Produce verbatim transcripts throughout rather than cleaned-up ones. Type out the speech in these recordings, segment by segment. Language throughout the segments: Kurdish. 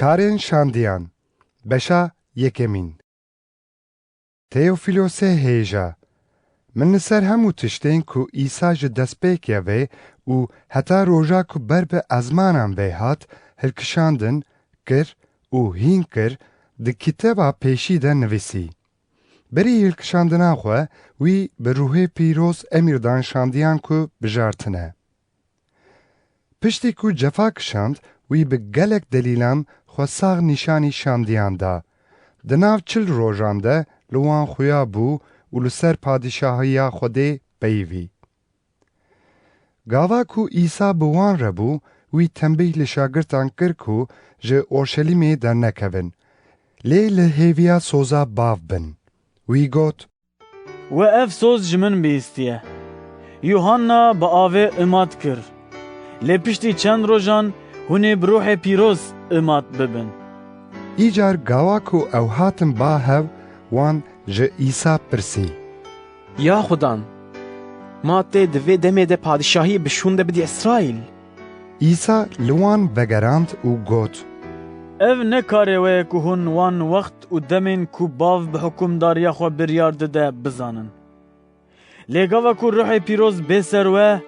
Karên şandiyan. Beşa yekemîn. Teofilosê hêja. Min li ser hemû tiştên ku Îsa ji destpêkê ve û heta roja ku ber bi ezmanan ve hat, hilkişandin, kir û hîn kir, di kitêba pêşî de nivîsî. Berî hilkişandina xwe, wî bi ruhê pîroz emir dan şandiyan ku bijartine. Piştî ku cefa kişand, wî bi gelek delîlan xwe sax nîşanî şandiyan da. Di nav çil rojan de li wan xuya bû û li ser padîşahiya Xwedê peyivî. Gava ku Îsa bi wan re bû, wî tembîh li şagirtan kir ku ji Orşelîmê dernekevin, lê li hêviya soza bav bin. Wî got, We ev soz ji min bihîstiye. Yuhanna bi avê imat kir. Lê piştî çend rojan hûn ê bi ruhê pîroz imat bibin. Îcar gawa ku ew hatin ba hev, wan ji Îsa pirsî, Ya Xudan, ma tê di vê demê de padîşahî bi şûn de bidî Îsraîl? Îsa li wan vegerand û got, Ev ne karê we ye ku hûn wan wext û demên ku bav bi hukimdariya xwe biryar dide bizanin. Lê gava ku ruhê pîroz bê ser we,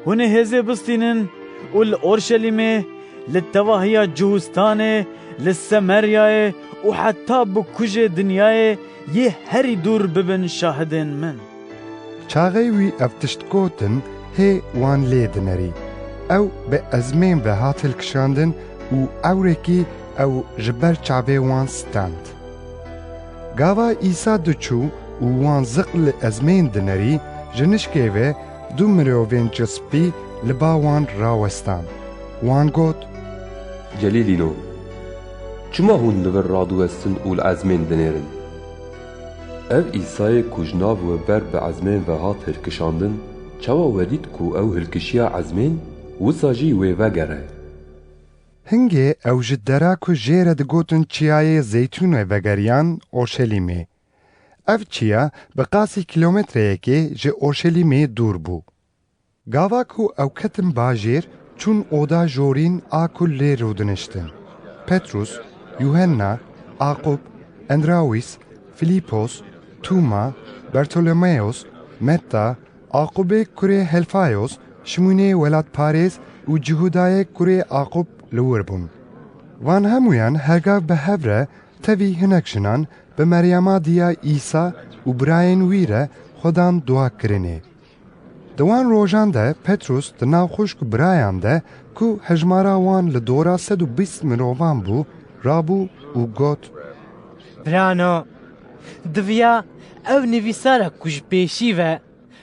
hûn ê hêzê bistînin û li Orşelîmê, li tevahiya Cihûstanê, li Semeryayê û heta bi kujê dinyayê yê herî dûr bibin şahidên min. Çaxê wî ev tişt gotin, hê wan lê dinerî. Ew bi ezmên ve hat hilkişandin û ewrekî ew ji ber çavê wan stand. Gava Îsa diçû û wan ziq li ezmên dinerî, ji nişkê ve du mirovên cispî li ba wan rawestan. Wan got, Celîlîno, çima hûn li vir radiwestin û li ezmên dinêrin? Ev Îsayê ku ji nav we ber bi ezmên ve hat hilkişandin, çawa we dît ku ew hilkişiya ezmên, wisa jî wê vegere? Hingê ew ji dera ku jê re digotin Çiyayê Zeytûnê vegeriyan Orşelîmê. Ev çiya bi qasî kîlometreyekê ji Orşelîmê dûr bû. Gava ku ew ketin bajêr, çûn oda jorîn a ku lê rûdiniştin. Petrus, Yuhenna, Aqûb, Endrawîs, Filîpos, Tûma, Bertolomeyos, Metta, Aqûbê kurê Helfayos, Şimûnê welatparêz û Cihûdayê kurê Aqûb li wir bûn. Van hemûyan hergav bi hev re tevî hinek jinan bi Meryema diya Îsa û birayên wî re xwe dan dua kirinê. Di wan rojan de Petrus di nav xwişk û birayan de ku hejmara wan li dora sed û bîst mirovan bû, rabû û got, Birano, diviya ev nivîsara ku ji pêşî ve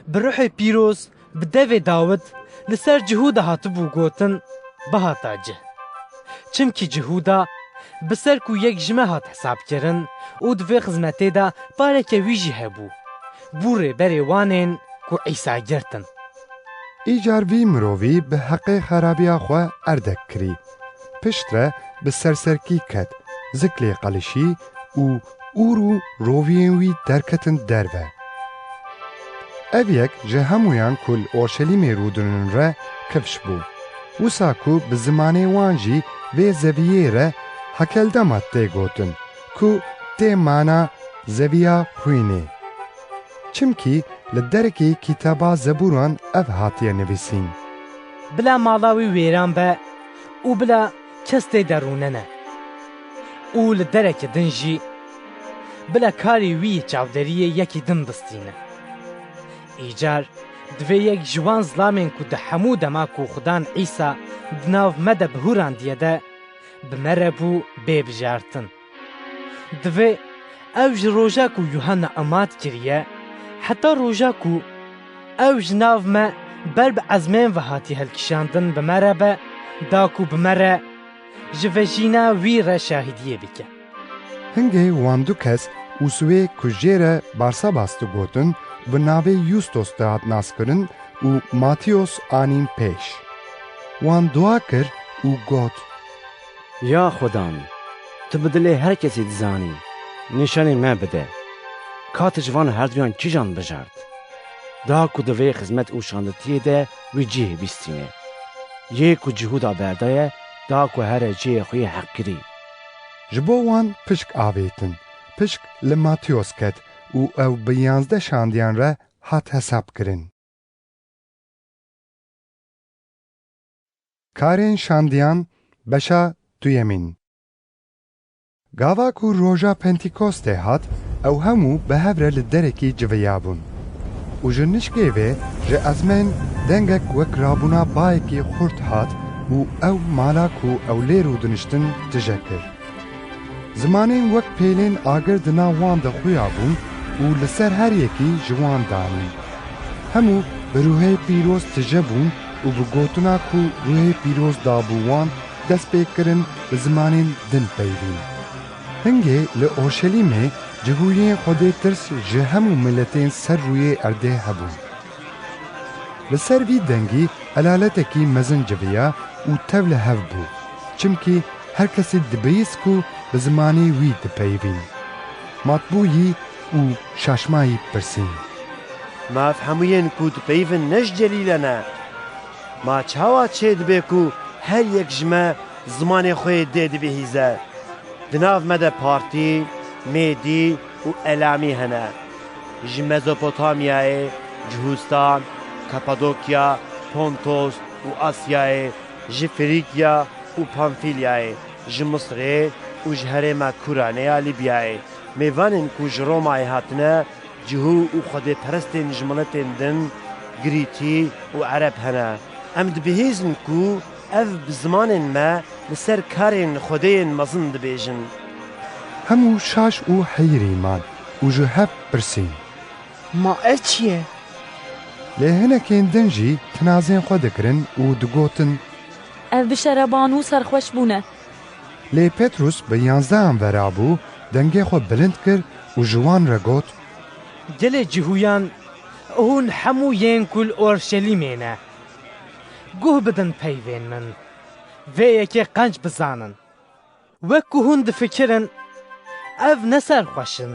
bi ruhê pîroz bi devê Dawid li ser Cihûda hatibû gotin, bihata cih. Çimkî Cihûda bi ser ku yek ji me hat hesabkirin û di vê xizmetê de pareke wî jî hebû, bû rêberê wan ên ku Îsa girtin. Îcar vî mirovî bi heqê xerabiya xwe erdek kirî. Piştre bi serserkî ket, ziklê qelişî û ûr û roviyên wî derketin derve. Ev yek ji hemûyan ku li Orşelîmê rûdinin re kifş bû. Wisa ku bi zimanê wan jî vê zeviyê re Hakeldama tê gotin, ku tê mana zeviya xwînê. Çimkî li derekî kitaba Zebûran ev hatiye nivîsîn. Bila mala wî wêran be û bila kes tê de rûnene. Û li dereke din jî bila karê wî yê çavderiyê yekî din bistîne. Îcar divê yek ji wan zilamên ku di hemû dema ku Xudan Îsa di nav me de bihûrandiye de bi me re bû bê bijartin. Divê ew ji roja ku Yuhanna emat kiriye, heta roja ku ew ji nav me ber bi ezmên ve hatiye hilkişandin bi me re be, da ku bi me re ji vejîna wî re şahidiyê bike. Hingê wan du kes Ûswê ku jê re Barsabas digotin, bi navê Yustos dihat naskirin û Matiyos anîn pêş. Wan dua kir û got, Ya Xudan, tu bi dilê her kesî dizanî, nîşanî me bide. Ka tu ji van herduyan kîjan bijart? Da ku di vê xizmet û şanditiyê de wî cihê bîstîne. Yê ku Cihûda berdaye, da ku here cihê xwe yê heqkirî. Ji bo wan pişk avêtin. Pişk li Matiyos ket û ew bi yanzdeh şandiyan re hat hesabkirin. Karên şandiyan, beşa duyemîn. Gava ku roja Pentekostê hat, ew hemû bi hev re li derekî civiyabûn. Û ji nişkê vê, ji ezmên dengek wek rabûna bayekî xurt hat û ew mala ku ew lê rûdiniştin tije kir. Zimanên wek pêlên agir di nav wan de xuya bûn û li ser her yekî ji wan danîn. Hemû bi ruhê pîroz tije bûn û bi gotina ku ruhê pîroz dabû wan, dest pê kirin bi zimanên din peyvîn. Hingê li Orşelîmê cihûyên Xwedê tirs ji hemû miletên ser rûyê erdê hebûn. Li ser vî dengî elaletekî mezin civiya û tev li hev bû, çimkî her kesî dibihîst ku bi zimanê wî dipeyivîn. Matbûyî û şaşmayî pirsîn. Ma ev hemû yên ku dipeyivin ne ji Celîle ne? Ma çawa çêdibe ku her yek ji me zimanê xwe yê dê dibihîze? Di nav me de Partî, Mêdî û Elamî hene. Ji Mezopotamyayê, Cihûstan, Kapadokya, Pontos û Asyayê, ji Frîgya û Pamfîlyayê, ji Misirê û ji herêma Kuranê ya Lîbyayê. Mêvanên ku ji Romayê hatine, cihû û xwedêperestên ji miletên din, Grîtî û Ereb hene. Em dibihîzin ku ev bi zimanên me li ser karên xwedêyên mezin dibêjin. Hemû şaş û heyirî man û ji hev pirsîn. Ma ev çi ye? Lê hinekên din jî tinazên xwe dikirin û digotin. Ev bi şereban û serxweş bûne. Lê Petrus bi yanzdehan ve rabû, dengê xwe bilind kir û ji wan re got. Gelê cihûyan, hûn hemû yên ku li Orşelîmê ne, guh bidin peyvên min, vê yekê qenc bizanin. Wek ku hûn difikirin, ev ne serxweş in,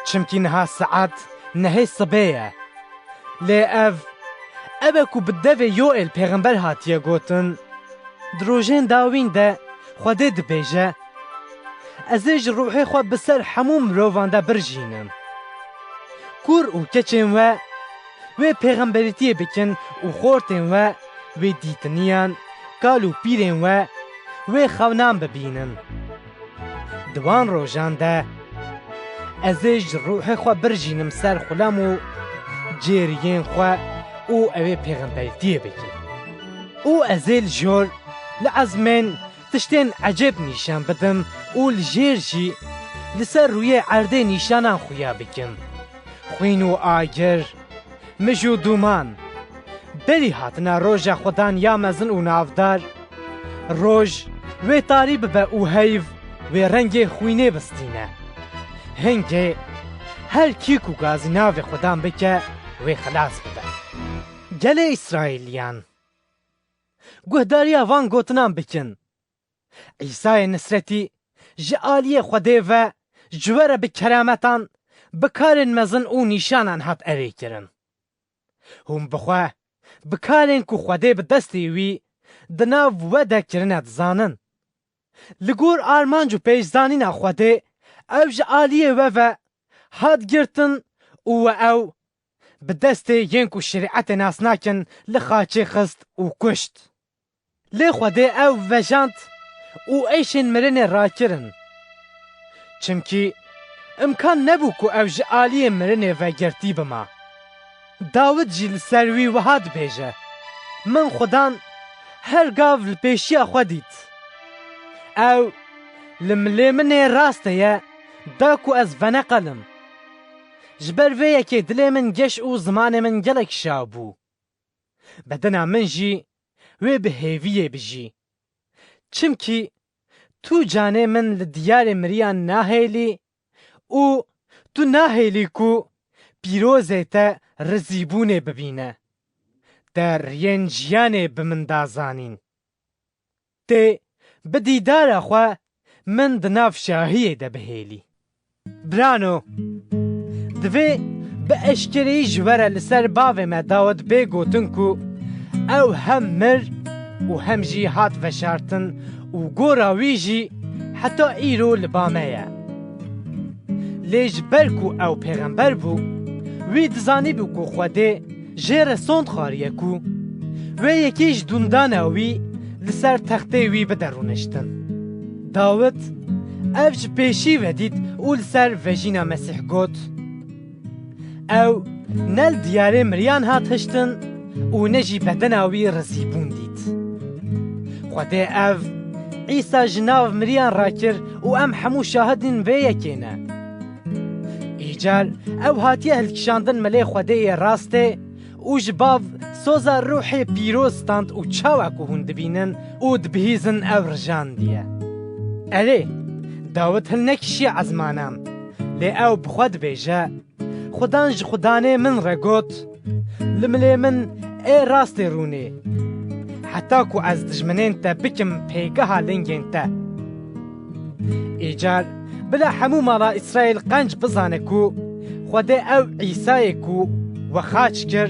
çimkî niha saet nehê sibê ye. Lê ev, ev e ku bi devê Yoel pêxember hatiye gotin, di rojên dawîn de Xwedê dibêje, ez ê ji ruhê xwe bi ser hemû mirovan de birjînim. Kûr û keçên we wê pêxemberîtiyê bikin û xortên we wê dîtiniyan, kal û pîrên we wê xewnan bibînin. Di wan rojan de ez ê ji ruhê xwe birjînim ser xulem û cêriyên xwe û ew ê pêxemberîtiyê bikin. Û ez ê li jor li ezmên tiştên ecêb nîşan bidim û li jêr jî li ser rûyê erdê nîşanan xuya bikim. Xwîn û agir, mij û dûman. Berî hatina roja Xudan ya mezin û navdar, roj wê tarî bibe û heyv wê rengê xwînê bistîne. Hingê her kî ku gazî navê Xudan bike, wê xilas bibe. Gelê Îsraîliyan, guhdariya van gotinan bikin. Îsayê Nisretî ji aliyê Xwedê ve ji we re bi kerametan, bi karên mezin û nîşanan hat erêkirin. Hûn bi xwe, bi karên ku Xwedê bi destê wî di nav we de kirine dizanin. Li gor armanc û pêşzanîna Xwedê ew ji aliyê we ve hat girtin û we ew bi destê yên ku şerîetê nas nakin li xaçê xist û kuşt. Lê Xwedê ew vejand û êşên mirinê rakirin. Çimkî imkan nebû ku ew ji aliyê mirinê ve girtî bima. Dawid jî li ser wî wiha dibêje, Min Xudan her gav li pêşiya xwe dît. Ew li milê min ê rastê ye, da ku ez veneqelim. Ji ber vê yekê dilê min geş û zimanê min gelek şav bû. Bedena min jî wê bi hêviyê bijî. Çimkî tu canê min li diyarê miriyan nahêlî û tu nahêlî ku pîrozê te rizîbûnê bibîne. Te riyên jiyanê bi min da zanîn. Tê bi dîdara xwe min di nav şahiyê de bihêlî. Birano, divê bi eşkereyî ji we re li ser bavê me Dawid bê gotin ku ew hem mir û hem jî hat veşartin û gora wî jî heta îro li ba me ye. Lê ji ber ku ew pêxember bû, wî dizanîbû ku Xwedê jê re sond xwariye ku wê yekî ji dûndana wî li ser textê wî bide rûniştin. Dawid ev ji pêşî ve dît û li ser vejîna Mesîh got, Ew ne li diyarê miriyan hat hiştin û ne jî bedena wî rizîbûn dît. Xwedê ev Îsa ji nav miriyan rakir û em hemû şahidên vê yekê ne. Îcar ew hatiye hilkişandin milê Xwedê yê rastê û ji bav soza Ruhê Pîroz stand û çawa ku hûn dibînin û dibihîzin ew rijandiye. Erê, Dawid hilnekişiye ezmanan, lê ew bi xwe dibêje, Xudan ji xudanê min re got, Li milê min ê rastê rûnê, heta ku ez dijminên te bikim pêgeha lingên te. Îcar bila hemû mala Îsraîl qenc bizane ku Xwedê ew Îsayê ku we xaç kir,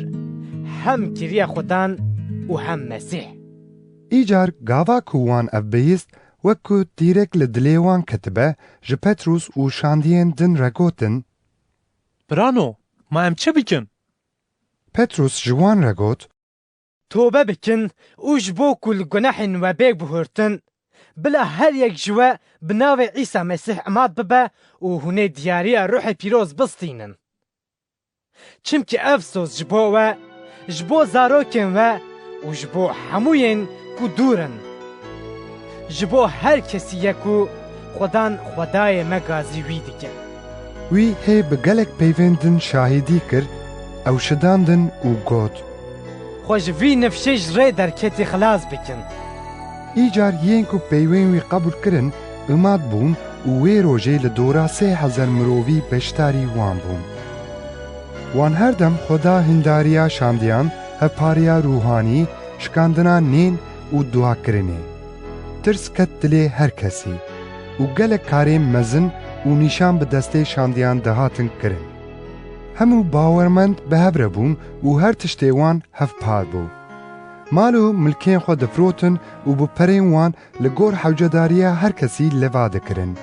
hem kiriye Xudan û hem Mesîh. Îcar gava ku wan ev bihîst, wek ku tîrek li dilê wan ketibe, ji Petrûs û şandiyên din re gotin, Birano, ma em çi bikin? Petrûs ji wan re got, Tobe bikin û ji bo ku li gunehên we bê guhurtin, bila her yek ji we bi navê Îsa Mesîh imat bibe û hûn ê diyariya Ruhê Pîroz bistînin. Çimkî ev soz ji bo we, ji bo zarokên we û ji bo hemûyên ku dûr in. Ji bo her kesî ye ku Xudan Xwedayê me gazî wî dike. Wî hê bi gelek peyvên din şahidî kir, ew şidandin û got, Xwe ji vî nifşê ji rê derketî xilas bikin. Îcar yên ku peyvên wî qebûl kirin, imat bûn û wê rojê li dora sê hezar mirovî beşdarî wan bûn. Wan her dem Xweda hindariya şandiyan, hevpariya rûhanî, şikandina nên û duakirinê. Tirs ket dilê her kesî û gelek karên mezin û nîşan bi destê şandiyan dihatin kirin. Hemû bawermend bi hev re bûn û her tiştê wan hevpar bû. Mal û milkên xwe difirotin û bi perên wan li gor hewcedariya her kesî leva dikirin.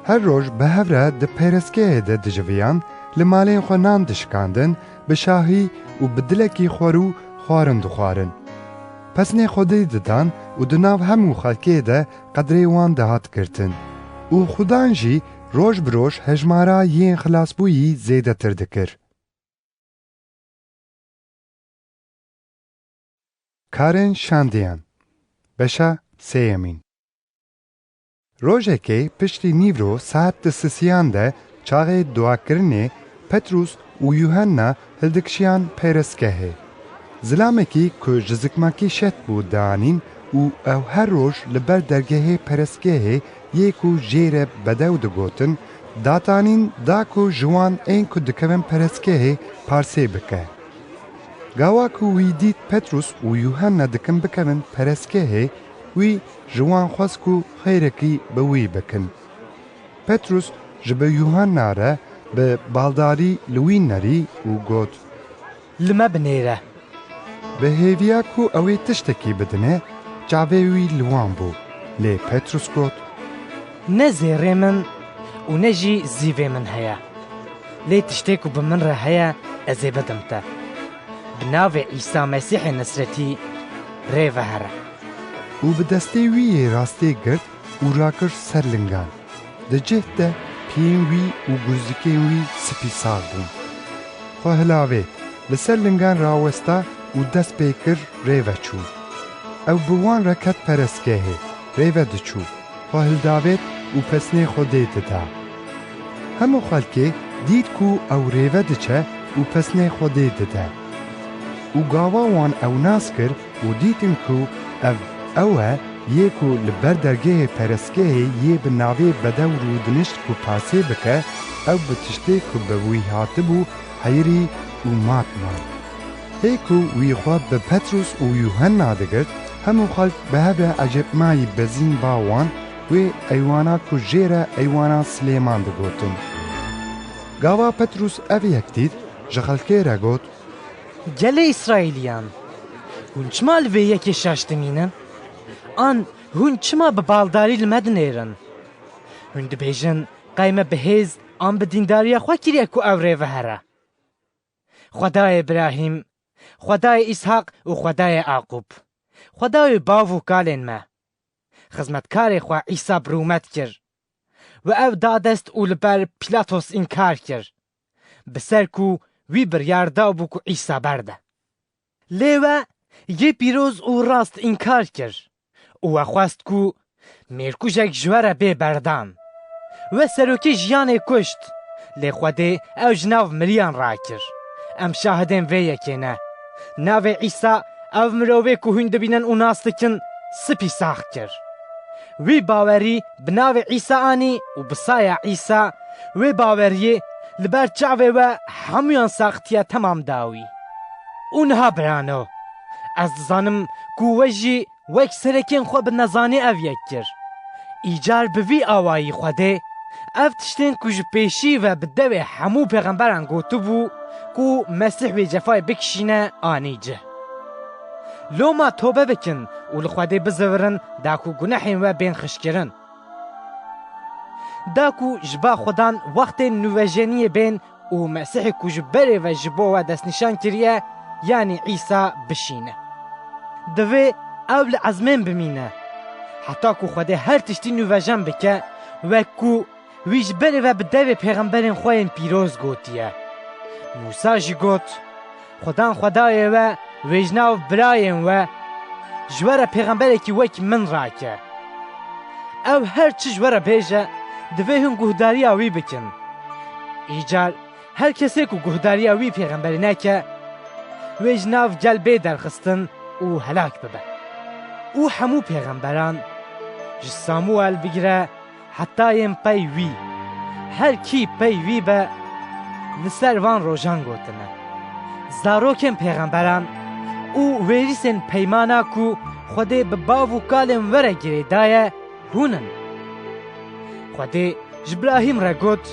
Her roj bi hev re di pêrezgehê de dijiviyan, li malên xwe nan dişikandin, bi şahî û bi dilekî xwerû xwarin dixwarin. Pesnê Xwedê didan û di nav hemû xelkê de qedrê wan dihat girtin. Û Xudan jî roj bi roj hejmara yên xilasbûyî zêdetir dikir. Karên şandiyan. Beşa sêyemîn. Rojekê piştî nîvro saet di sisiyan de çaxê duakirinê Petrûs û Yuhanna hildikişiyan pêrezgehê. Zilamekî ku ji zikmakî şet bû dianîn û ew her roj li ber dergehê perestgehê yê ku jê re bedew digotin, datanîn da ku ji wan ên ku dikevin perestgehê parsê bike. Gawa ku wî dît Petrûs û Yuhanna dikin bikevin perestgehê, wî ji wan xwest ku xêrekî bi wî bikin. Petrûs ji bi Yuhanna re bi baldarî li wî nerî û got, Li me binêre. Bi hêviya ku ew ê tiştekî bidine, çavê wî li wan bû. Lê Petrûs got, Ne zêrê min û ne jî zîvê min heye. Lê tiştê ku bi min re heye, ez ê bidim te. Bi navê Îsa Mesîhê Nisretî rê ve here. Û bi destê wî yê rastê girt û rakir ser lingan. Di cih de piyên wî û guzikên wî spî sax bûn. Xwe hilavêt, li ser lingan rawesta û dest pê kir rê ve çû. Ew bi wan re ket perestgehê, rê ve diçû, xwe hildavêt û pesnê Xwedê dida. Hemû xelkê dît ku ew rê ve diçe û pesnê Xwedê dide. Û gava wan ew nas kir û dîtin ku ev ew e yê ku li ber dergehê perestgehê yê bi navê bedew rûdinişt ku parsê bike, ew bi tiştê ku bi wî hatibû heyirî û mat man. Hê ku wî xwe bi Petrûs û Yuhanna digirt, hemû xelk bi hev re ecêbmayî bezîn ba wan, wê eywana ku jê re eywana Silêman digotin. Gava Petrûs ev yek dît, ji xelkê re got, Gelê Îsraîliyan, hûn çima li vê yekê şaş dimînin? An Hûn çima bi baldarî li me dinêrin? Hûn dibêjin, qey me bi hêz an bi dîndariya xwe kiriye ku ew rê ve here. Xwedayê Îbrahîm, Xwedayê Îshaq û Xwedayê Aqûb, Xwedayê bav û kalên me, xizmetkarê xwe Îsa bi rûmet kir. We ew da dest û li ber Pîlatos înkar kir, bi ser ku wî biryar dabû ku Îsa berde. Lê we yê pîroz û rast înkar kir û we xwest ku mêrkujek ji we re bê berdan. We serokê jiyanê kuşt, lê Xwedê ew ji nav miriyan rakir. Em şahidên vê yekê ne. Navê Îsa ev mirovê ku hûn dibînin û nas dikin, spî sax kir. Wî bawerî bi navê Îsa anî û bi saya Îsa wê baweriyê li ber çavê we hemûyan saxtiye temam dawî. Û niha birano, ez dizanim ku we jî wek serekên xwe bi nezanî ev yek kir. Îcar bi vî awayî Xwedê ev tiştên ku ji pêşî ve bi devê hemû pêxemberan gotibû ku Mesîh wê cefayê bikişîne, anî cih. Loma tobe bikin û li Xwedê bizivirin da ku gunehên we bên xişkirin. Da ku ji ba Xudan wextên nûvejeniyê bên û Mesîhê ku ji berê ve ji bo we destnîşan kiriye, yanî Îsa bişîne. Divê ew li ezmên bimîne, heta ku Xwedê her tiştî nûvejen bike, wek ku wî ji berê ve bi devê pêxemberên xwe yên pîroz gotiye. Mûsa jî got, Xudan Xwedayê we wê ji nav birayên we ji we re pêxemberekî wek min rake. Ew her çi ji we re bêje, divê hûn guhdariya wî bikin. Îcar her kesê ku guhdariya wî pêxemberî neke, wê ji nav gel bê derxistin û helak bibe. Û hemû pêxemberan, ji Samuel bigire heta yên pey wî, her kî pey wî be, li ser van rojan gotine. Zarokên pêxemberan û wêrîsên peymana ku Xwedê bi bav û kalên we re girêdaye, hûn in. Xwedê ji Îbrahîm re got,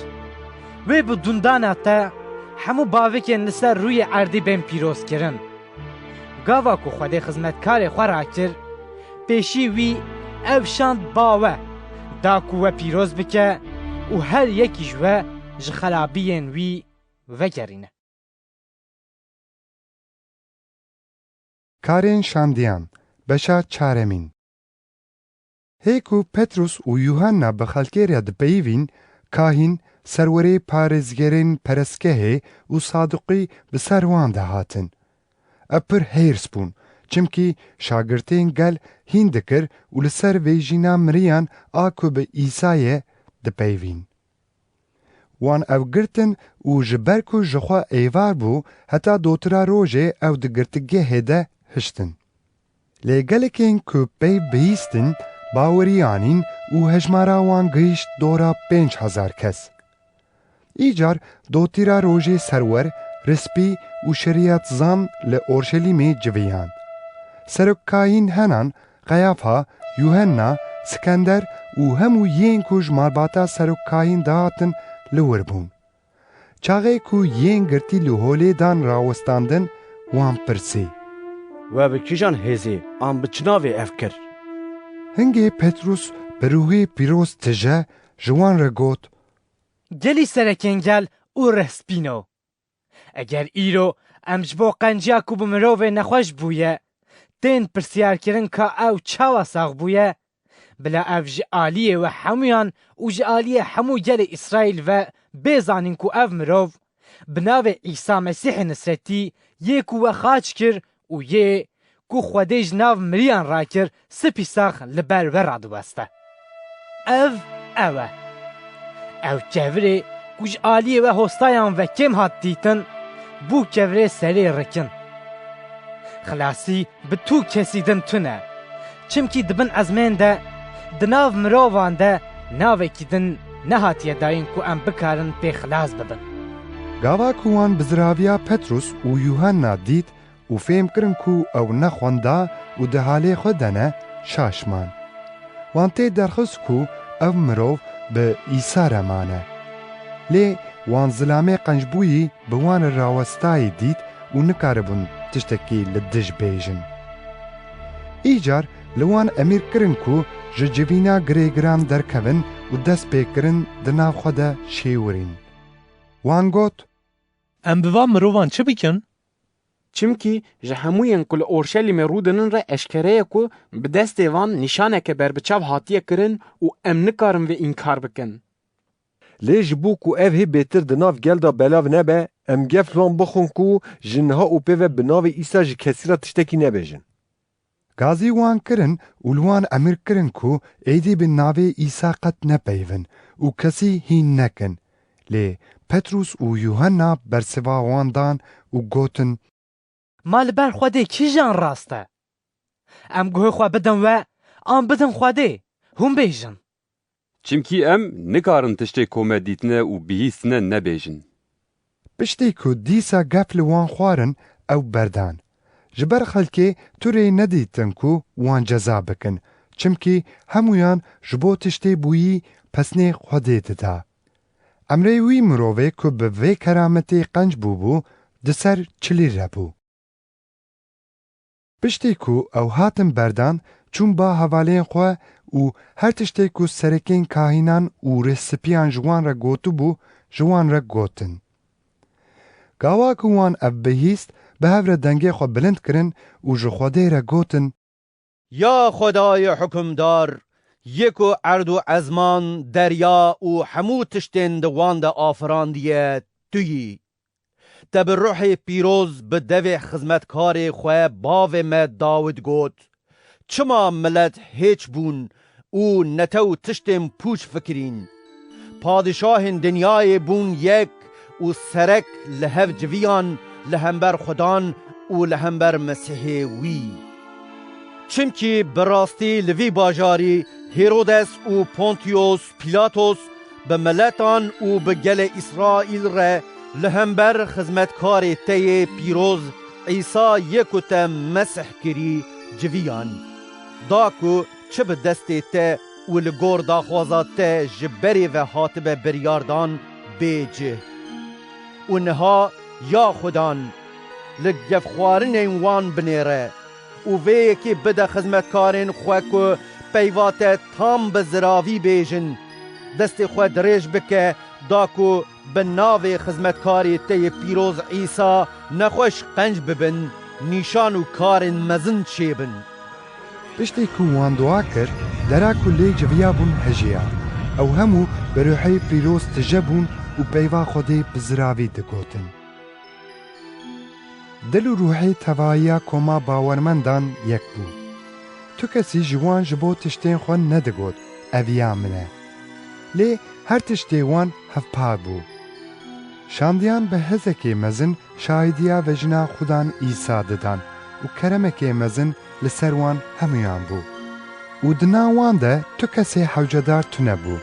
Wê bi dundana te hemû bavikên li ser rûyê erdî bên pîrozkirin. Gava ku Xwedê xizmetkarê xwe rakir, pêşî wî ew şand ba we, da ku we pîroz bike û her yekî ji we ji xerabiyên wî vegerîne. Karên şandiyan, beşa çaremîn. Hê ku Petrus û Yuhanna bi xelkê re dipeyivîn, kahîn, serwerê parêzgerên perestgehê û Saduqî bi ser wan de hatin. Ev pir hêrs bûn, çimkî şagirtên gel hîn dikir û li ser vêjîna miriyan a ku bi Îsa ye dipeyivîn. Wan ew girtin û ji ber ku ji xwe êvar bû, heta dotira rojê ew di girtîgehê de hiştin. Lê gelekên ku pey bihîstin, bawerî anîn û hejmara wan gihîşt dora pênc hezar kes. Îcar dotira rojê serwer, rispî û şerîetzan li Orşelîmê civiyan. Serokkahîn henan, Qeyafa, Yuhenna, Sikender û hemû yên ku ji malbata serokkahîn dihatin li wir bûn. Çaxê ku yên girtî li holê dan rawestandin, wan pirsî, We bi kîjan hêzê an bi çi navê ev kir? Hingê Petrus bi ruhê pîroz tije ji wan re got, Gelî serekên gel û rihspîno. Eger îro em ji bo qenciya ku bi mirovê nexweş bûye, tên pirsiyarkirin ka ew çawa sax bûye, bila ev ji aliyê we hemûyan û ji aliyê hemû gelê Îsraîl ve bê zanîn ku ev mirov, bi navê Îsa Mesîhê Nisretî, yê ku we xaç kir û yê ku Xwedê ji nav miriyan rakir, spî sax li ber we radiweste. Ev ew e. Ew kevirê ku ji aliyê we hostayan ve kêm hat dîtin, bû kevirê serê rikin. Xilasî bi tu kesî din tune. Çimkî di bin ezmên de, di nav mirovan de navekî din nehatiye dayîn ku em bikarin pê xilas bibin. Gava ku wan biziraviya Petrus û Yuhanna dît û fêm kirin ku ew ne xwenda û di halê xwe de ne, şaş man. Wan tê derxist ku ev mirov bi Îsa re mane. Lê wan zilamê qencbûyî bi wan re rawestayî dît û nikaribûn tiştekî li dij bêjin. Îcar Li wan emir kirin ku ji civîna girêgiran derkevin û dest pê kirin di nav xwe de şêwirîn. Wan got, Em bi van mirovan çi bikin? Çimkî ji hemûyên ku li Orşelîmê rûdinin re eşkere ye ku bi destê van nîşaneke berbiçav hatiye kirin û em nikarin vê înkar bikin. Lê ji bo ku ev hê bêtir di nav gel de belav nebe, em gef li wan bixwin ku ji niha û pê ve bi navê Îsa ji kesî re tiştekî nebêjin. Gazî wan kirin û li wan emir kirin ku êdî bi navê Îsa qet nepeyivin û kesî hîn nekin. Lê Petrûs û Yuhanna bersiva wan dan û gotin, Ma li ber Xwedê kîjan rast e? Em guhê xwe bidin we, an bidin Xwedê? Hûn bêjin. Çimkî em nikarin tiştê ku me dîtine û bihîstine nebêjin. Piştî ku dîsa gef li wan xwarin, ew berdan. Ji ber xelkê tu rê nedîtin ku wan ceza bikin, çimkî hemûyan ji bo tiştê bûyî pesnê Xwedê dida. Emrê wî mirovê ku bi vê kerametê qenc bûbû, di ser çilî re bû. Piştî ku ew hatin berdan, çûn ba hevalên xwe û her tiştê ku serekên kahînan û rêhsipiyan ji wan re gotibû, ji wan re gotin. Gawa ku wan ev bihîst, bi hev re dengê xwe bilind kirin û ji Xwedê re gotin, Ya Xwedayê hukimdar, yê ku erd û ezman, derya û hemû tiştên di wan de afirandiye, tu yî. Te bi ruhê pîroz bi devê xizmetkarê xwe bavê me Dawid got, Çima milet hêç bûn û netew tiştên pûç fikirîn? Padîşahên dinyayê bûn yek û serek li hev civiyan li hember Xudan û li hember Mesîhê wî. Çimkî bi rastî li vî bajarî Hêrodes û Pontiyos Pîlatos bi miletan û bi gelê Îsraîl re li hember xizmetkarê te yê pîroz Îsa yê ku te Mesih kirî civiyan, da ku çi bi destê te û li gor daxwaza te ji berê ve hatibe biryardan bê cih. Û niha, ya Xudan, li gefxwarinên wan binêre û vê yekê bide xizmetkarên xwe ku peyva te tam bi ziravî bêjin, destê xwe dirêj bike, da ku bi navê xizmetkarê te yê pîroz Îsa nexweş qenc bibin, nîşan û karên mezin çêbin. Piştî ku wan dua kir, dera ku lê civiyabûn hejiya. Ew hemû bi ruhê pîroz tije bûn û peyva Xwedê bi ziravî digotin. Dil û ruhê tevahiya koma bawermendan yek bû. Tu kesî ji wan ji bo tiştên xwe nedigot, Ev ya min e. Lê her tiştê wan hevpar bû. Şandiyan bi hezekê mezin şahidiya vejina Xudan Îsa didan û keremekê mezin li ser wan hemûyan bû. Û di nav wan de tu kesê hewcedar tune bû,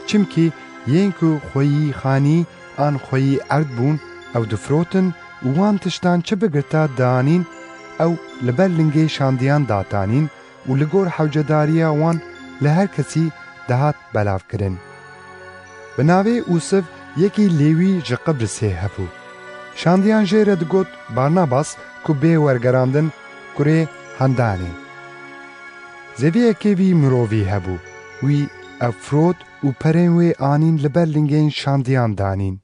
çimkî yên ku xweyî xanî an xweyî erd bûn, ew difirotin û wan tiştan çi bigirta dianîn, ew li ber lingê şandiyan datanîn û li gor hewcedariya wan li her kesî dihat belavkirin. Bi navê Ûsiv yekî Lêwî ji Qibrisê hebû. Şandiyan jê re digot Barnabas ku bê wergerandin kurê Handanê. Zeviyekê vî mirovî hebû. Wî ev firot û perên wê anîn li ber lingên şandiyan danîn.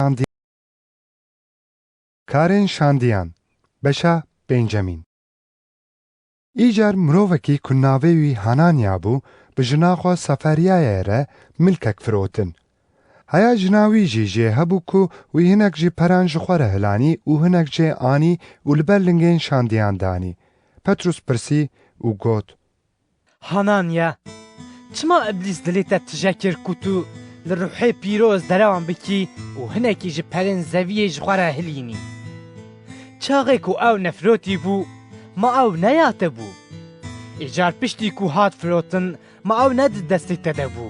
Şandiyan. Karên şandiyan. Beşa pêncemîn. Îcar mirovekî ku navê wî Hananya bû, bi jina xwe Saferiyayê re milkek firotin. Heya jina wî jî jê hebû ku wî hinek ji peran ji xwe re hilanî û hinek jê anî û li ber lingên şandiyan danî. Petrûs pirsî û got, Hananya, çima Îblîs dilê te tije kir ku tu li ruhê pîroz derewan bikî û hinekî ji perên zeviyê ji xwe re hilînî? Çaxê ku ew nefirotî bû, ma ew neya te bû? Îcar piştî ku hat firotin, ma ew ne di destê te de bû?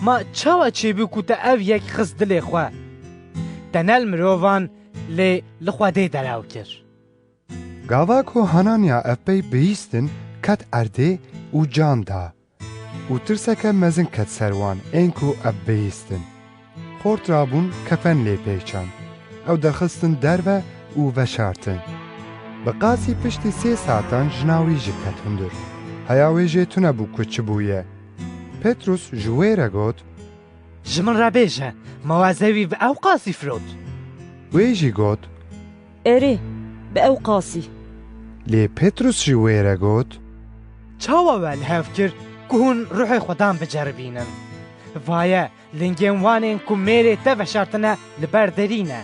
Ma çawa çêbû ku te ev yek xist dilê xwe? Te ne li mirovan, lê li Xwedê derew kir. Gava ku Hananya ev pey bihîstin, ket erdê û can da. Û tirseke mezin ket ser wan ên ku ev bihîstin. Xort rabûn, kefen lê pêçand. Ew derxistin derve û veşartin. Bi qasî piştî sê saetan jina wî jî ket hundir. Heya wê jê tune bû ku çi bûye. Petrus ji wê re got, Ji min re bêje, ma we zewî bi ew qasî firot? Wê jî got, Erê, bi ew qasî. Lê Petrus ji wê re got, Çawa we li hev kir ku hûn ruhê Xwedan biceribînin? Vaye, lingên wan ên ku mêrê te veşartine li ber derî ne.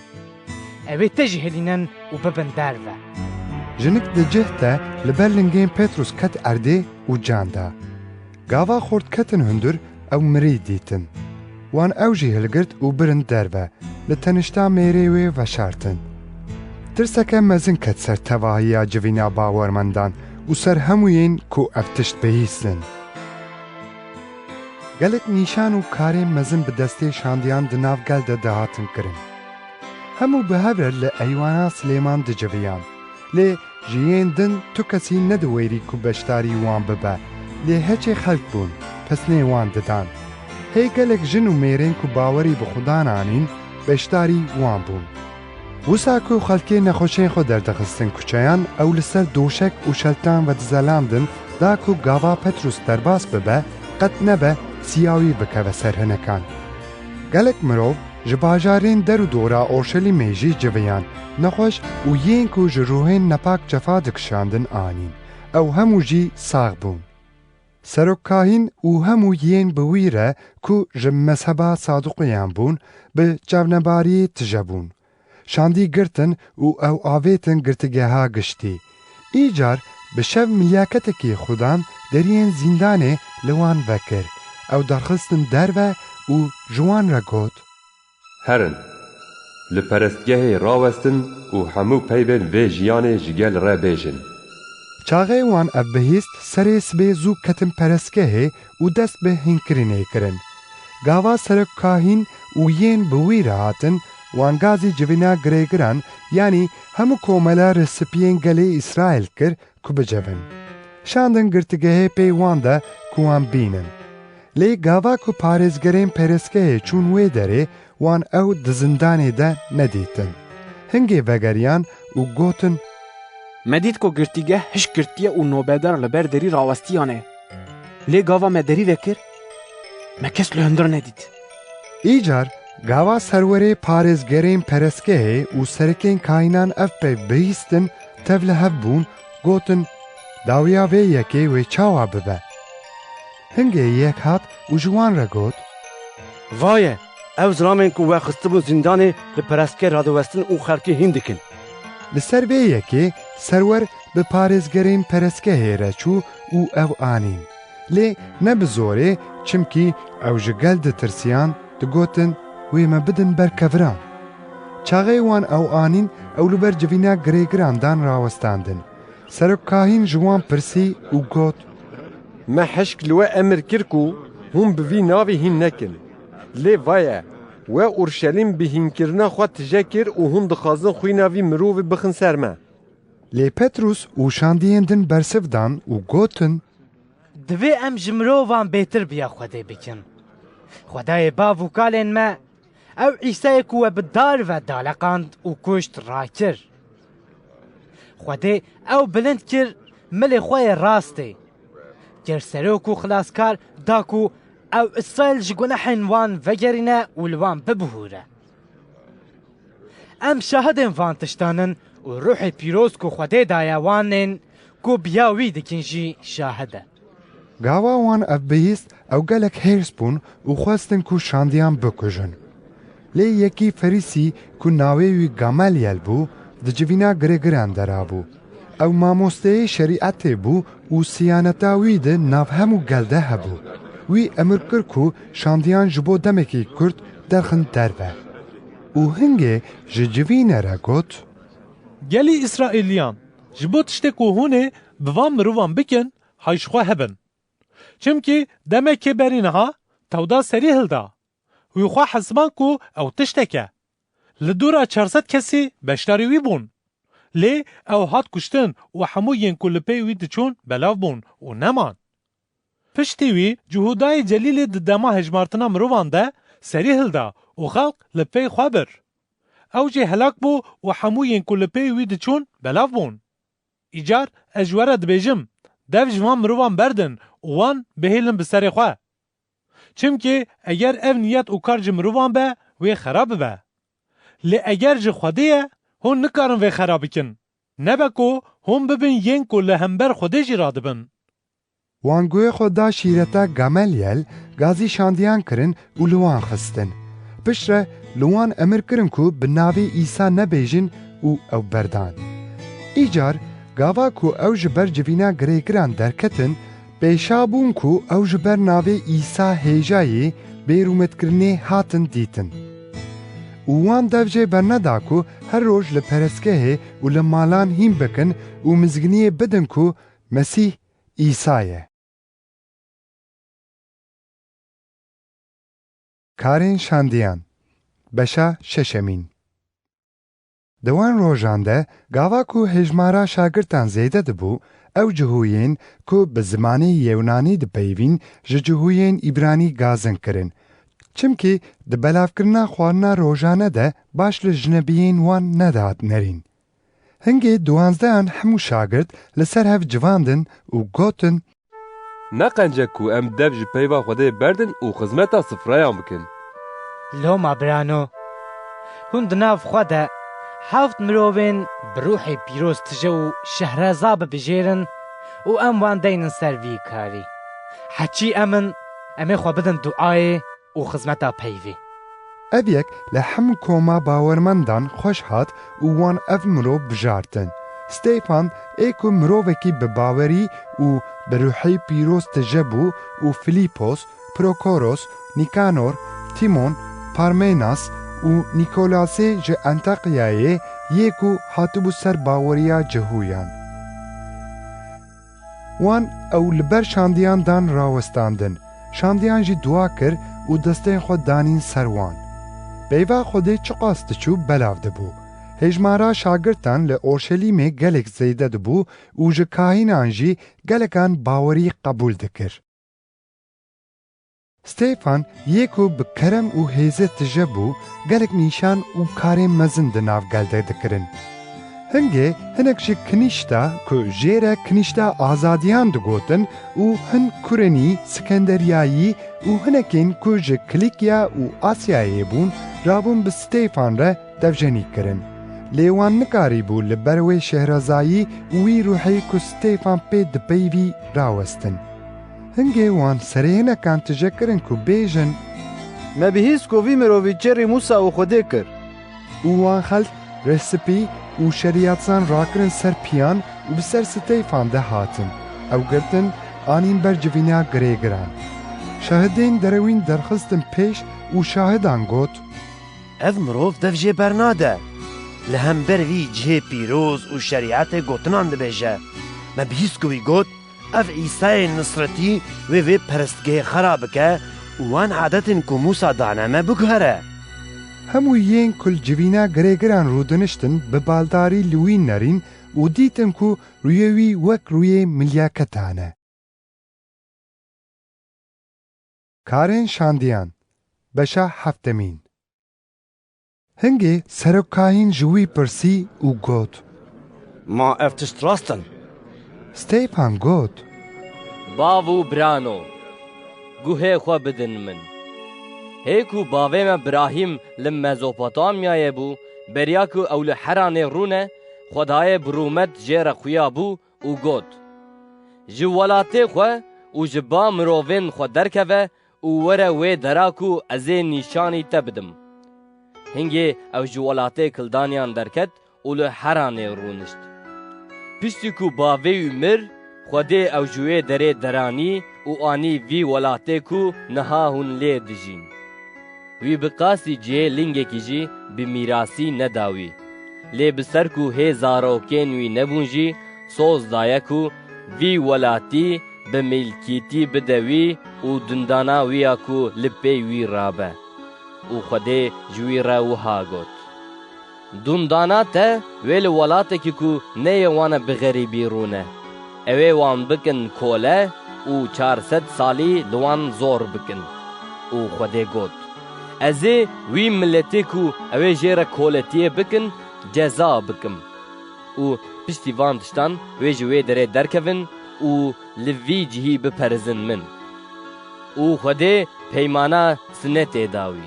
Ew ê te jî hilînin û bibin derve. Jinik di cih de li ber lingên Petrus ket erdê û can da. Gava xort ketin hundir ew mirî dîtin. Wan ew jî hilgirt û birin derve, li tenişta mêrê wê veşartin. Tirseke mezin ket ser tevahiya civîna bawermendan û ser hemû yên ku ev tişt bihîstin. Gelek nîşan û karên mezin bi destê şandiyan di nav gel de dihatin kirin. Hemû bi hev re li eywana Silêman diciviyan. Lê ji yên din tu kesî nediwêrî ku beşdarî wan bibe. Lê heçê xelk bûn, pesnê wan didan. Hê gelek jin û mêrên ku bawerî bi Xudan anîn, beşdarî wan bûn. Wisa ku xelkê nexweşên xwe derdixistin kuçeyan, ew li ser doşek û şeltan vedizelandin, da ku gava Petrus derbas bibe, qet nebe siya wî bikeve ser hinekan. Gelek mirov ji bajarên der û dora Orşelîmê jî civiyan, nexweş û yên ku ji ruhên nepak cefa dikişandin anîn. Ew hemû jî sax bûn. Serokkahîn û hemû yên bi wî re ku ji mezheba Saduqiyan bûn, bi çavnebariyê tije bûn. Şandî girtin û ew avêtin girtîgeha giştî. Îcar bi şev milyaketekî xudan deriyên zîndanê li wan vekir. Ew derxistin derve û ji wan re got, Herin, li perestgehê rawestin û hemû peyvên vê jiyanê ji gel re bêjin. Çaxê wan ev bihîst, serê sibê zû ketin perestgehê û dest bi hînkirinê kirin. Gava serok kahîn û yên bi wî re hatin, wan gazî civîna girêgiran, yanî hemû komela risipiyên gelê Îsraîl kir ku bicevin. Şandin girtîgehê pê wan de ku wan bînin. Lê gava ku parêzgerên perestgehê çûn wê derê, wan ew di zindanê de nedîtin. Hingê vegeriyan û gotin, Me dît ku girtîgeh hişk girtiye û nobedar li ber derî rawestiyane. Lê gava me derî vekir, me kes li hundir nedît. Îcar gava serwerê parêzgerên perestgehê û serekên kahînan ev peyv bihîstin, tev li hev bûn, gotin, Dawiya vê yekê wê çawa bibe? Hingê yek hat û ji wan re got, Vaye, ew zilamên ku we xistibûn zîndanê li perestgeh radiwestin û xelkê hîn dikin. Li ser vê yekê serwer bi parêzgerên perestgehê re çû û ew anîn. Lê ne bi zorê, çimkî ew ji gel ditirsiyan, digotin, Wê me bidin ber keviran. Çaxê wan ew anîn, ew li ber civîna girêgiran dan rawestandin. Serok kahîn ji wan pirsî û got, Me hişk li we emir kir ku hûn bi vî navî hîn nekin. Lê vaye, we Urşelîm bi hînkirina xwe tije kir û hûn dixwazin xwîna vî mirovî bixin ser me. Lê Petrus û şandiyên din bersiv dan û gotin, Divê em ji mirovan bêtir biya Xwedê bikin. Xwedayê bav û kalên me, ew Îsayê ku we bi dar ve daleqand û kuşt rakir. Xwedê ew bilind kir milê xwe yê rastê. Kir serok û xilaskar da ku ew Îsraîl ji gunehên wan vegerîne û li wan bibihûre. Em şahidên van tiştan in û ruhê pîroz ku Xwedê daye wan ên ku biya wî dikin jî şahid e. Gava wan ev bihîst, ew gelek hêrs bûn û xwestin ku şandiyan bikujin. Lê yekî Ferîsî ku navê wî Gamelyel bû, di civîna girêgiran de rabû. Ew mamosteyê şerîetê bû û siyaneta wî di nav hemû gel de hebû. Wî emir kir ku şandiyan ji bo demekî kurt derxin derve. Û hingê ji civîne re got, Gelî Îsraîliyan, ji bo tiştê ku hûn ê bi van mirovan bikin, hay ji xwe hebin. Çimkî demekê berî niha tewda serî hilda. Wî xwe hesiband ku ew tiştek e. Li dûra çar sed kesî beşdarî wî bûn. Lê ew hat kuştin û hemû yên ku li pey wî diçûn belav bûn û neman. Piştî wî Cihûdayê Celîlê di dema hejmartina mirovan de serî hilda û xelk li pey xwe bir. Ew jî helak bû û hemû yên ku li pey wî diçûn belav bûn. Îcar ez ji we re dibêjim, dev ji van mirovan berdin û wan bihêlin bi serê xwe. Çimkî eger ev niyet û kar ji mirovan be, wê xera bibe. Lê eger ji Xwedê ye, hûn nikarin vê xera bikin. Nebe ku hûn bibin yên ku li hember Xwedê jî radibin. Wan guhê xwe da şîreta Gamelyel, gazî şandiyan kirin û li wan xistin. Piştre li wan emir kirin ku bi navê Îsa nebêjin û ew berdan. Îcar gava ku ew ji ber civîna girêkiran derketin, pêşa bûn ku ew ji ber navê Îsa hêjayê bêrûmetkirinê hatin dîtin. Û wan dev jê berneda ku her roj li perestgehê û li malan hîn bikin û mizginiyê bidin ku Mesîh Îsa ye. Karên şandiyan, beşa şeşemîn. Di wan rojan de, gava ku hejmara şagirtan zêde dibû, ew cihûyên ku bi zimanê Yewnanî dipeyivîn, ji cihûyên Îbranî gazin kirin. Çimkî di belavkirina xwarina rojane de baş li jinebiyên wan nedat nerîn. Hingê duwanzdehan hemû şagirt li ser hev civandin û gotin: Neqence ku em dev ji peyva Xwedê berdin û xizmeta sifreyan bikin. Loma birano, hûn di nav xwe de heft mirovên bi ruhê pîroz tije û şehreza bibijêrin û em wan deynin ser vî karî. Heçî em in, em ê xwe bidin duayê û xizmeta peyvê. Ev yek li hemû koma bawermendan xweş hat û wan ev mirov bijartin. Stêfan ê ku mirovekî bi bawerî û bi ruhê pîroz tije bû û Filîpos, Prokoros, Nîkanor, Tîmon, Parmenas û Nîkolasê ji Entakyayê yê ku hatibû ser baweriya Cihûyan. Wan ew li ber şandiyan dan rawestandin. Şandiyan jî dua kir û destên xwe danîn ser wan. Peyva Xwedê çiqas diçû belav dibû. Hejmara şagirtan li Orşelîmê gelek zêde dibû û ji kahînan jî gelekan bawerî qebûl dikir. Stêfan yê ku bi kerem û hêzê tije bû, gelek nîşan û karên mezin di nav gel de dikirin. Hingê hinek ji kinîşta ku jê re kinîşta azadiyan digotin û hin Kurenî, Skenderyayî û hinekên ku ji Kilîkya û Asyayê bûn, rabûn bi Stêfan re devjenî kirin. Lê wan nikarîbû li ber wê şehrezayî û wî ruhê ku Stêfan pê dipeyivî rawestin. Hingê wan serê hinekan tije kirin ku bêjin: Me bihîst ku vî mirovî çêrî Mûsa û Xwedê kir. Û wan xelk rêspî û şerîyatsan rakirin ser piyan û bi ser Stêfan de hatin. Ew girtin, anîn ber civîna girêgiran. Şahidên derewîn derxistin pêş û şahidan got: Ev mirov dev jê bernade. Li hember vî cihê pîroz û şerîetê gotinan dibêje. Me bihîst ku wî got, Ev Îsayê Nisretî wê vê perestgehê xera bike û wan adetên ku Mûsa dane me biguhere. Hemû yên ku li civîna girêgiran rûdiniştin bi baldarî li wî nerîn û dîtin ku rûyê wî wek rûyê milyaketan e. Karên şandiyan, beşa heftemîn. Hingê serokkahîn ji wî pirsî û got: Ma ev tişt rast in? Stêfan got: Bav û birano, guhê xwe bidin min. Hê ku bavê me Birahîm li Mezopotamyayê bû, beriya ku ew li Heranê rûne, Xwedayê bi rûmet jê re xuya bû û got: Ji welatê xwe û ji ba mirovên xwe derkeve û were wê dera ku ez ê nîşanî te bidim. Hingê ew ji welatê Kildaniyan derket û li Heranê rûnişt. Piştî ku bavê wî mir, Xwedê ew ji wê derê deranî û anî vî welatê ku niha hûn lê dijîn. Wî bi qasî cihê lingekî jî bi mîrasî neda wî. Lê bi ser ku hê zarokên wî nebûn jî, soz daye ku vî welatî bi milkîtî bide wî û dundana wî ya ku li pey wî rabe. Û Xwedê ji wî re wiha got: Dundana te wê li welatekî ku neyê wan e bi xerîbî rûne. Ew ê wan bikin kole û çar sed salî li wan zor bikin. Û Xwedê got: Ez ê wî miletê ku ew ê jê re koletiyê bikin, ceza bikim. û piştî van tiştan wê ji wê derê derkevin û li vî cihî biperizin min. Û Xwedê peymana sinetê da wî.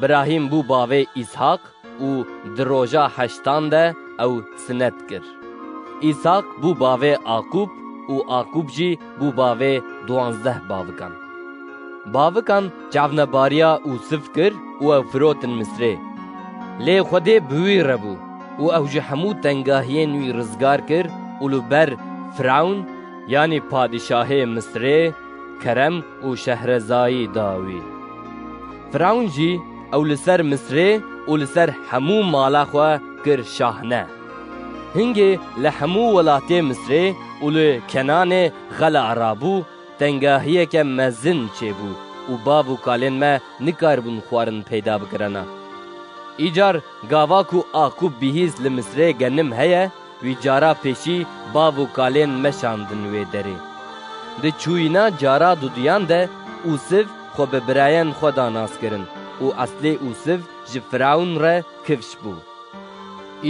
Birahîm bû bavê Îshaq û di roja heştan de ew sinet kir. Îshaq bû bavê Aqûb û Aqûb jî bû bavê duwazdeh bavikan. Bavikan çavnebariya Ûsiv kir û ew firotin Misrê. Lê Xwedê bi wî re bû û ew ji hemû tengahiyên wî rizgar kir û li ber Firewn, yanî padîşahê Misrê, kerem û şehrezayî da wî. Firewn jî ew li ser Misrê û li ser hemû mala xwe kir şahne. Hingê li hemû welatê Misrê û li Kenanê xela rabû, tengahiyeke mezin çêbû û bav û kalên me nikaribûn xwarin peyda bikirana. Îcar gava ku Aqûb bihîst li Misrê genim heye, wî cara pêşî bav û kalên me şandin wê derê. Di çûyîna cara duduyan de Ûsiv xwe bi birayên xwe da nas kirin û eslê Ûsiv ji Firewn re kifş bû.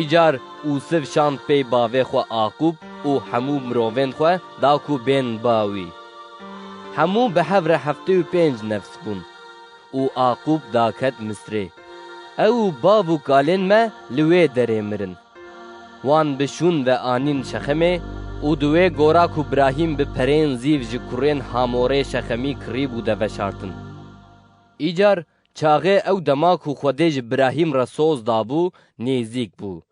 Îcar Ûsiv şand pey bavê xwe Aqûb û hemû mirovên xwe da ku bên ba wî. Hemû bi hev re heftê û pênc nefs bûn û Aqûb daket Misrê. Ew û bav û kalên me li wê derê mirin. Wan bi şûn ve anîn Şexemê û di wê gora ku Birahîm bi perên zîv ji kurên Hamorê Şexemî kirîbû de veşartin. Îcar çaxê ew dema ku Xwedê ji Birahîm re soz dabû, nêzîk bû.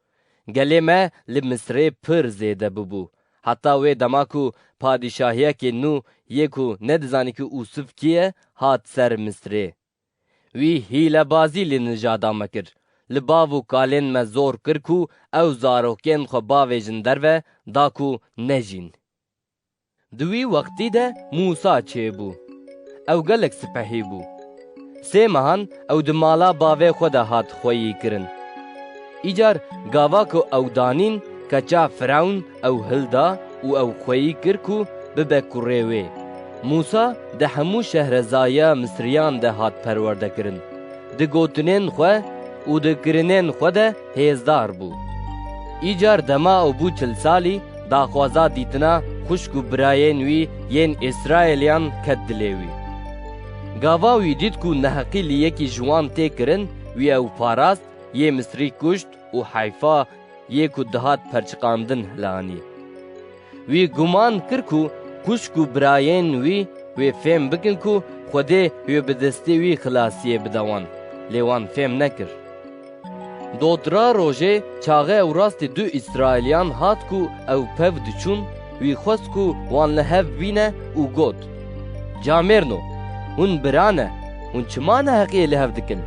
Gelê me li Misrê pir zêde bibû. Heta wê dema ku padîşahiyekê nû yê ku nedizanî ku Ûsiv kî ye, hat ser Misrê. Wî hîlebazî li nijada me kir. Li bav û kalên me zor kir ku ew zarokên xwe bavêjin derve, da ku nejîn. Di wî wextî de Mûsa çêbû. Ew gelek sipehî bû. Sê mehan ew di mala bavê xwe de hat xweyî kirin. Îcar gava ku ew danîn, keça Firewn ew hilda û ew xweyî kir ku bibe kurê wê. Mûsa di hemû şehrezayiya Misriyan de hat perwerde kirin. Di gotinên xwe û di kirinên xwe de hêzdar bû. Îcar dema ew bû çil salî, daxwaza dîtina xwişk û birayên wî yên Îsraêliyan ket dilê wî. Gava wî dît ku neheqî li yekî ji wan tê kirin, wî ew parast, yê Misrî kuşt û heyfa yê ku dihat perçiqandin hilanî. Wî guman kir ku xwişk û birayên wî wê fêm bikin ku Xwedê wê bi destê wî xilasiyê bide wan, lê wan fêm nekir. Dotira rojê çaxê ew rastî du Îsraîliyan hat ku ew pev diçûn, wî xwest ku wan li hev bîne û got, Camêrno, hûn bira ne, hûn çima neheqiyê li hev dikin?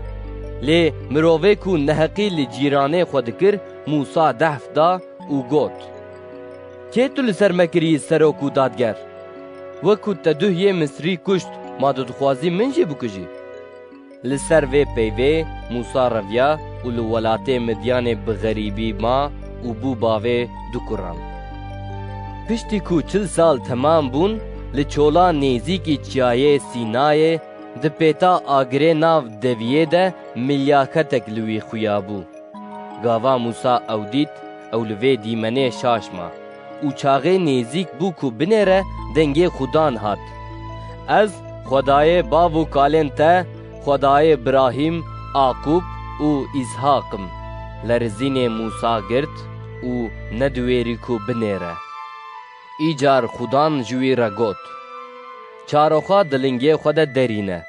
Lê mirovê ku neheqî li cîranê xwe dikir, Mûsa dehf da û got, Kê tu li ser me kirî serok û dadger? Wek ku te duh yê Misrî kuşt, ma tu dixwazî min jî bikujî? Li ser vê peyvê Mûsa reviya û li welatê Midyanê bi xerîbî ma û bû bavê du kuran. Piştî ku çil sal temam bûn, li çola nêzîkî çiyayê Sînayê, di pêta agirê nav deviyê de milyaketek li wî xuya bû. Gava Mûsa ew dît, ew li vê dîmenê şaş ma û çaxê nêzîk bû ku binêre, dengê Xudan hat, Ez Xwedayê bav û kalên te, Xwedayê Birahîm, Aqûb û Îshaq im. Lerizînê Mûsa girt û nediwêrî ku binêre. Îcar Xudan ji wî re got, Çaroxa di lingê xwe de derîne,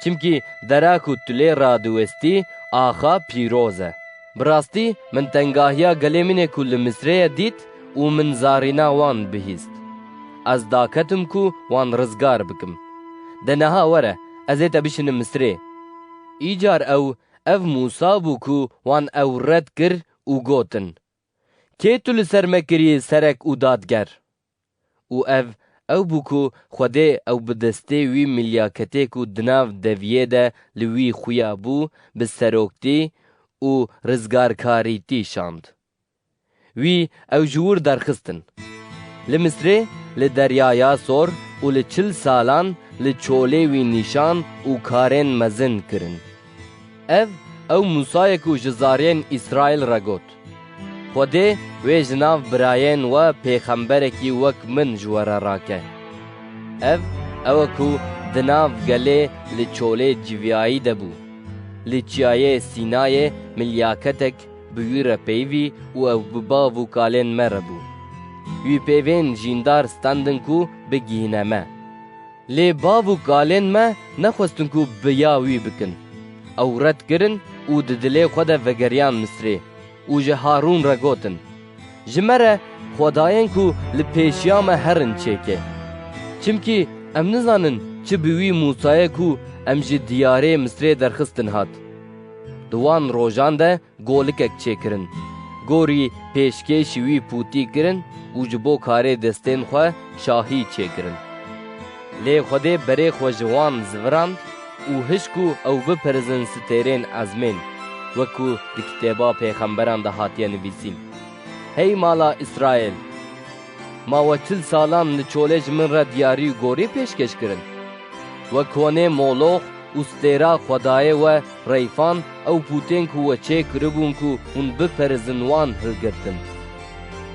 çimkî dera ku tu lê radiwestî axa pîroz e. Bi rastî min tengahiya gelê min ê ku li Misrê ye dît û min zarîna wan bihîst. Ez daketim ku wan rizgar bikim. De niha were, ez ê te bişînim Misrê. Îcar ew, ev Mûsa bû ku wan ew red kir û gotin, Kê tu li ser me kirî serek û dadger? Û ev, ew bû ku Xwedê ew bi destê wî milyaketê ku di nav deviyê de li wî xuya bû, bi seroktî û rizgarkarîtî şand. Wî ew ji wir derxistin. Li Misrê, li Deryaya Sor û li çil salan li çolê wî nîşan û karên mezin kirin. Ev, ew Mûsa ye ku ji zariyên Îsraîl re got, Xwedê wê ji nav birayên we pêxemberekî wek min ji we re rake. Ev, ew e ku di nav gelê li çolê civiyayî de bû. Li çiyayê Sînayê milyaketek bi wî re peyivî û ew bi bav û kalên me re bû. Wî pêvên jîndar standin ku bigihîne me. Lê bav û kalên me nexwestin ku bi ya wî bikin. Ew red kirin û di dilê xwe de vegeriyan Misrê û ji Harûn re gotin, "Ji me re xwedayên ku li pêşiya me herin çêke. Çimkî em nizanin çi bi wî Mûsayê ku em ji diyarê Misrê derxistin hat." Di wan rojan de golikek çêkirin. Gorî pêşkêşî wî pûtî kirin û ji bo karê destên xwe şahî çêkirin. Lê Xwedê berê xwe ji wan zivirand û hişt ku ew biperizin stêrên ezmên, wek ku di kitêba pêxemberan de hatiye nivîsîn, "Hey mala Îsraîl, ma we çil salan li çolê ji min re diyarî û gorî pêşkêş kirin? We konê Molox û stêra xwedayê we Reyfan, ew pûtên ku we çêkiribûn ku hûn biperizin, wan hilgirtin.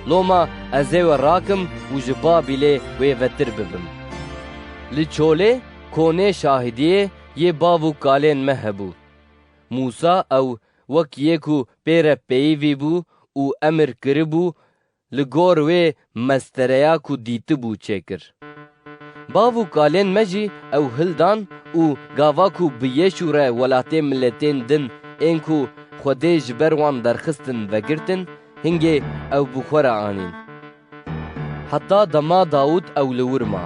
Loma ez ê we rakim û ji Babîlê wê vetir bibim." Li çolê konê şahidiyê yê bav û kalên me hebû. Mûsa ew wek yê ku pê re peyivî bû û emir kiribû, li gor wê mestereya ku dîtibû çêkir. Bav û kalên me jî ew hildan û gava ku bi Yêşû re welatê miletên din ên ku Xwedê ji ber wan derxistin vegirtin, hingê ew bi xwe re anîn. Heta dema Dawûd ew li wir ma.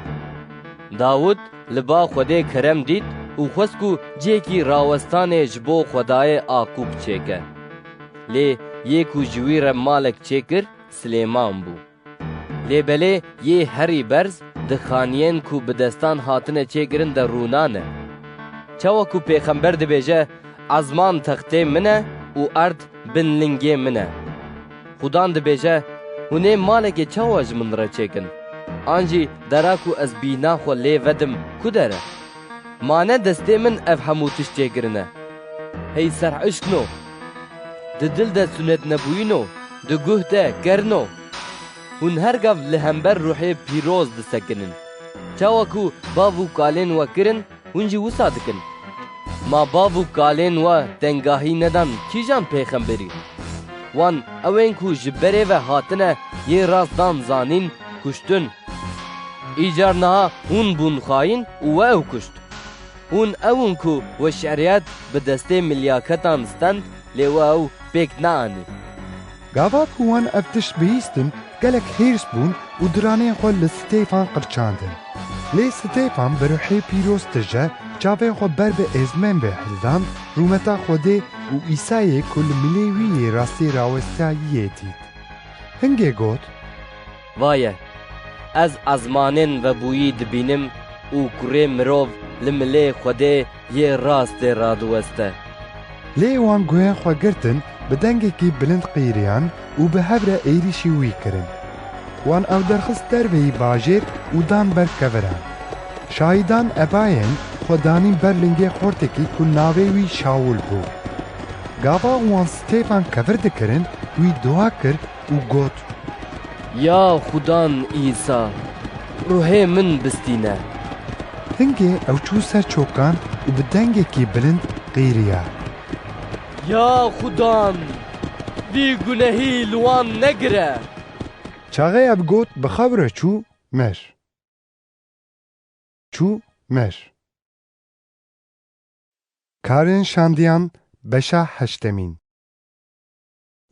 Dawûd li ba Xwedê kerem dît û xwest ku cihekî rawestanê ji bo Xwedayê Aqûb çêke. Lê yê ku ji wî re malek çêkir, Silêman bû. Lê belê yê herî berz di xaniyên ku bi destan hatine çêkirin de rûnane. Çawa ku pêxember dibêje, "Ezman textê min e û erd bin lingê min e." Xudan dibêje, "Hûn ê malekê çawa ji min re çêkin? An jî dera ku ez bîhna xwe lê vedim ku der e? Ma ne destê min ev hemû tişt çêkirine? Hey serhişkno, di dil de sunetnebûyîno, di guh de kerno. Hûn her gav li hember ruhê pîroz disekinin. Çawa ku bav û kalên we kirin, hûn jî wisa dikin. Ma bav û kalên we tengahî nedan kîjan pêxemberî? Wan ewên ku ji berê ve hatine yê rast dan zanîn, kuştin. Îcar niha hûn bûn xayîn û we ew kuşt. Hûn ew in ku we şeriyet bi destê milyaketan stend, lê we ew pêk neanî." Gava ku wan ev tişt bihîstin, gelek hêrs bûn û diranên xwe li Stêfan qirçandin. Lê Stêfan bi ruhê pîroz tije, çavên xwe ber bi êzmên ve hildan, rûmeta Xwedê û Îsayê ku li milê wî yê rastî rawestiyayî yê dît. Hingê got, "Vaye, ez ezmanên vebûyî dibînim û kurê mirov li milê Xwedê yê rastê radiweste." Lê wan guhên xwe girtin, bi dengekî bilind qîriyan û bi hev re êrîşî wî kirin. Wan ew derxist derveyî bajêr û dan ber keviran. Şahîdan ebayên xwe danîn ber lingê xortekî ku navê wî Şawûl bû. Gava wan Stêfan kevir dikirin, wî dua kir û got, "Ya Xudan Îsa, ruhê min bistîne." Hingê ew çû ser çokan û bi dengekî bilind qîriya, "Ya Xudan, vî gunehî li wan negire." Çaxê ev got, bi xew re çû, mir. Çû, mir. Karên Şandiyan, beşa heştemîn.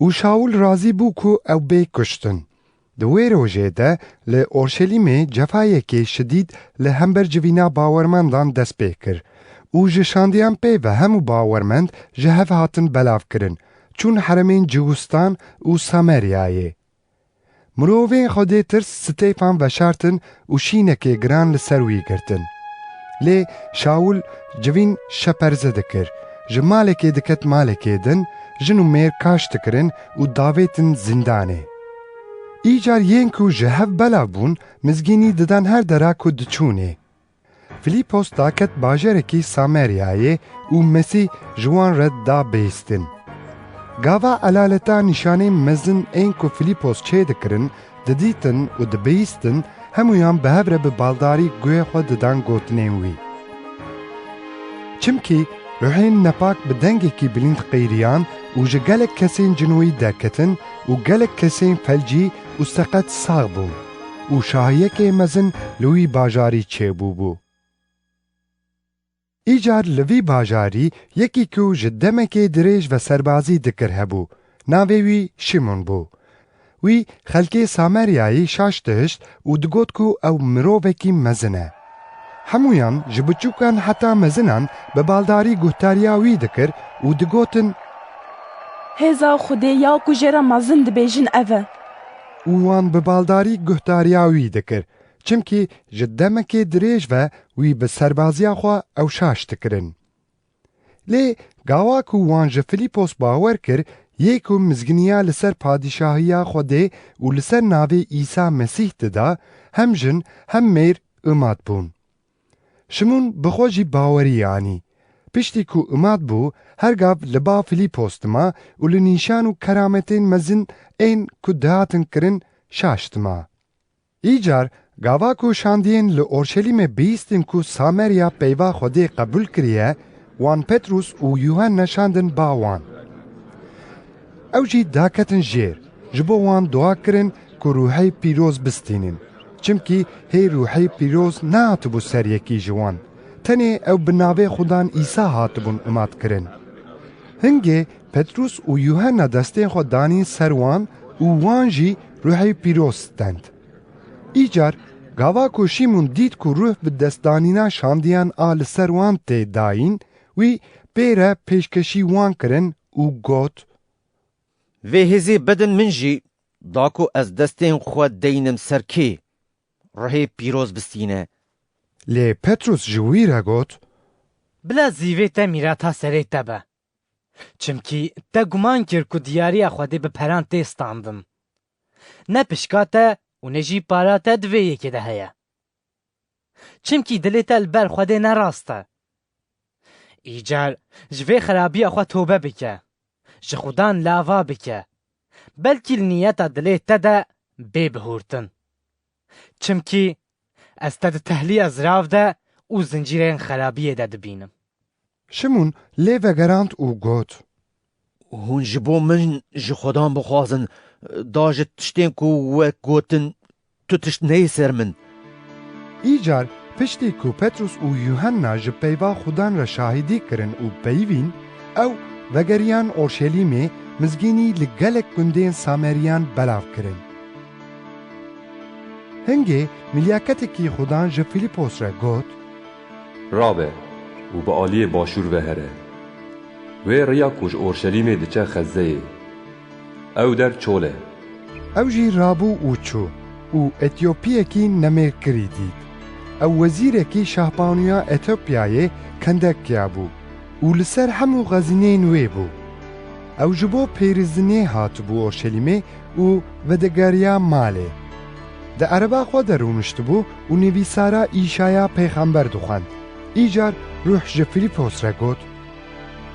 Û Şawûl razî bû ku ew bê kuştin. Di wê rojê de li Orşelîmê cefayekê şidîd li hember civîna bawermendan dest pê kir û ji şandiyan pê ve hemû bawermend ji hev hatin belavkirin, çûn heremên Ciwistan û Sameryayê. Mirovên Xwedê tirs Stêfan veşartin û şînekê giran li ser wî girtin. Lê Şawûl civîn şeperze dikir, ji malekê diket malekê din, jin û mêr kaş dikirin û davêtin zîndanê. Îcar yên ku ji hev belav bûn, mizgînî didan her dera ku diçûnê. Filîpos daket bajarekî Sameryayê û Mesîh ji wan re da bihîstin. Gava elaleta nîşanên mezin ên ku Filîpos çêdikirin, didîtin û dibihîstin, hemûyan bi hev re bi baldarî guhê xwe didan gotinên wî. Çimkî ruhên nepak bi dengekî bilind qîriyan û ji gelek kesên cinoyî derketin û gelek kesên felcî û seqet sax bûn û şahiyekê mezin li wî bajarî çêbûbû. Îcar li vî bajarî yekî ku ji demekê dirêj ve serbazî dikir hebû. Navê wî Şimon bû. Wî xelkê Sameryayê şaş dihişt û digot ku ew mirovekî mezin e. Hemûyan ji biçûkan heta mezinan bi baldarî guhtariya wî dikir û digotin, Hêza Xwedê ya ku jê re mezin dibêjin ev e. Û wan bi baldarî guhtariya wî dikir, çimkî ji demekê dirêj ve wî bi serbaziya xwe ew şaş dikirin. Lê gava ku wan ji Filîpos bawer kir, yê ku mizginiya li ser padîşahiya Xwedê û li ser navê Îsa Mesîh dida, hem jin hem mêr imat bûn. Şimûn bi xwe jî bawerî anî. Piştî ku imat bû, her gav li ba Filîpos dima û li nîşan û kerametên mezin ên ku dihatin kirin şaş dima. Îcar gava ku şandiyên li Orşelîmê bihîstin ku Samerya peyva Xwedê qebûl kiriye, wan Petrus û Yuhanna şandin ba wan. Ew jî daketin jêr, ji bo wan dua kirin ku Ruhê Pîroz bistînin. Çimkî hê Ruhê Pîroz nehatibû ser yekî ji wan. Tenê ew bi navê Xudan Îsa hatibûn imat kirin. Hingê Petrus û Yuhanna destên xwe danîn ser wan û wan jî Ruhê Pîroz stend. Îcar gava ku Şîmûn dît ku Ruh bi destdanîna şandiyan a li ser wan tê dayîn, wî pê re pêşkeşî wan kirin û got, Vê hêzê bidin min jî, da ku ez destên xwe deynim ser kê Ruhê Pîroz bistîne. Lê Petrus ji wî re got, Bila zîvê te mîrata serê te be. Çimkî te guman kir ku diyariya Xwedê bi peran tê standin. Ne pişka te û ne jî para te di vê yekê de heye. Çimkî dilê te li ber Xwedê ne rast e. Îcar ji vê xerabiya xwe tobe bike. Ji Xudan lava bike. Belkî li niyeta dilê te de bê bihurtin. Çimkî ez te di tehliya zirav de û zincîrên xerabiyê de dibînim. Şimûn lê vegerand û got, Hûn ji bo min ji Xudan bixwazin, da ji tiştên ku we gotin, tu tişt neyê ser min. Îcar piştî ku Petrus û Yuhanna ji peyva Xudan re şahidî kirin û peyivîn, ew vegeriyan Orşelîmê, mizgînî li gelek gundên Sameriyan belav kirin. Hingê milyaketekî Xudan ji Filîpos re got, Rabe û bi aliyê başûr ve here. Wê riya ku ji Orşelîmê diçe Xezzeyê. Ew der çol e. Ew jî rabû û çû û Etiyopiyekî nemêrkirî dît. Ew wezîrekî şahbanuya Etiyopiyayê Kendekiya bû û li ser hemû xezîneyên wê bû. Ew ji bo pêrizinê hatibû Orşelîmê û vedigeriya malê. Di ereba xwe de rûniştibû û nivîsara Îşaya pêxember dixwend. Îcar Ruh ji Filîpos re got,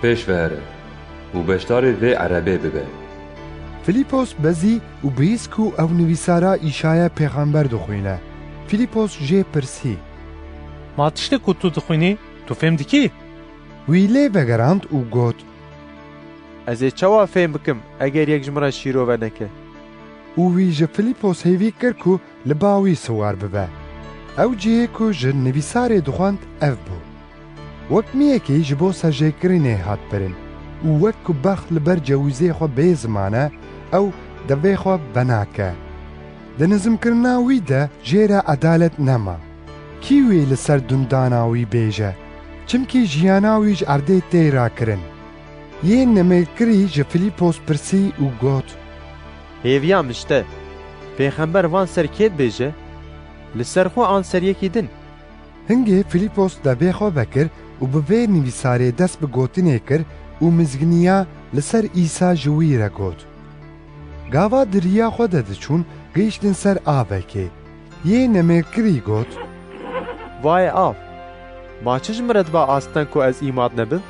Pêş ve here û beşdarê vê erebê bibe. Filîpos bezî û bihîst ku ew nivîsara Îşaya pêxember dixwîne. Filîpos jê pirsî, Ma tiştê ku tu dixwînî, tu fêm dikî? Wî lê vegerand û got, Ez ê çawa fêm bikim, eger yek ji min re şîrove neke? Û wî ji Filîpos hêvî kir ku li ba wî siwar bibe. Ew cihê ku ji nivîsarê dixwend ev bû. Wek miyekî ji bo sejêkirinê hat birin û wek ku bex li ber cewîzê xwe bê ziman e, ew devê xwe venake. Di nizimkirina wî de jê re edalet nema. Kî wê li ser dundana wî bêje? Çimkî jiyana wî ji erdê tê rakirin. Yê nemêrkirî ji Filîpos pirsî û got, Hêviya min ji te, pêxember van ser kê dibêje? Li ser xwe an ser yekî din? Hingê Filîpos devê xwe vekir û bi vê nivîsarê dest bi gotinê kir û mizginiya li ser Îsa ji wî re got. Gava di riya xwe de diçûn, gihîştin ser avekê. Yê nemêrkirî got, Vayê av! Ma çi ji min re dibe asteng ku ez îmat nebim?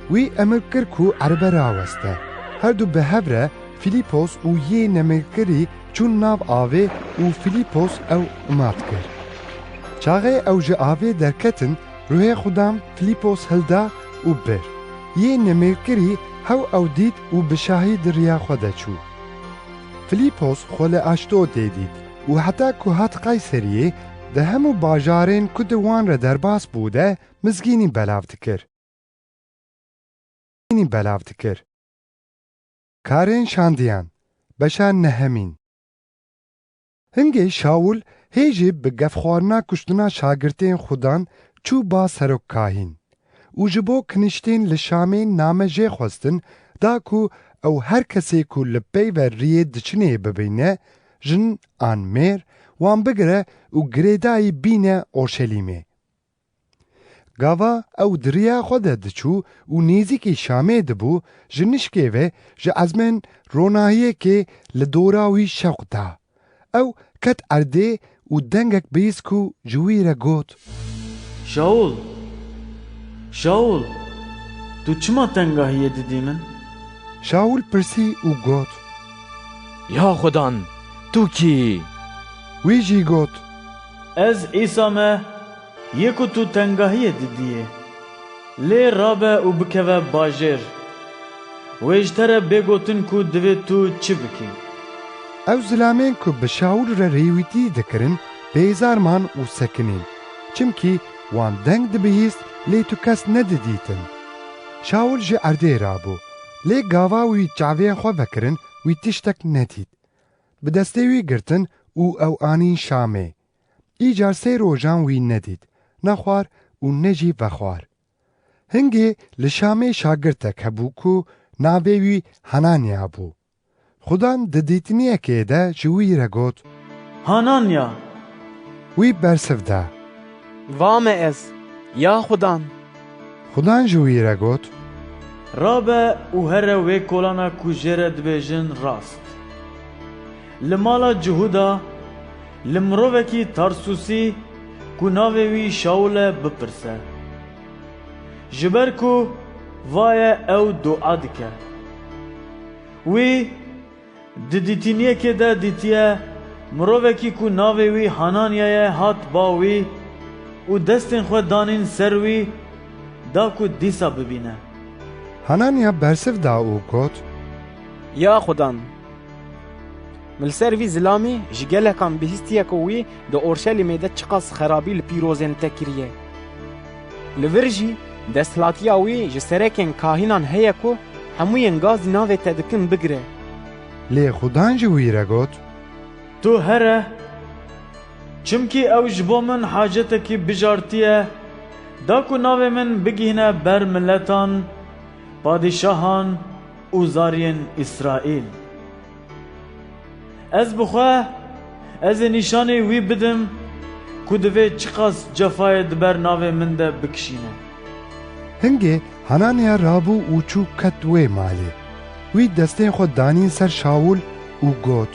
Wî emir kir ku erebe raweste. Her du bi hev re Filîpos û yê nemêrkirî çûn nav avê û Filîpos ew imat kir. Çaxê ew ji avê derketin, ruhê Xudan Filîpos hilda û bir. Yê nemêrkirî hew ew dît û bi şahî di riya xwe de çû. Filîpos xwe li Aşdodê dît û heta ku hat Qayseriyê, di hemû bajarên ku di wan re derbas bû de mizgînî belav dikir. Mizgînî belav dikir. Karên şandiyan, beşa nehemîn. Hingê Şawul hê jî bi gefxwarina kuştina şagirtên Xudan çû ba serokkahîn û ji bo kinîştên li Şamê name jê xwestin, da ku ew her kesê ku li pey ve riyê diçinê bibîne, jin an mêr, wan bigire û girêdayî bîne Orşelîmê. Gava ew di riya xwe de diçû û nêzîkî Şamê dibû, ji nişkê ve ji ezmên ronahiyekê li dora wî şewq da. Ew ket erdê û dengek bihîst ku ji wî re got: "Şaul, Şaul, tu çima tengahiyê didî min?" Şaul pirsî û got: "Ya Xudan, tu kî yî?" Wî jî got: "Ez Îsa me, yê ku tu tengahiyê didiyê. Lê rabe û bikeve bajêr. Wê ji te re bê gotin ku divê tu çi bikî." Ew zilamên ku bi Şaul re rêwîtî dikirin, bêzar man û sekinîn, çimkî wan deng dibihîst, lê tu kes nedidîtin. Şaul ji erdê rabû, lê gava wî çavên xwe vekirin, wî tiştek nedît. Bi destê wî girtin û ew anîn Şamê. Îcar sê rojan wî nedît, ne xwar û ne jî vexwar. Hingê li Şamê şagirtek hebû ku navê wî Hananya bû. Xudan di dîtiniyekê de ji wî re got: "Hananya!" Wî bersiv da: "Va me ez, ya Xudan." Xudan ji wî re got: "Rabe û here wê kolana ku jê re dibêjin rast. Li mala Cihuda, li mirovekî Tarsûsî ku navê wî Şaul e bipirse. Ji ber ku va ye ew dua dike. Wî di dîtiniyekê de dîtiye mirovekî ku navê wî Hananya ye hat ba wî û destên xwe danîn ser wî da ku dîsa bibîne." Hananya bersiv da û got: "Ya Xudan, min li ser vî zilamî ji gelekan bihîstiye ku wî di Orşelîmê de çiqas xerabî li pîrozên te kiriye. Li vir jî desthilatiya wî ji serekên kahînan heye ku hemûyên gazî navê te dikin bigire." Lê Xudan ji wî re got: "Tu here, çimkî ew ji bo min hacetekî bijartiye, da ku navê min bigihîne ber miletan, padîşahan û zariyên Îsraîl. Ez bi xwe, ez ê nîşanê wî bidim ku divê çiqas cefayê di ber navê min de bikişîne." Hingê Hananya rabû û çû ket wê malê. Wî destên xwe danîn ser Şawul û got: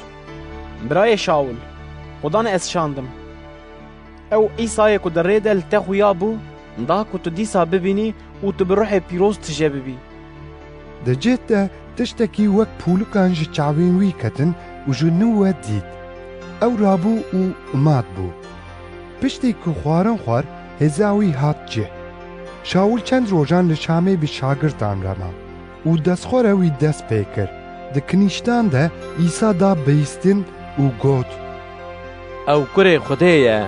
"Birayê Şawul, Xudan ez şandim. Ew Îsayê ku di rê de li te xuya bû, da ku tu dîsa bibînî û tu bi ruhê pîroz tije bibî." Di cih de tiştekî wek pûlikan ji çavên wî ketin û ji nû we dît. Ew rabû û imat bû. Piştî ku xwarin xwar, hêza wî hat cih. Şawul çend rojan li Şamê bi şagirtan re ma û destxwe re wî dest pê kir. Di kinîştan de Îsa da bihîstin û got: "Ew kurê Xwedê ye."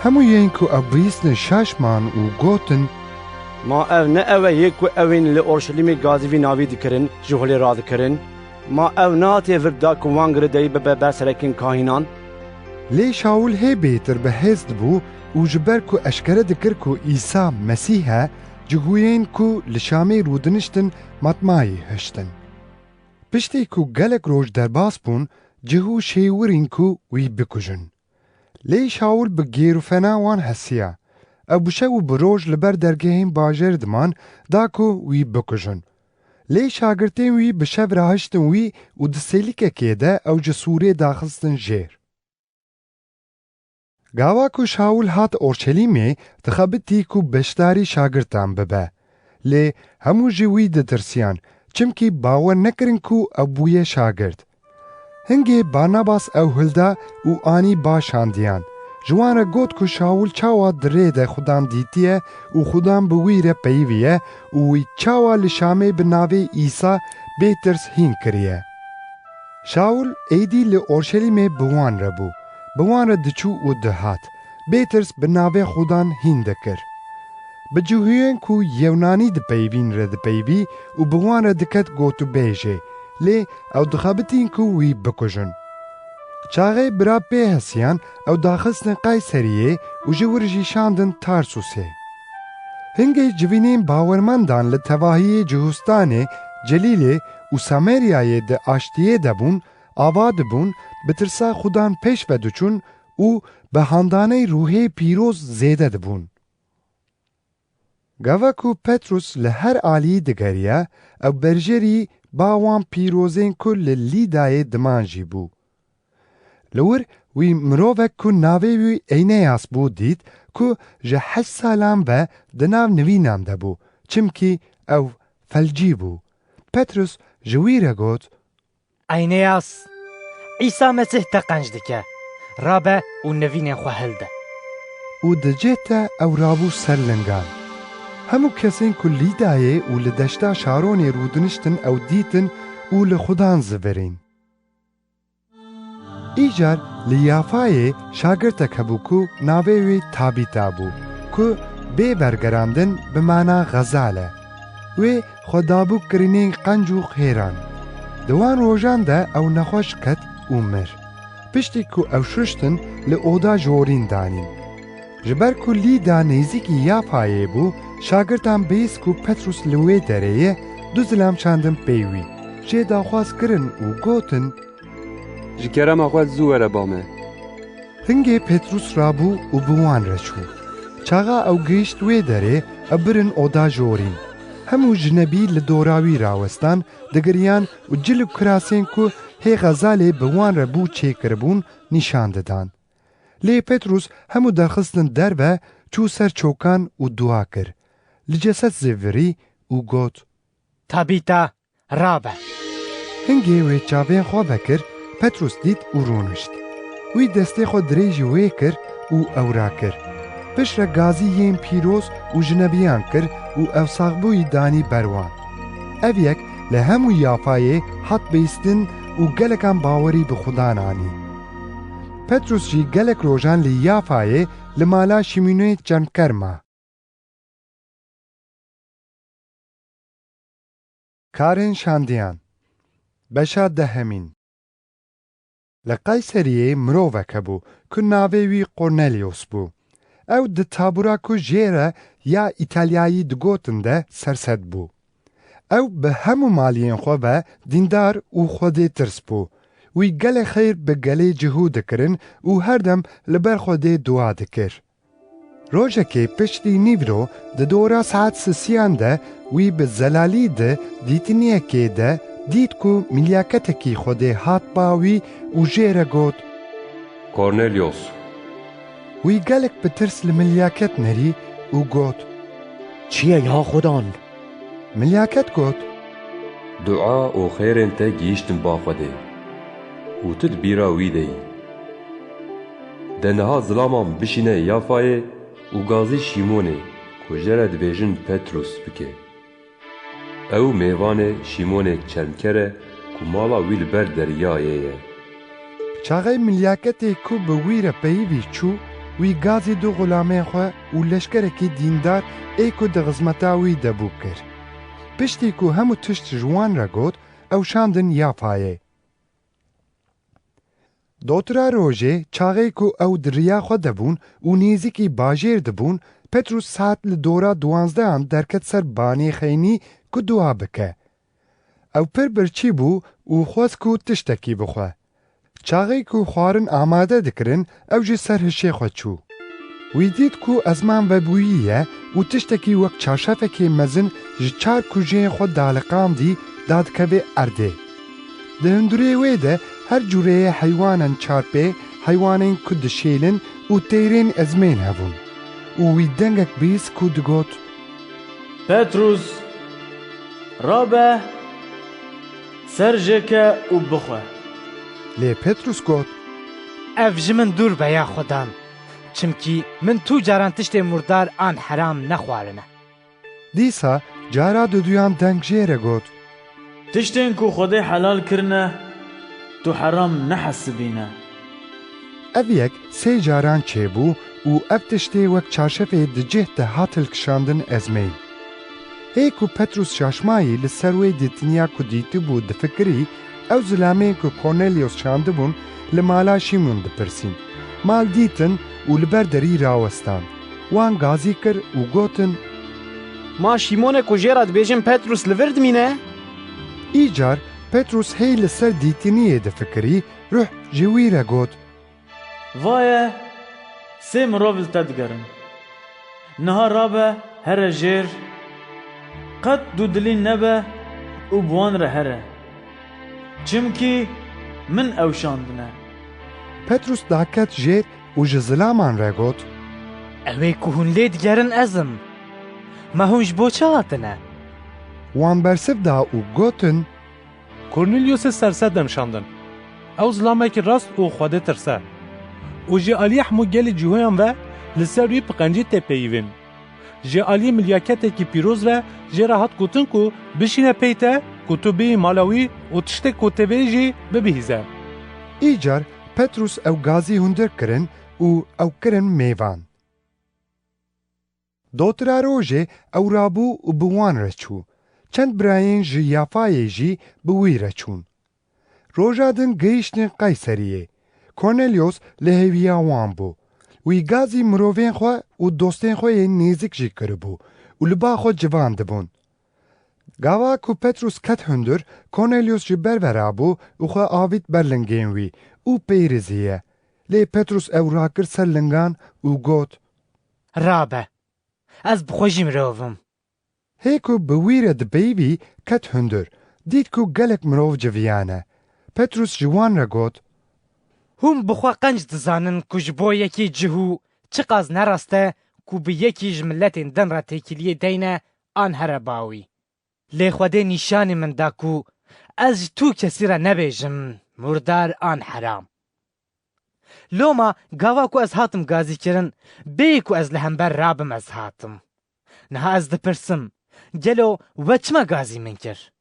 Hemû yên ku ew bihîstin şaş man û gotin: "Ma ev ne ew e yê ku ewên li Orşelîmê gazî vî navî dikirin, ji holê radikirin? Ma ew nehatiye vir da ku wan girêdayî bibe ber serekên kahînan?" Lê Şawul hê bêtir bi hêz dibû û ji ber ku eşkere dikir ku Îsa Mesîh e, cihûyên ku li Şamê rûdiniştin matmayî hiştin. Piştî ku gelek roj derbas bûn, cihû şêwirîn ku wî bikujin. Lê Şawul bi gêr û fena wan hesiya. Ew bi şev û bi roj li ber dergehên bajêr diman, da ku wî bikujin. Lê şagirtên wî bi şev rahiştin wî û di sêlikekê de ew ji sûrê daxistin jêr. Gava ku Şawul hat Orşelîmê, dixebitî ku beşdarî şagirtan bibe. Lê hemû ji wî ditirsiyan, çimkî bawer nekirin ku ew bûye şagirt. Hingê Barnabas ew hilda û anî ba şandiyan. Ji wan re got ku Şawul çawa di rê de Xudan dîtiye û Xudan bi wî re peyiviye û wî çawa li Şamê bi navê Îsa bêtirs hîn kiriye. Şawul êdî li Orşelîmê bi wan re bû. Bi wan re diçû û dihat. Bêtirs bi navê Xudan hîn dikir. Bi cihûyên ku Yewnanî dipeyivîn re dipeyivî û bi wan re diket gotûbêjê, lê ew dixebitîn ku wî bikujin. Çaxê bira pê hesiyan ew daxistin Qayseriyê û ji wir jî şandin Tarsusê. Hingê civînên bawermendan li tevahiyê Cihûstanê, Celîlê û Sameryayê di aştiyê de bûn, ava dibûn, bi tirsa Xudan pêş ve diçûn û bi handaney Ruhê Pîroz zêde dibûn. Gava ku Petrus li her alî digeriya, ew berjerî ba wan pîrozên ku li Lîdayê diman jî bû. Li wir wî mirovek ku navê wî Eyneyas bû dît, ku ji heşt salan ve di nav nivînan de bû, çimkî ew felcî bû. Petrus ji wî re got, Eyneyas, Îsa Mesîh te qenc dike. Rabe û nivînên xwe hilde. Û di cih te ew rabû ser lingan. Hemû kesên ku Lîdayê û li deşta Şaronê rûdiniştin ew dîtin û li Xudan zivirîn. Îcar li Yafayê şagirtek hebû ku navê wî Tabîta bû, ku bê bergerandin bi mana xezal e. Wê xwe dabû kirinên qenc û xêran. Di wan rojan de ew nexweş ket û mir. Piştî ku ew şuştin, li oda jorîn danîn. Ji ber ku Lîda nêzîkî Yafayê bû, şagirtan bihîst ku Petrus li wê derê ye, du zilam şandin pey wî. Jê daxwaz kirin û gotin, Ji kerema xwe zû were ba me. Hingê Petrus rabû û bi wan re çû. Çaxa ew gihişt wê derê, ew birin oda jorîn. Hemû jinebî li dora wî rawestan, digiriyan û cil û kirasên ku hê xezalê bi wan re bû çêkiribûn, nîşan didan. Lê Petrus hemû derxistin derve, çû ser çokan û dua kir. Li cesed zivirî û got, Tabîta, rabe. Hingê wê çavên xwe vekir, Petrus dît û rûnişt. Wî destê xwe dirêjî wê kir û ew rakir. Piştre gazî yên pîroz û jinebiyan kir û ew saxbûyî danî ber wan. Ev yek li hemû Yafayê hat bihîstin û gelekan bawerî bi Xudan anî. Petrus jî gelek rojan li Yafayê li mala Şîmûnê çemker ma. Karên şandiyan. Beşa dehemîn. Li Qayseriyê mirovek hebû ku navê wî Qornelyos bû. Ew di tabûra ku jê re ya Îtalyayî digotin de sersed bû. Ew bi hemû maliyên xwe ve dîndar û Xwedê tirs bû. Wî gelek xeyr bi gelê cihû dikirin û her dem li ber Xwedê dua dikir. Rojekê piştî nîvro di dora saet sisiyan de wî bi zelalî di dîtiniyekê de dît ku milyaketekî Xwedê hat ba wî û jê re got, Kornelyos. Wî gelek bi tirs li milyaket nerî û got, Çi ye ya Xudan? Milyaket got, Dua û xêrên te gihîştin ba Xwedê û tu di bîra wî de yî. De niha zilaman bişîne Yafayê û gazî Şîmonê ku jê re dibêjin Petrûs bike. Ew mêvanê Şîmonê çermker e ku mala wî li ber deryayê ye. Çaxê milyaketê ku bi wî re peyivî çû, wî gazî du xulamên xwe û leşkerekî dîndar ê ku di xizmeta wî de bû kir. Piştî ku hemû tişt ji wan re got, ew şandin Yafayê. Dotira rojê, çaxê ku ew di riya xwe de bûn û nêzîkî bajêr dibûn, Petrûs saet li dora duwanzdehan derket ser banê xeynî ku dua bike. Ew pir birçî bû û xwest ku tiştekî bixwe. Çaxê ku xwarin amade dikirin, ew ji ser hişê xwe çû. Wî dît ku ezman vebûyî ye û tiştekî wek çarşafekê mezin ji çar kujeyên xwe daliqandî dadikeve erdê. Di hundirê wê de her cûreyê heywanên çarpê, heywanên ku dişêlin û teyrên ezmên hebûn. Û wî dengek bihîst ku digot, Petrûs, rabe Ser jê ke û bixwe. Lê Petrus got: Ev ji min dûr be ya Xudan, çimkî min tu caran tiştê murdar an heram nexwarine. Dîsa cara duduyan deng jê re got: Tiştên ku Xwedê helal kirine, tu heram nehesibîne. Ev yek sê caran çêbû û ev tiştê wek çarşefê di cih de hat hilkişandin ezmeyî. Hê ku Petrus şaşmayî li ser wê dîtiniya ku dîtibû difikirî, ew zilamên ku Kornelyos şandibûn li mala Şîmon dipirsîn. Mal dîtin û li ber derî rawestan. Wan gazî kir û gotin: Ma Şîmonê ku jê re dibêjin Petrus li vir dimîne? Îcar Petrus hê li ser dîtiniyê difikirî, ruh ji wî re got: Vaye, sê mirov li te digerin. Niha rabe here jêr, qet dûdilî nebe û bi wan re here. Çimkî min ew şandine. Petrus daket jêr û ji zilaman re got: Ew ê ku hûn lê digerin ez im. Ma hûn ji bo çi hatine? Wan bersiv da û gotin: Kornelyosê sersedem şandin. Ew zilamekî rast û Xwedê tirse. Û ji aliyê hemû gelê Cîhoyan ve li ser wî bi qencî tê peyivîn. Ji aliyê milyaketekî pîroz ve jê re hat gotin ku bişîne pey te, ku tu bêyî mala wî û tiştê ku tê bê jî bibihîze. Îcar Petrus ew gazî hundir kirin û ew kirin mêvan. Dotira rojê ew rabû û bi wan re çû. Çend birayên ji Yafayê jî bi wî re çûn. Roja din gihîştin Qeyseriyê. Kornelyos li hêviya wan bû. Wî gazî mirovên xwe û dostên xwe yên nêzik jî kiribû û li ba xwe civandibûn. Gava ku Petrus ket hundir, Kornelyos ji ber ve rabû û xwe avît ber lingên wî û pêrizî ye. Lê Petrus ew rakir ser lingan û got: Rabe, ez bi xwe jî mirov im. Hê ku bi wî re dipeyivî, ket hundir, dît ku gelek mirov civiyane. Petrus ji wan re got: Hûn bi xwe qenc dizanin ku ji bo yekî cihû çiqas nerast e ku bi yekî ji miletên din re têkiliyê deyne an here ba wî. Lê Xwedê nîşanî min da ku ez ji tu kesî re nebêjim murdar an heram. Loma gava ku ez hatim gazî kirin, bêyî ku ez li hember rabim ez hatim. Niha ez dipirsim, gelo we çima gazî min kir?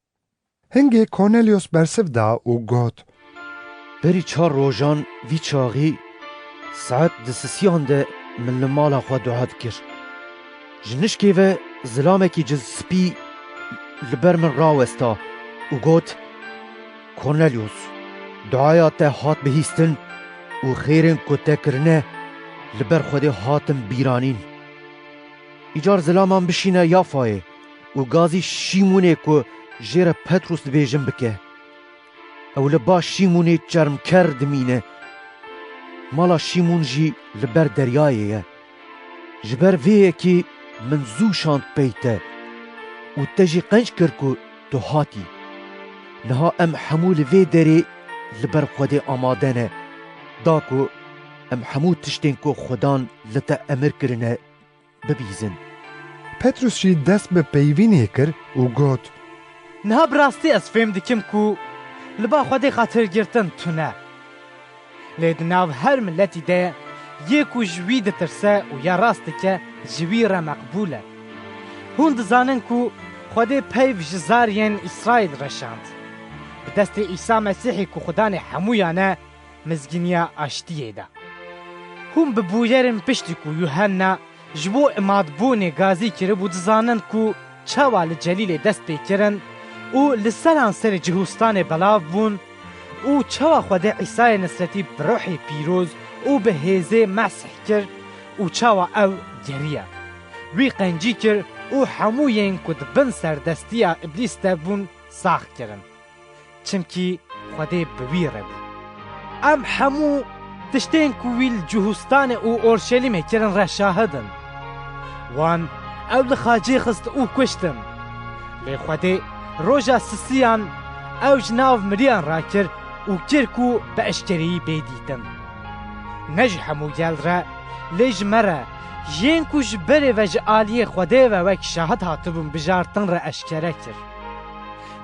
Hingê Kornelyos bersiv da û got: Berî çar rojan vî çaxî saet di sisiyan de min li mala xwe dua dikir. Ji nişkê ve zilamekî cizspî li ber min rawesta û got: Kornelyos, duaya te hat bihîstin û xêrên ku te kirine li ber Xwedê hatin bîranîn. Îcar zilaman bişîne Yafayê û gazî Şîmûnê ku jê re Petrûs dibêjin bike. Ew li ba Şîmûnê çermker dimîne. Mala Şîmûn jî li ber deryayê ye. Ji ber vê yekê min zû şand pey te û te jî qenc kir ku tu hatî. Niha em hemû li vê derê li ber Xwedê amade ne, da ku em hemû tiştên ku Xudan li te emir kirine, bibîzin. Petrus jî dest bi peyvînê kir û got: Niha bi rastî ez fêm dikim ku li ba Xwedê xatirgirtin tune. Lê di nav her miletî de yê ku ji wî ditirse û ya rast dike, ji wî re meqbûl e. Hûn dizanin ku Xwedê peyv ji zariyên Îsraîl re şand. Bi destê Îsa Mesîhê ku Xudanê hemûyan e, mizgîniya aştiyê de. Hûn bi bûyerên piştî ku Yuhenna ji bo imadbûnê gazî kiribû dizanin ku çawa li Celîlê dest pê kirin û li seranserê Cihûstanê belav bûn û çawa Xwedê Îsayê Nisretî bi ruhê pîroz û bi hêzê mesh kir û çawa ew geriya. Wî qencî kir û hemû yên ku di bin serdestiya Îblîs de bûn sax kirin. Çimkî Xwedê bi wî re bû. Em hemû tiştên ku wî li Cihûstanê û Orşelîmê kirin re şahid in. Wan ew li xacê xist û kuştin. Lê Xwedê roja sisiyan ew ji nav miriyan rakir û kir ku bi eşkereyî bê dîtin. Ne ji hemû gel re, lê ji me re, yên ku ji berê ve ji aliyê Xwedê ve wek şahid hatibûn bijartin re eşkere kir.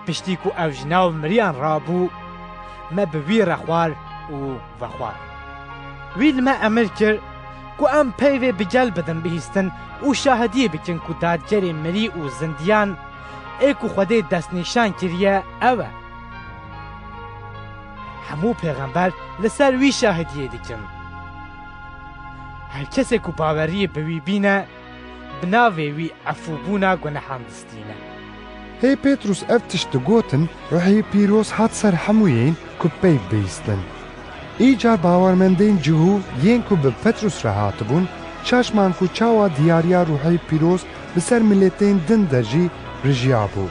Piştî ku ew ji nav miriyan rabû, me bi wî re xwar û vexwar. Wî li me emir kir ku em peyvê bi gel bidin bihîstin û şahidiyê bikin ku dadgerê mirî û zindiyan ê ku Xwedê destnîşan kiriye ew e. Hemû pêxember li ser wî şahidiyê dikin. Her kesê ku baweriyê bi wî bîne, bi navê wî efûbûna gunehan distîne. Hê Petrus ev tişt digotin, Ruhê Pîroz hat ser hemûyên ku peyv bihîstin. Îcar bawermendên cihû yên ku bi Petrus re hatibûn, şaş man ku çawa diyariya Ruhê Pîroz bi ser miletên din de jî rijiyabû.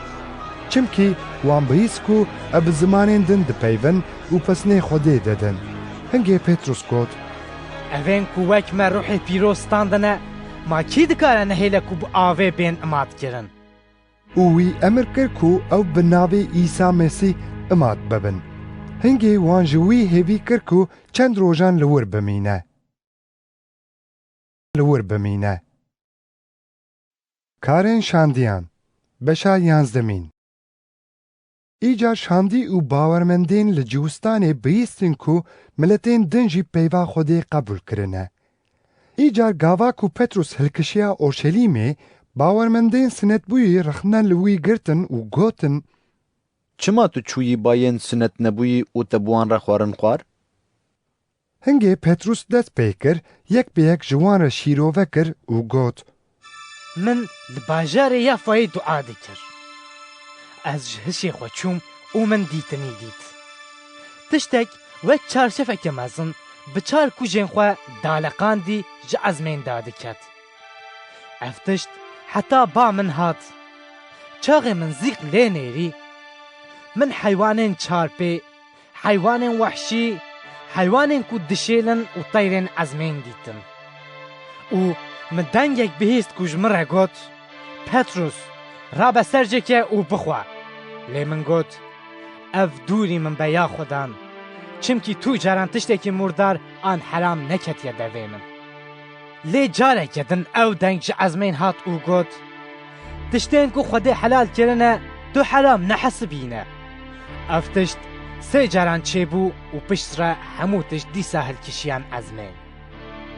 Çimkî wan bihîst ku ew bi zimanên din dipeyvin û pesnê Xwedê didin. Hingê Petrus got, Evên ku wek me Ruhê Pîroz standine, ma kî dikare nehêle ku bi avê bên imatkirin? Û wî emir kir ku ew bi navê Îsa Mesîh imat bibin. Hingê wan ji wî hêvî kir ku çend rojan li wir bimîne. Li wir bimîne. Karên şandiyan, beşa yanzdemîn. Îcar şandî û bawermendên li Cihûstanê bihîstin ku miletên din jî peyva Xwedê qebûl kirine. Îcar gava ku Petrus hilkişiya Orşelîmê, bawermendên sinetbûyî rexne li wî girtin û gotin, Çima tu çûyî ba yên sinetnebûyî û te bi wan re xwarin xwar? Hingê Petrus dest pê kir, yek bi yek ji wan re şîrove kir û got, Min li bajarê Yafayê dua dikir. Ez ji hişê xwe çûm û min dîtinî dît. Tiştek wek çarşefeke mezin bi çar kujên xwe daleqandî ji ezmên dadiket. Ev tişt heta ba min hat. Çaxê min zîq lê nêrî, min heywanên çarpê, heywanên wehşî, heywanên ku dişêlin û teyrên ezmên dîtin. Û min dengek bihîst ku ji min re got, Petrus, rabe ser cêke û bixwe. Lê min got, Ev dûrî min be ya Xudan, çimkî tu caran tiştekî murdar an heram neketiye devê min. Lê careke din ew deng ji ezmên hat û got, Tiştên ku Xwedê helal kirine, tu heram nehesibîne. Ev tişt sê caran çêbû û piştre hemû tişt dîsa hilkişiyan ezmên.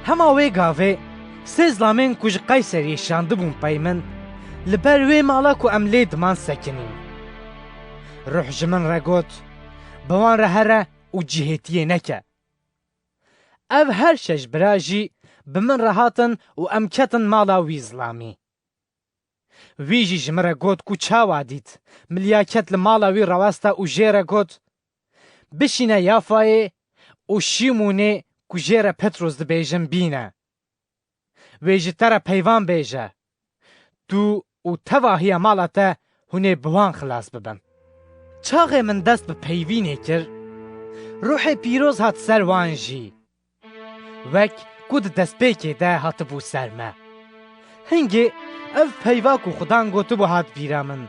Hema wê gavê sê zilamên ku ji Qeyseriyê şandibûn pey min, li ber wê mala ku em lê diman sekinîn. Ruh ji min re got, Bi wan re here û cihêtiyê neke. Ev her şeş bira jî bi min re hatin û em ketin mala wî zilamî. Wî jî ji min re got ku çawa dît, miliya ket li mala wî rawesta û jê re got, Bişîne Yafayê û Şîmûnê ku jê re Petrûs dibêjin bîne. Wê ji te re peyvan bêje. Tu û tevahiya mala te hûn ê bi wan xilas bibin. Çaxê min dest bi peyvînê kir, Ruhê Pîroz hat ser wan jî. Wek ku di destpêkê de hatibû ser me. Hingê ev peyva ku Xudan gotibû hat bîra min.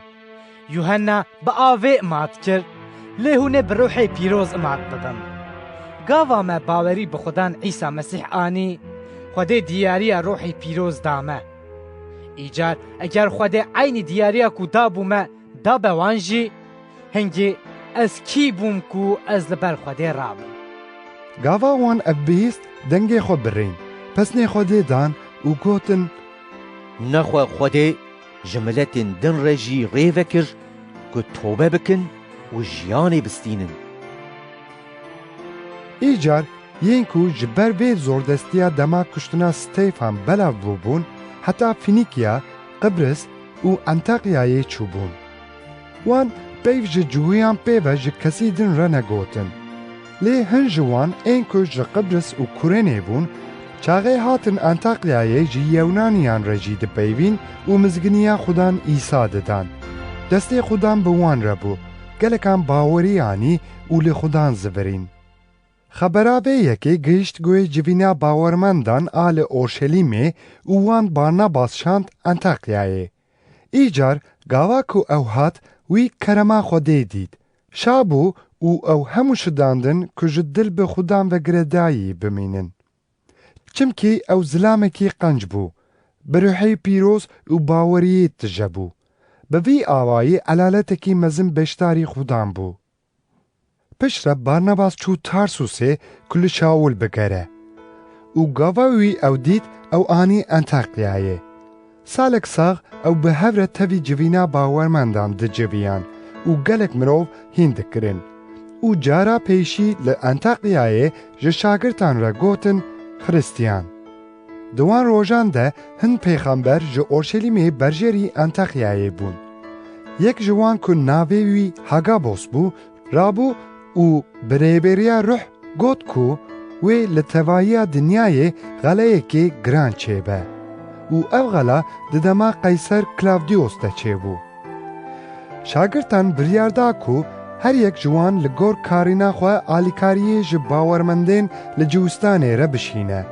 Yuhenna bi avê imat kir, lê hûn ê bi Ruhê Pîroz imat bibin. Gava me bawerî bi Xudan Îsa Mesîh anî, Xwedê diyariya Ruhê Pîroz da me. Îcar eger Xwedê eynî diyariya ku dabû me, dabe wan jî, hingê ez kî bûm ku ez li ber Xwedê rabim? Gava wan ev bihîst, dengê xwe birîn, pesnê Xwedê dan û gotin, Nexwe Xwedê ji miletên din re jî rê vekir ku tobe bikin û jiyanê bistînin. Îcar yên ku ji ber vê zordestiya dema kuştina Stêfan belav bûbûn, heta Fînîkya, Qibris û Entakyayê çûbûn. Wan peyv ji cihûyan pê ve ji kesî din re negotin. Lê hin ji wan ên ku ji Qibris û Kurênê bûn, çaxê hatin Entakyayê ji Yewnaniyan re jî dipeyvîn û mizginiya Xudan Îsa didan. Destê Xudan bi wan re bû, gelekan bawerî anî û li Xudan zivirîn. Xebera vê yekê gihişt guhê civîna bawermendan a li Orşelîmê û wan Barnabas şand Entakyayê. Îcar gava ku ew hat, wî kerema Xwedê dît. Şa bû û ew hemû şidandin ku ji dil bi Xudan ve girêdayî bimînin. Çimkî ew zilamekî qenc bû, bi ruhê pîroz û baweriyê tije bû. Bi vî awayî elaletekî mezin beşdarî Xudan bû. Piştre Barnabas çû Tarsusê ku li Şawil bigere. Û gava wî ew dît, ew anî Entakyayê. Salek sax ew bi hev re tevî civîna bawermendan diciviyan û gelek mirov hîn dikirin. Û cara pêşî li Entakyayê ji şagirtan re gotin Xristiyan. Di wan rojan de hin pêxember ji Orşelîmê berjêrî Entakyayê bûn. Yek ji wan ku navê wî Hagabos bû, rabû û bi rêveberiya ruh got ku wê li tevahiya dinyayê xeleyekê giran çêbe. Û ev xela di dema Qeyser Klawdiyos de çêbû. Şagirtan biryar da ku her yek ji wan li gor karîna xwe alîkariyê ji bawermendên li Ciwistanê re bişîne.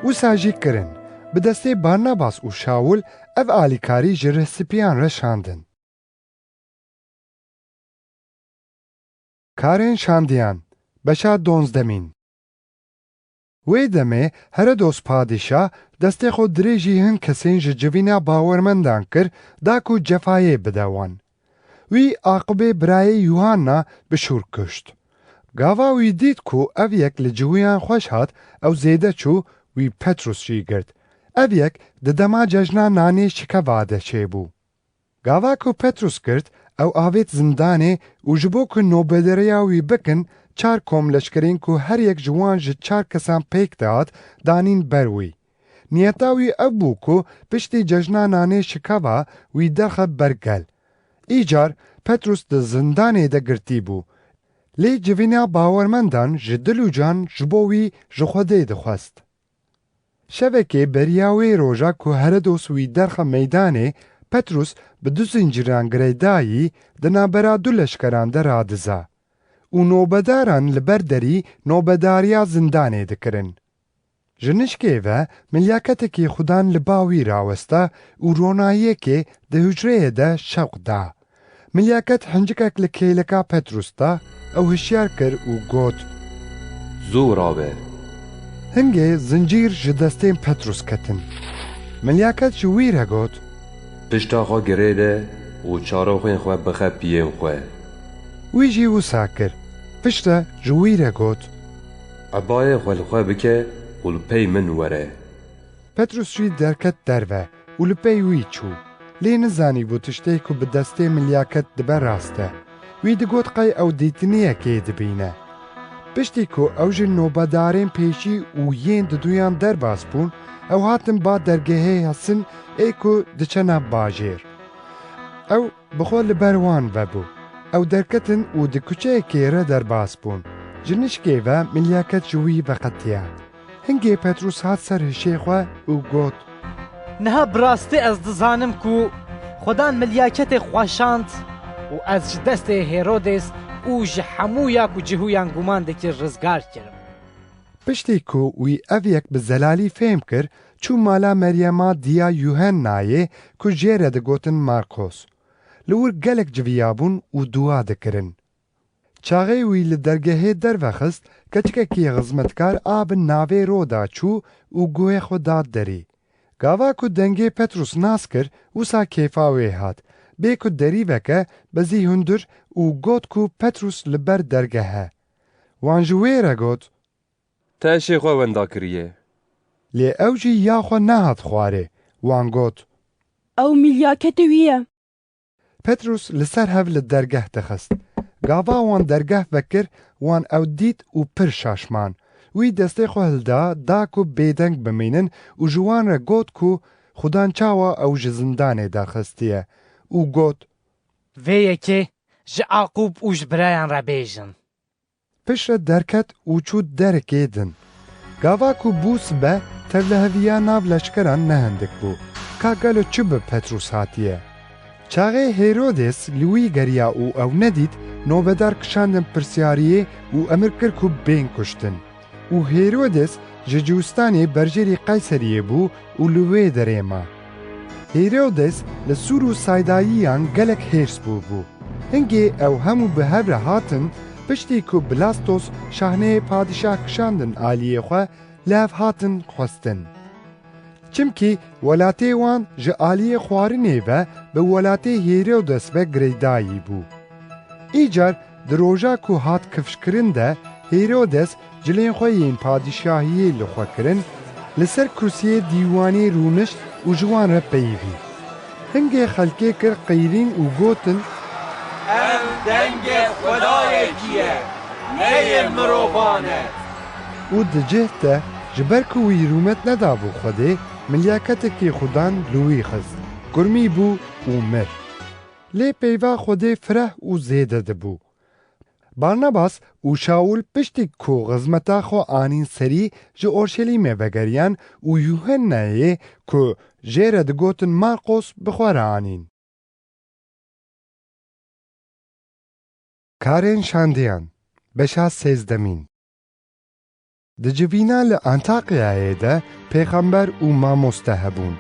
Wisa jî kirin. Bi destê Barnabas û Şawil ev alîkarî ji rihsipiyan re şandin. Karên şandiyan, beşa donzdemîn. Wê demê Herodos padîşah destê xwe dirêjî hin kesên ji civîna bawermendan kir, da ku cefayê bide wan. Wî Aqibê birayê Yuhanna bi şûr kuşt. Gava wî dît ku ev yek li ciwiyan xweş hat, ew zêde çû, wî Petrus jî girt. Ev yek di dema cejna nanê şikeva de çêbû. Gava ku Petrus girt, ew avêt zindanê û ji bo ku nobedariya wî bikin, çar kom leşkerên ku her yek ji wan ji çar kesan pêk dihat, danîn ber wî. Niyeta wî ev bû ku piştî cejna nanê şikava wî derxe ber gel. Îcar Petrus di zindanê de girtî bû. Lê civîna bawermendan ji dil û can ji bo wî ji Xwedê dixwest. Şevekê beriya wê roja ku Herodos wî derxe meydanê, Petrus bi du zincîran girêdayî di navbera du leşkeran de radiza û nobedaran li ber derî nobedariya zindanê dikirin. Ji nişkê ve milyaketekî Xudan li ba wî rawesta û ronahiyekê di hucreyê de şewq da. Milyaket hincikek li kêleka Petrus da, ew hişyar kir û got, "Zû rabe." Hingê zincîr ji destên Petrus ketin. Milyaket ji wî re got, "Pişta xwe girêde û çaroxên xwe bixe piyên xwe." Wî jî wisa kir. Piştre ji wî re got, "Ebayê xwe li xwe bike û li pey min were." Petrus jî derket derve û li pey wî çû. Lê nizanîbû tiştê ku bi destê milyaket dibe rast e. Wî digot qey ew dîtiniyekê dibîne. Piştî ku ew ji nobedarên pêşî û yên diduyan derbas bûn, ew hatin ba dergehê hesin ê ku diçe nav bajêr. Ew bi xwe li ber wan vebû. Ew derketin û di kuçeyekê re derbas bûn. Ji nişkê ve milyaket ji wî veqetiya. Hingê Petrus hat ser hişê xwe û got, "Niha bi rastî ez dizanim ku Xudan milyaketê xweşand û ez ji destê Hêrodês û ji hemû ya ku cihûyan guman dikir rizgar kirim." Piştî ku wî ev yek bi zelalî fêm kir, çû mala Meryema diya Yuhennayê ku jê re digotin Markos. Li wir gelek civiyabûn û dua dikirin. Çaxê wî li dergehê dervexist, keçikekî xizmetkar a bi navê Roda çû û guhê xwe da derî. Gava ku dengê Petrus nas kir, wisa kêfa wê hat. Bê ku derî veke, bezî hundir û got ku Petrus li ber dergeh e. Wan ji wê re got, "Te hişê xwe wenda kiriye." Lê ew jî ya xwe nehat xwarê. Wan got, "Ew milyaketê wî ye." Petrus li ser hev li dergeh dixist. Gava wan dergeh vekir, wan ew dît û pir şaş man. Wî destê xwe hilda, da ku bêdeng bimînin û ji wan re got ku Xudan çawa ew ji zindanê derxistiye û got, "Vê yekê ji Aqûb û ji birayan re bêjin." Piştre derket û çû derekê din. Gava ku bû sibe, tevliheviya nav leşkeran ne hindik bû. Ka gelo çi bi Petrus hatiye? Çaxê Hêrodês li wî geriya û ew nedît, nobedar kişandin pirsyariyê û emir kir ku bên kuştin. Û Hêrodês ji Ciwistanê berjêrî Qeyseriyê bû û li wê derê ma. Hêrodes li sûr û saydayiyan gelek hêrs bûbû. Hingê ew hemû bi hev re hatin, piştî ku Blastos şahneyê padîşah kişandin aliyê xwe, li hev hatin xwestin. Çimkî welatê wan ji aliyê xwarinê ve bi welatê Hêrodes ve girêdayî bû. Îcar di roja ku hat kifşkirin de Hêrodes cilên xwe yên padîşahiyê li xwe kirin, li ser kursiyê dîwanê rûnişt û ji wan re peyivî. Hingê xelkê kir qîrîn û gotin, Ev dengê Xwedayekî ye, ne yê mirovan e. Û di cih de, ji ber ku wî rûmet nedabû Xwedê, milyaketekî xudan li wî xist, kurmî bû û mir. Lê peyva Xwedê fireh û zêde dibû. Barnabas û Şawul piştî ku xizmeta xwe anîn serî, ji Orşelîmê vegeriyan û Yuhennayê ku jê re digotin Marqos bi xwe re anîn. Karên Şandiyan, beşa sêzdemîn. Di civîna li Antakyayê de pêxember û mamoste hebûn.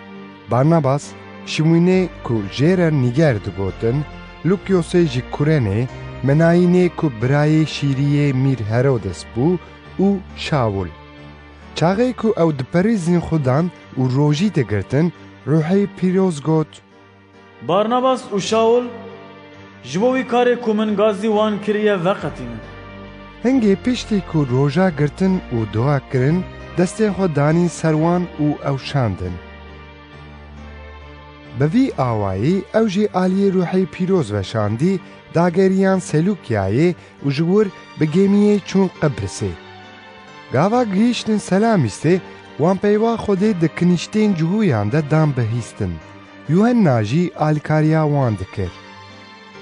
Barnabas, Şimûnê ku jê re Nîger digotin, Lukyosê ji Kurenê, Menayînê ku birayê şîriyê Mîr Herodes bû, û Şawul. Çaxê ku ew diperîzîn xudan û rojî digirtin, Ruhê Pîroz got, Barnabas û Şawul ji bo wî karê ku min gazî wan kiriye veqetînin. Hingê piştî ku roja girtin û dua kirin, destên xwe danîn ser wan û ew şandin. Bi vî awayî ew jî aliyê Ruhê Pîroz ve şandî, dageriyan Selûkyayê û ji wir bi gemiyê çûn Qibrisê. Gava gihîştin Selamîsê, wan peyva Xwedê di kinîştên cihûyan de dan bihîstin. Yuhenna jî alîkariya wan dikir.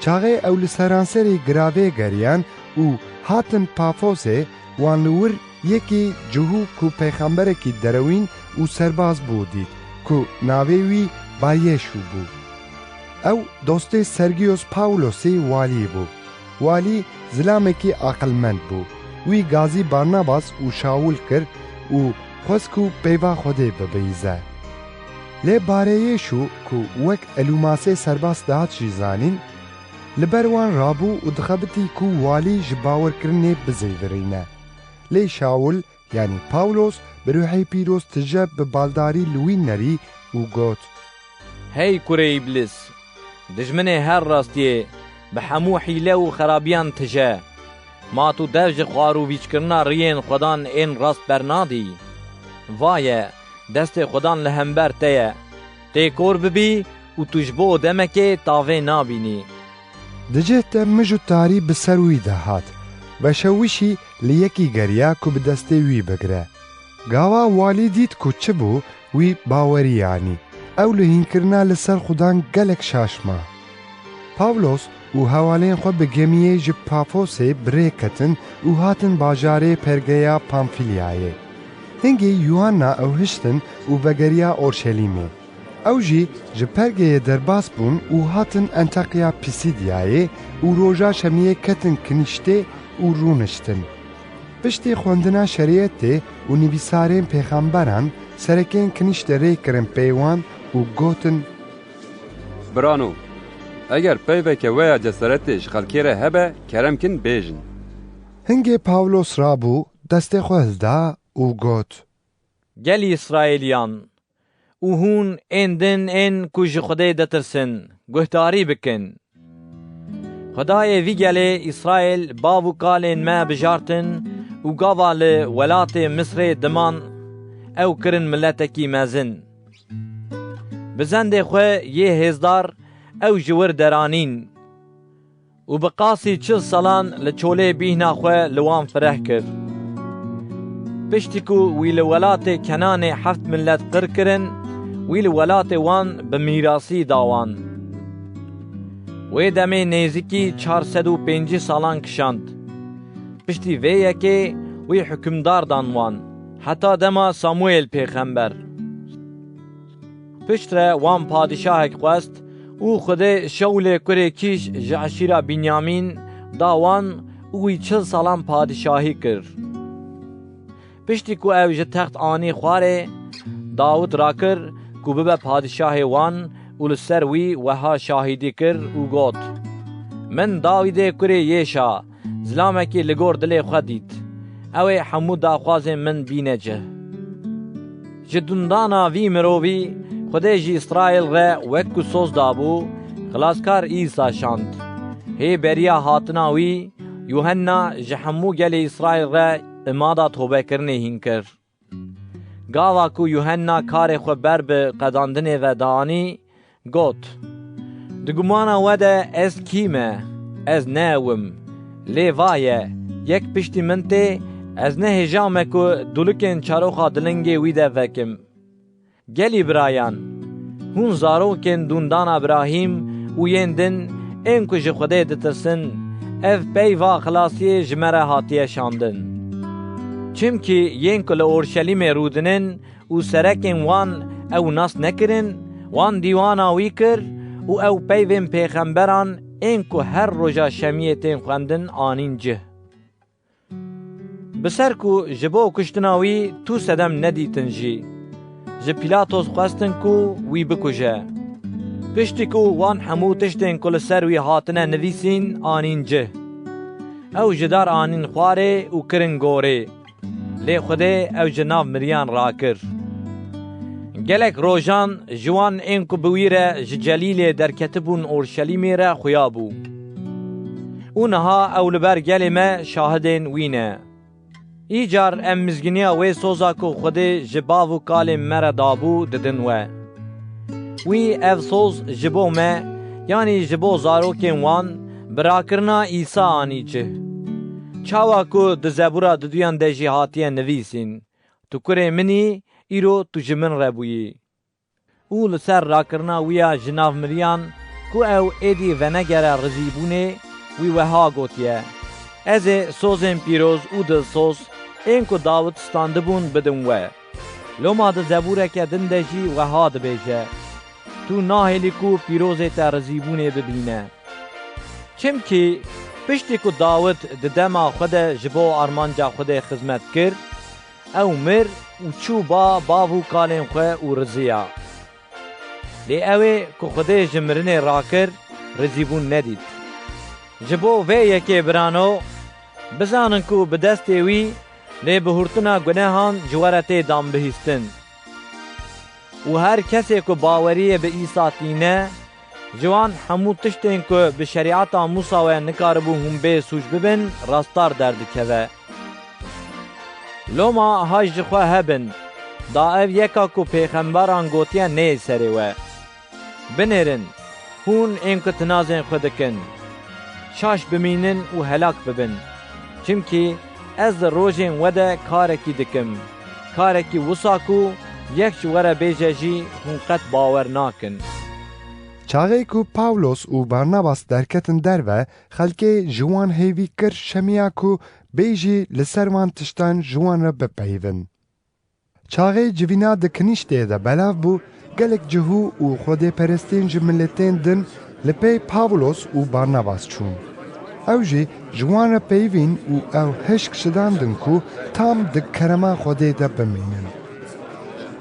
Çaxê ew li seranserê giravê geriyan û hatin Pafosê, wan li wir yekî cihû ku pêxemberekî derewîn û serbaz bû dît, ku navê wî Baryeşû bû. Ew dostê Sergiyos Pawlosê walî bû. Walî zilamekî aqilmend bû. Wî gazî Barnabas û Şawul kir û xwest ku peyva Xwedê bibihîze. Lê Bareyêşû ku wek Elûmasê serbaz dihat jî zanîn, li ber wan rabû û dixebitî ku walî ji bawerkirinê bizêvirîne. Lê Şawul, yanî Pawlos, bi Ruhê Pîroz tije bi baldarî li wî nerî û got, Hey kurê Îblîs, dijminê her rastiyê, bi hemû hîle û xerabiyan tije. Ma tu dev ji xwarûvîçkirina riyên Xwedan ên rast bernadî? Vaye, destê Xwedan li hember te ye. Tê kor bibî û tu ji bo demekê tavê nabînî. Di cih de mij û tarî bi ser wî de hat. Veşewişî li yekî geriya ku bi destê wî bigire. Gava walî dît ku çi bû, wî bawerî anî. Ew li hînkirina li ser Xudan gelek şaş ma. Pawlos û hevalên xwe bi gemiyê ji Pafosê bi rê ketin û hatin bajarê Pergeya Pamfîlyayê. Hingê Yuhanna ew hiştin û vegeriya Orşelîmê. Ew jî ji Pergeyê derbas bûn û hatin Antakya Pîsîdyayê û roja şemiyê ketin kinîştê û rûniştin. Piştî xwendina şerîetê û nivîsarên pêxemberan, serekên kinîştê rê kirin pê wan û gotin, Birano, eger peyveke we ya ceseretê ji xelkê re hebe, kerem kin bêjin. Hingê Pawlos rabû, destê xwe hilda û got, Gelî Îsraêliyan û hûn ên din ên ku ji Xwedê ditirsin, guhdarî bikin. Xwedayê vî gelê Îsraêl bav û kalên me bijartin û gava li welatê Misrê diman ew kirin miletekî mezin. Bi zendê xwe yê hêzdar ew ji wir deranîn û bi qasî çil salan li çolê bîhna xwe li wan fireh kir. Piştî ku wî li welatê Kenanê heft milet qir kirin, wî li welatê wan bi mîrasî da wan. Wê demê nêzîkî çar sed û pêncî salan kişand. Piştî vê yekê wî hukimdar dan wan, heta dema Samuêl pêxember. Piştre wan padîşahek xwest û Xwedê Şewlê kurê Kîş ji eşîra Bînyamîn da wan û wî çil salan padîşahî kir. Piştî ku ew ji text anî xwarê, Dawid rakir ku bibe padîşahê wan û li ser wî weha şahîdî kir û got, Min Dawidê kurê Yêşa, zilamekî li gor dilê xwe dît. Ew ê hemû daxwazên min bîne cih. Ji dundana vî mirovî Xwedê ji Îsraîl re wek ku soz dabû, xilaskar Îsa şand. Hê beriya hatina wî, Yuhenna ji hemû gelê Îsraîl re imada tobekirinê hîn kir. Gava ku Yuhenna karê xwe ber bi qedandinê ve danî, got, Di gumana we de ez kî me? Ez ne ew im. Lê va ye, yek piştî min tê, ez ne hêja me ku dûlikên çaroxa dilingê wî de vekim. Gelî birayan, hûn zarokên dûndana Birahîm û yên din ên ku ji Xwedê ditirsin, ev peyva xilasiyê ji me re hatiye şandin. Çimkî yên ku li Orşelîmê rûdinin û serekên wan ew nas nekirin, wan dîwana wî kir û ew peyvên pêxemberan ên ku her roja şemiyê tên xwendin anîn cih. Bi ser ku ji bo kuştina wî tu sedem nedîtin jî, ji Pîlatos xwestin ku wî bikuje. Piştî ku wan hemû tiştên ku li ser wî hatine nivîsîn anîn cih, ew ji dar anîn xwarê û kirin gorê. Lê Xwedê ew ji nav miriyan rakir. Gelek rojan ji wan ên ku bi wî re ji Celîlê derketibûn Orşelîmê re xuya bû. Û niha ew li ber gelê me şahidên wî ne. Îcar em mizgîniya wê soza ku Xwedê ji bav û kalên me re dabû didin we. Wî ev soz ji bo me, yanî ji bo zarokên wan, bi rakirina Îsa anî cih. Çawa ku di Zebûra diduyan de jî hatiye nivîsîn, Tu kurê min î, îro tu ji min re bûyî. Û li ser rakirina wî ya ji nav miriyan, ku ew êdî venegere rizîbûnê, wî weha gotiye, Ez ê sozên pîroz û dilsoz ên ku Dawid standibûn bidim we. Loma di Zebûreke din de jî weha dibêje, Tu nahêlî ku pîrozê te rizîbûnê bibîne. Çimkî piştî ku Dawid di dema xwe de ji bo armanca Xwedê xizmet kir, ew mir û çû ba bav û kalên xwe û riziya. Lê ew ê ku Xwedê ji mirinê rakir, rizîbûn nedît. Ji bo vê yekê birano, bizanin ku bi destê wî lê bihurtina gunehan ji we re tê dan bihîstin. Û her kesê ku baweriyê bi Îsa tîne, ji wan hemû tiştên ku bi şerîeta Mûsa we nikaribû hûn bê sûc bibin, rastar derdikeve. Loma hay ji xwe hebin, da ev yeka ku pêxemberan gotiye neyê serê we. Binêrin, hûn ên ku tinazên xwe dikin, şaş bimînin û helak bibin. Çimkî ez di rojên we de karekî dikim, karekî wisa ku yek ji we re bêje jî hûn qet bawer nakin. Çaxê ku Pawlos û Barnabas derketin derve, xelkê ji wan hêvî kir şemiya ku bê jî li ser van tiştan ji wan re bipeyivin. Çaxê civîna di kinîştê de belav bû, gelek cihû û xwedêperestên ji miletên din li pey Pawlos û Barnabas çûn. Ew jî ji wan re peyivîn û ew hişk şidandin ku tam di kerema Xwedê de bimînin.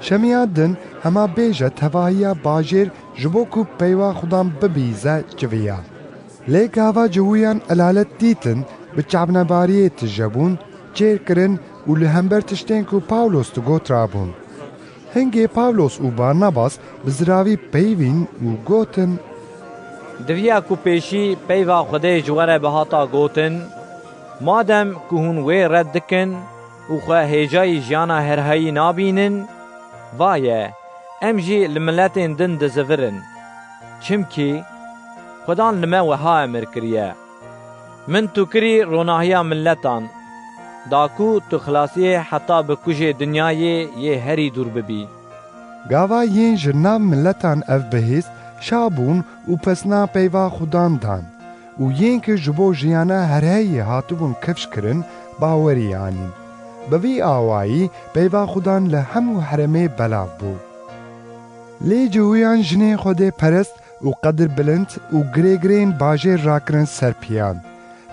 Şemiya din hema bêje tevahiya bajêr ji bo ku peyva Xudan bibîze civiya. Lê gava cihûyan elalet dîtin, bi çavnebariyê tije bûn, çêr kirin û li hember tiştên ku Pawlos digot rabûn. Hingê Pawlos û Barnabas bi ziravî peyivîn û gotin, Diviya ku pêşî peyva Xwedê ji we re bihata gotin, madem ku hûn wê red dikin û xwe hêjayî jiyana herhayî nabînin, va ye, em jî li miletên din dizivirin. Çimkî Xudan li me wiha emir kiriye, Min tu kirî ronahiya miletan, da ku tu xilasiyê heta bi kujê dinyayê yê herî dûr bibî. Gava yên ji nav miletan ev bihîst, şa bûn û pesna peyva Xudan dan û yên ku ji bo jiyana herheyê hatibûn kifş kirin, bawerî anîn. Bi vî awayî peyva Xudan li hemû herêmê belav bû. Lê cihûyan jinên xwedêperest û qedirbilind û girêgirên bajêr rakirin ser piyan.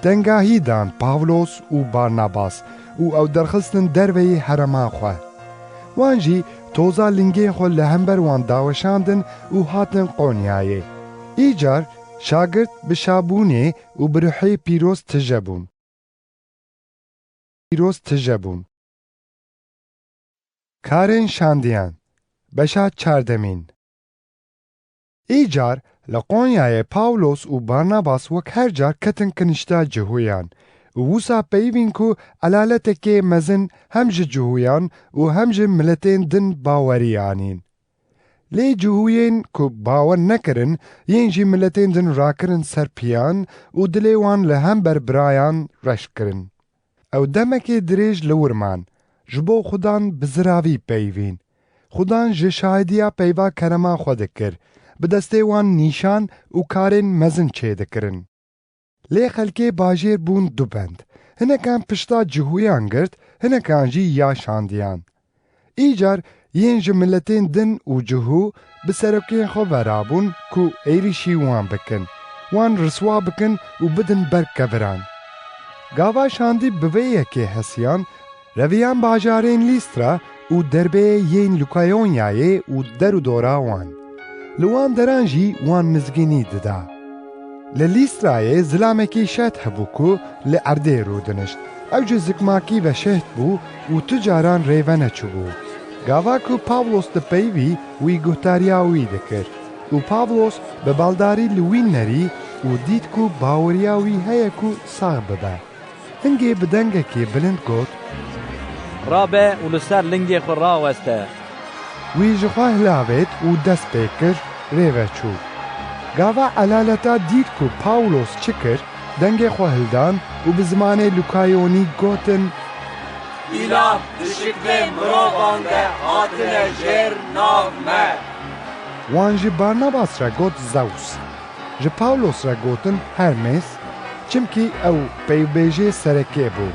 Tengahî dan Pawlos û Barnabas û ew derxistin derveyî herêma xwe. Wan jî toza lingên xwe li hember wan daweşandin û hatin Qonyayê. Îcar şagirt bi şabûnê û bi ruhê pîroz tije bûn. Pîroz tije bûn. Karên şandiyan, beşa çardemîn. Îcar li Qonyayê Pawlos û Barnabas wek her car ketin kinişta Cihûyan û wisa peyivîn ku elaletekê mezin hem ji Cihûyan û hem ji miletên din bawerî anîn. Lê Cihûyên ku bawer nekirin, yên jî miletên din rakirin ser piyan û dilê wan li hember birayan reş kirin. Ew demekê dirêj li wir man, ji bo Xudan bi ziravî peyivîn. Xudan ji şahidiya peyva kerema xwe dikir, bi destê wan nîşan û karên mezin çêdikirin. Lê xelkê bajêr bûn du bend. Hinekan pişta Cihûyan girt, hinekan jî ya şandiyan. Îcar yên ji miletên din û Cihû bi serokên xwe ve rabûn ku êrîşî wan bikin, wan riswa bikin û bidin ber keviran. Gava şandî bi vê yekê hesiyan, reviyan bajarên Lîstra û derbeyê yên Lukayonyayê û der û dora wan. Li wan deran jî wan mizgînî dida. Li Lîstrayê zilamekî şet hebû ku li erdê rûdinişt. Ew ji zikmakî ve şehd bû û tu caran rêve neçûbû. Gava ku Pawlos dipeyivî, wî guhtariya wî dikir. Û Pawlos bi baldarî li wî nerî û dît ku baweriya wî heye ku sax bibe. Hingê bi dengekî bilind got, Rabe û li ser lingê xwe raweste. Wî ji xwe hilavêt û dest pê kir, rêve çû. Gava elaleta dît ku Pawlos çi kir, dengê xwe hildan û bi zimanê Lukayonî gotin, Îlah di şiklê mirovan de hatine jêr nav me. Wan ji Barnabas re got Zeus. Ji Pawlos re gotin Hermes, çimkî ew peywbêjê sereke bû.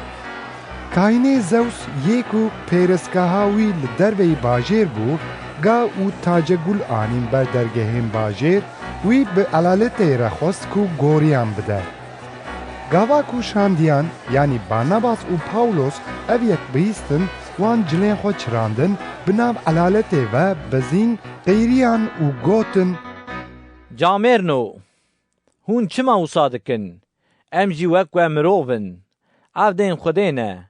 Kaynê Zeus yê ku pêrezgeha wî li derveyî bajêr bû, ga û tacegul anîn ber dergehên bajêr, wî bi elaletê re xwest ku goriyan bide. Gava ku şandiyan, yanî Barnabas û Pawlos ev yek bihîstin, wan cilên xwe çirandin, bi nav elaletê ve bizîn qêriyan û gotin, Camêrno, hûn çima wisa dikin? Em jî wek we mirov in. Evdên Xwedê ne.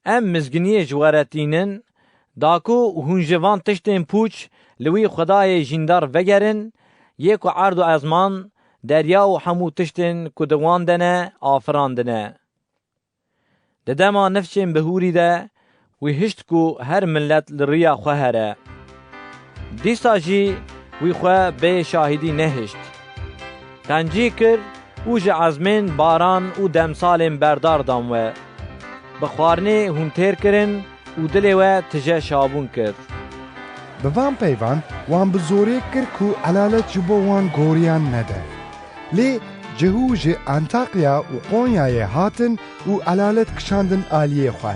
Em mizginiyê ji we re tînin, da ku hûn ji van tiştên pûç li wî Xwedayê jîndar vegerin, yê ku erd û ezman, derya û hemû tiştên ku di wan de ne, afirandine. Di dema nifşên bihûrî de wî hişt ku her milet li riya xwe here. Dîsa jî wî xwe bê şahidî nehişt. Qencî kir û ji ezmên baran û demsalên berdar dan we. Bi xwarinê hûn têr kirin û dilê we tije şabûn kir. Bi van peyvan wan bi zorê kir ku elalet ji bo wan goriyan nede. Lê Cihû ji Antakya û Qonyayê hatin û elalet kişandin aliyê xwe.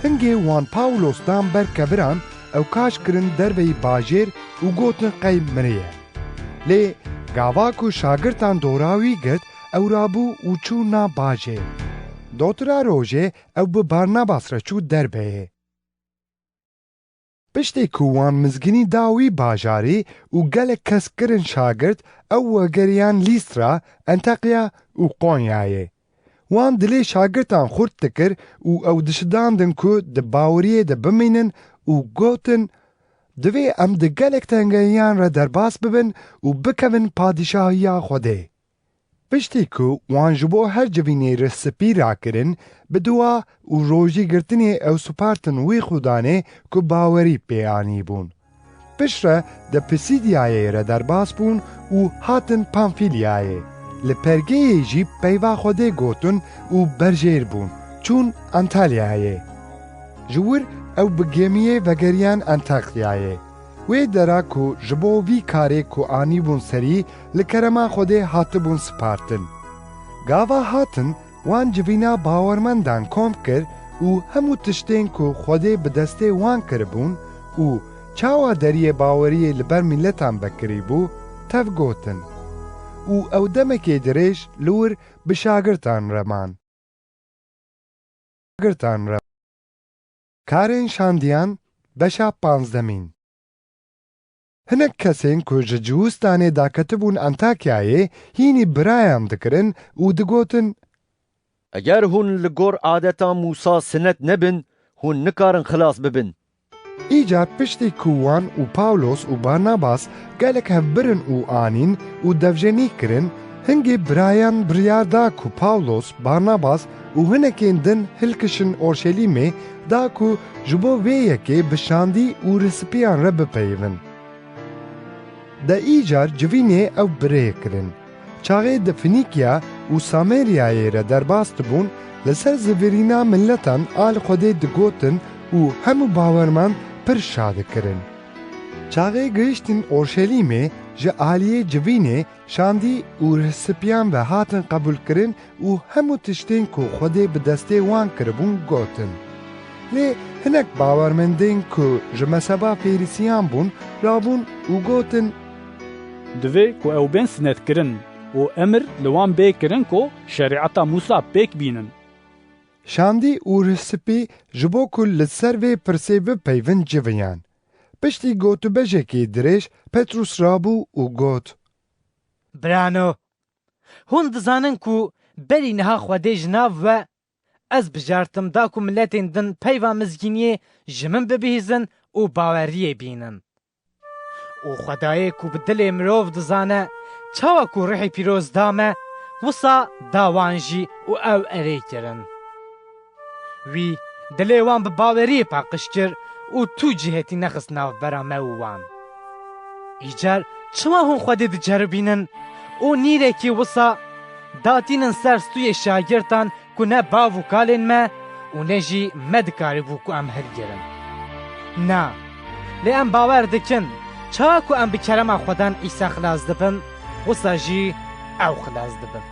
Hingê wan Pawlos dan ber keviran, ew kaş kirin derveyî bajêr û gotin qey miriye. Lê gava ku şagirtan dora wî girt, ew rabû û çû nav bajêr. Dotira rojê ew bi Barnabas re çû derbeyê. Piştî ku wan mizgînî da wî bajarî û gelek kes kirin şagirt, ew wegeriyan Lîstra, Antakya û Qonyayê. Wan dilê şagirtan xurt dikir û ew dişidandin ku di baweriyê de bimînin û gotin, Divê em di gelek tengehiyan re derbas bibin û bikevin padîşahiya Xwedê. Piştî ku wan ji bo her civînê rih spî rakirin, bi dua û rojî girtinê ew spartin wî Xudanê ku bawerî pê anîbûn. Piştre di Pisîdiyayê re derbas bûn û hatin Pamfîliyayê. Li Pergeyê jî peyva Xwedê gotin û berjêr bûn, çûn Antalyayê. Ji wir ew bi gemiyê vegeriyan Antakyayê. Wê dera ku ji bo vî karê ku anîbûn serî, li kerema Xwedê hatibûn spartin. Gava hatin, wan civîna bawermendan kom kir û hemû tiştên ku Xwedê bi destê wan kiribûn û çawa deriyê baweriyê li ber miletan vekirîbû, tev gotin. Û ew demekê dirêj li wir bi şagirtan re man. Girtan re. Karên şandiyan, beşa panzdemîn. Hinek kesên ku ji Cihûstanê daketibûn Antakyayê, hînî birayan dikirin û digotin, Eger hûn li gor adeta Mûsa sinet nebin, hûn nikarin xilas bibin. Îcar piştî ku wan û Pawlos û Barnabas gelek hevbirin û anîn û devjenî kirin, hingê birayan biryar da ku Pawlos, Barnabas û hinekên din hilkişin Orşelîmê, da ku ji bo vê yekê bi şandî û rihsipiyan re bipeyivin. De îcar civînê ew bi rê kirin. Çaxê di Finîkya û Sameryayê re derbas dibûn, li ser zivirîna miletan a li Xwedê digotin û hemû bawermend pir şa dikirin. Çaxê gihiştin Orşelîmê, ji aliyê civînê şandî û rihsipiyan ve hatin qebûlkirin û hemû tiştên ku Xwedê bi destê wan kiribûn gotin. Lê hinek bawermendên ku ji mezheba Fêrisiyan bûn, rabûn û gotin, Divê ku ew bên sinetkirin û emir li wan bê kirin ku şerîeta Mûsa pêk bînin. Şandî û rihsipî ji bo ku li ser vê pirsê bipeyvin civiyan. Piştî gotûbejekê dirêj Petrûs rabû û got, Birano, hûn dizanin ku berî niha Xwedê ji nav we ez bijartim da ku miletên din peyva mizgîniyê ji min bibihîzin û baweriyê bînin. Û Xwedayê ku bi dilê mirov dizane, çawa ku Rihê Pîroz da me, wisa da wan jî û ew erê kirin. Wî dilê wan bi baweriyê paqij kir û tu cihêtî nexist navbera me û wan. Îcar çima hûn Xwedê diceribînin û nîrekî wisa datînin ser stûyê şagirtan ku ne bav û kalên me û ne jî me dikarîbû ku em hilgirin? Na, lê em bawer dikin, çawa ku em bi kerema Xwedan Îsa xilas dibin, wisa jî ew xilas dibin.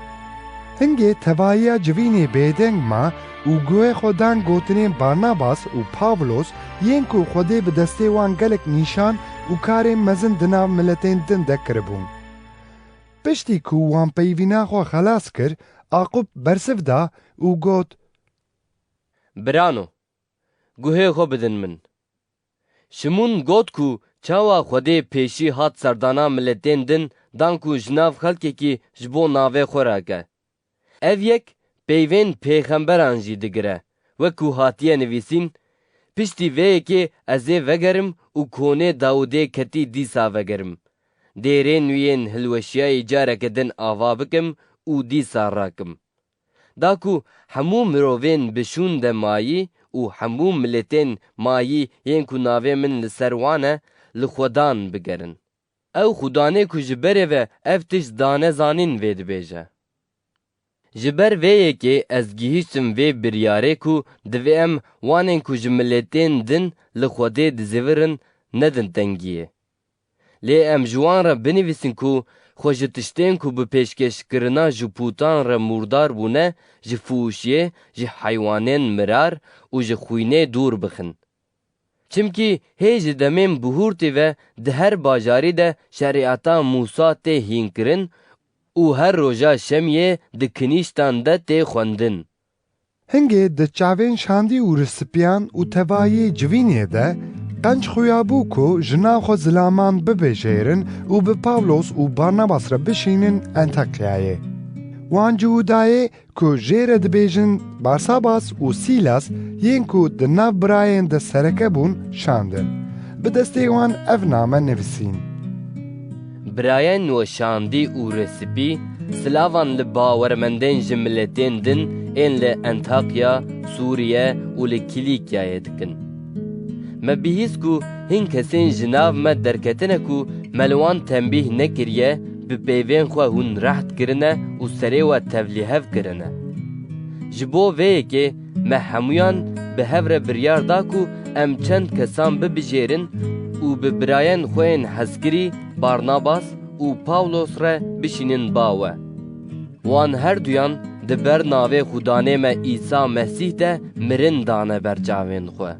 Hingê tevahiya civînê bêdeng ma û guhê xwe dan gotinên Barnabas û Pawlos, yên ku Xwedê bi destê wan gelek nîşan û karên mezin di nav miletên din de kiribûn. Piştî ku wan peyvîna xwe xelas kir, Aqûb bersiv da û got, Birano, guhê xwe bidin min. Şimûn got ku çawa Xwedê pêşî hat serdana miletên din dan ku ji nav xelkekî ji bo navê xwe rake. Ev yek peyvên pêxemberan jî digire, wek ku hatiye nivîsîn, Piştî vê yekê ez ê vegerim û konê Dawidê ketî dîsa vegerim. Dêrên wî yên hilweşiyayî careke din ava bikim û dîsa rakim. Da ku hemû mirovên bi şûn de mayî û hemû miletên mayî yên ku navê min li ser wan e, li Xwedan bigerin. Ew Xudanê ku ji berê ve ev tişt dane zanîn vê dibêje. Ji ber vê yekê ez gihîştim vê biryarê ku divê em wanên ku ji miletên din li Xwedê dizivirin nedin tengiyê. Lê em ji wan re binivîsin ku xwe ji tiştên ku bi pêşkêşkirina ji pûtan re mûrdar bûne, ji fûşiyê, ji heywanên mirar û ji xwînê dûr bixin. Çimkî hê ji demên bihurtî ve di her bajarî de şerîeta Mûsa tê hînkirin û her roja şemiyê di kinîştan de tê xwendin. Hingê di çavên şandî û risipiyan û tevayê civînê de qenc xuya bû ku ji nav xwe zilaman bibêjêrin û bi Pawlos û Barnabas re bişînin Entakyayê. Wan Cihûdayê ku jê re dibêjin Barsabas û Sîlas, yên ku di nav birayên de sereke bûn, şandin. Bi destê wan ev name nivîsîn. Birayên we şandî û resipî, silavan li bawermendên ji miletên din ên li Entakya, Sûriye û li Kîlîkyayê dikin. Me bihîst ku hin kesên ji nav me derketine ku me li wan tembîh nekiriye, bi peyvên xwe hûn reht kirine û serê we tevlîhev kirine. Ji bo vê yekê me hemûyan bi hev re biryar da ku em çend kesan bibijêrin û bi birayên xwe yên hezkirî Barnabas û Pawlos re bişînin ba we. Wan her duyan di ber navê Xudanê me Îsa Mesîh de mirin dane ber çavên xwe.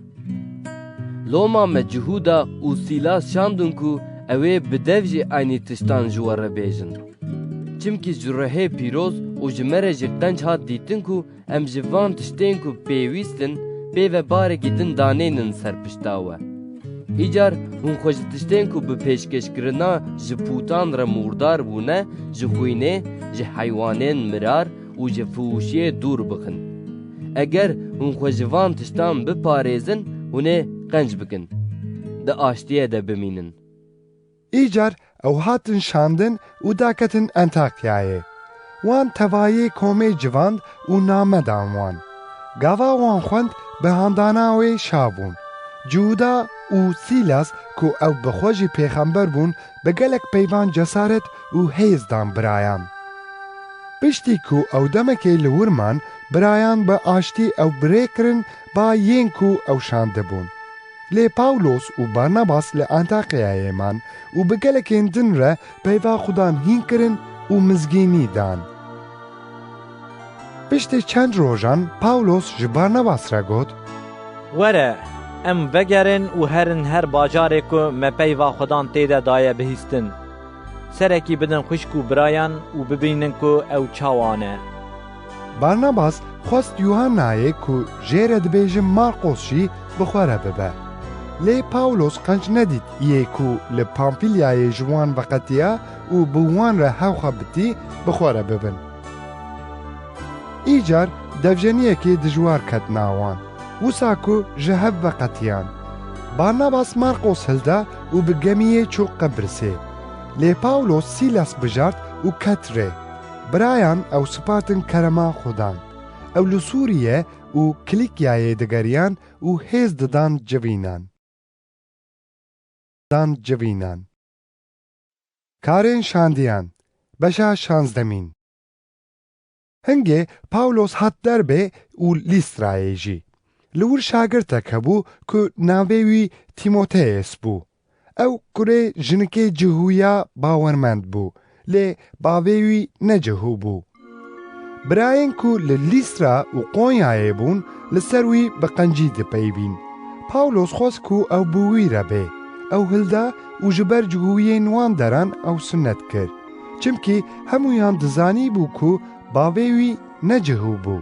Loma me Cihûda û Sîlas şandin ku ew ê bi dev jî eynî tiştan ji we re bêjin. Çimkî ji ruhê pîroz û ji me re jî qenc hat dîtin ku em ji van tiştên ku pêwîst in, pê ve barekî din danênin ser pişta we. Îcar hûn xwe ji tiştên ku bi pêşkêşkirina ji pûtan re mûrdar bûne, ji xwînê, ji heywanên mirar û ji fiûşiyê dûr bixin. Eger hûn xwe ji van tiştan biparêzin, hûn ê qenc bikin. di aştiyê de bimînin. Îcar ew hatin şandin û daketin Entakyayê. Wan tevayê komê civand û name dan wan. Gava wan xwend bi handana wê şa bûn. Cuda û Sîlas ku ew bi xwe jî pêxember bûn, bi gelek peyvan cesaret û hêz dan birayan. Piştî ku ew demekê li wir man, birayan bi aştî ew bi rê kirin ba yên ku ew şandibûn. Lê Pawlos û Barnabas li Antakyayê man û bi gelekên din re peyva Xudan hîn kirin û mizgînî dan. Piştî çend rojan Pawlos ji Barnabas re got, Were, em vegerin û herin her bajarê ku me peyva Xudan tê de daye bihîstin. Serekî bidin xwişk û birayan û bibînin ku ew çawa ne. Barnabas xwest Yuhannayê ku jê re dibêjin Marqos jî bi xwe re bibe. Lê Pawlos qenc nedît yê ku li Pamfîlyayê ji wan veqetiya û bi wan re hewxa bitî bi xwe re bibin. Îcar devjeniyekê dijwar ket nav wan, wisa ku ji hev veqetiyan. Barnabas Marqos hilda û bi gemiyê çû Qibrisê. Lê Pawlos Sîlas bijart û ket rê. Birayan ew spartin kerema Xudan. Ew li Sûriye û Kilikyayê digeriyan û hêz didan civînan. Dan civînan. Karên şandiyan, beşa şazdemîn. Hingê Pawlos hat Derbê û Lîstrayê jî. Li wir şagirtek hebû ku navê wî Tîmoteos bû. Ew kurê jinikê cihûya bawermend bû, lê bavê wî ne cihû bû. Birayên ku li Lîstra û Qonyayê bûn, li ser wî bi qencî dipeyvîn. Pawlos xwest ku ew bi wî re bê. Ew hilda û ji ber cihûyên wan deran ew sinet kir. Çimkî hemûyan dizanîbû ku bavê wî ne cihû bû.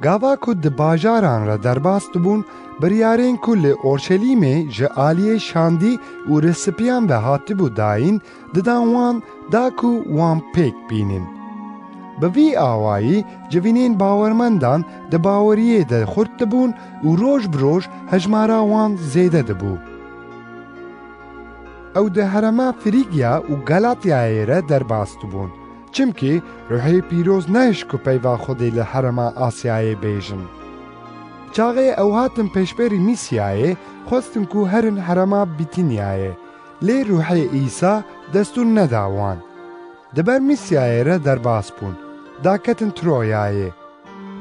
Gava ku di bajaran re derbas dibûn, biryarên ku li Orşelîmê ji aliyê şandî û rêsipiyan ve hatibû dayîn, didan wan da ku wan pêk bînin. Bi vî awayî civînên bawermendan di baweriyê de xurt dibûn û roj bi roj hejmara wan zêde dibû. Ew di herêma Frîgya û Galatyayê re derbas dibûn. Çimkî Ruhê Pîroz nehişt ku peyva Xwedê li herêma Asyayê bêjin. Çaxê ew hatin pêşberî Mîsyayê, xwestin ku herin herêma Bîtinyayê. Lê Ruhê Îsa destûr neda wan. Di ber Mîsyayê re derbas bûn. Daketin Troyayê.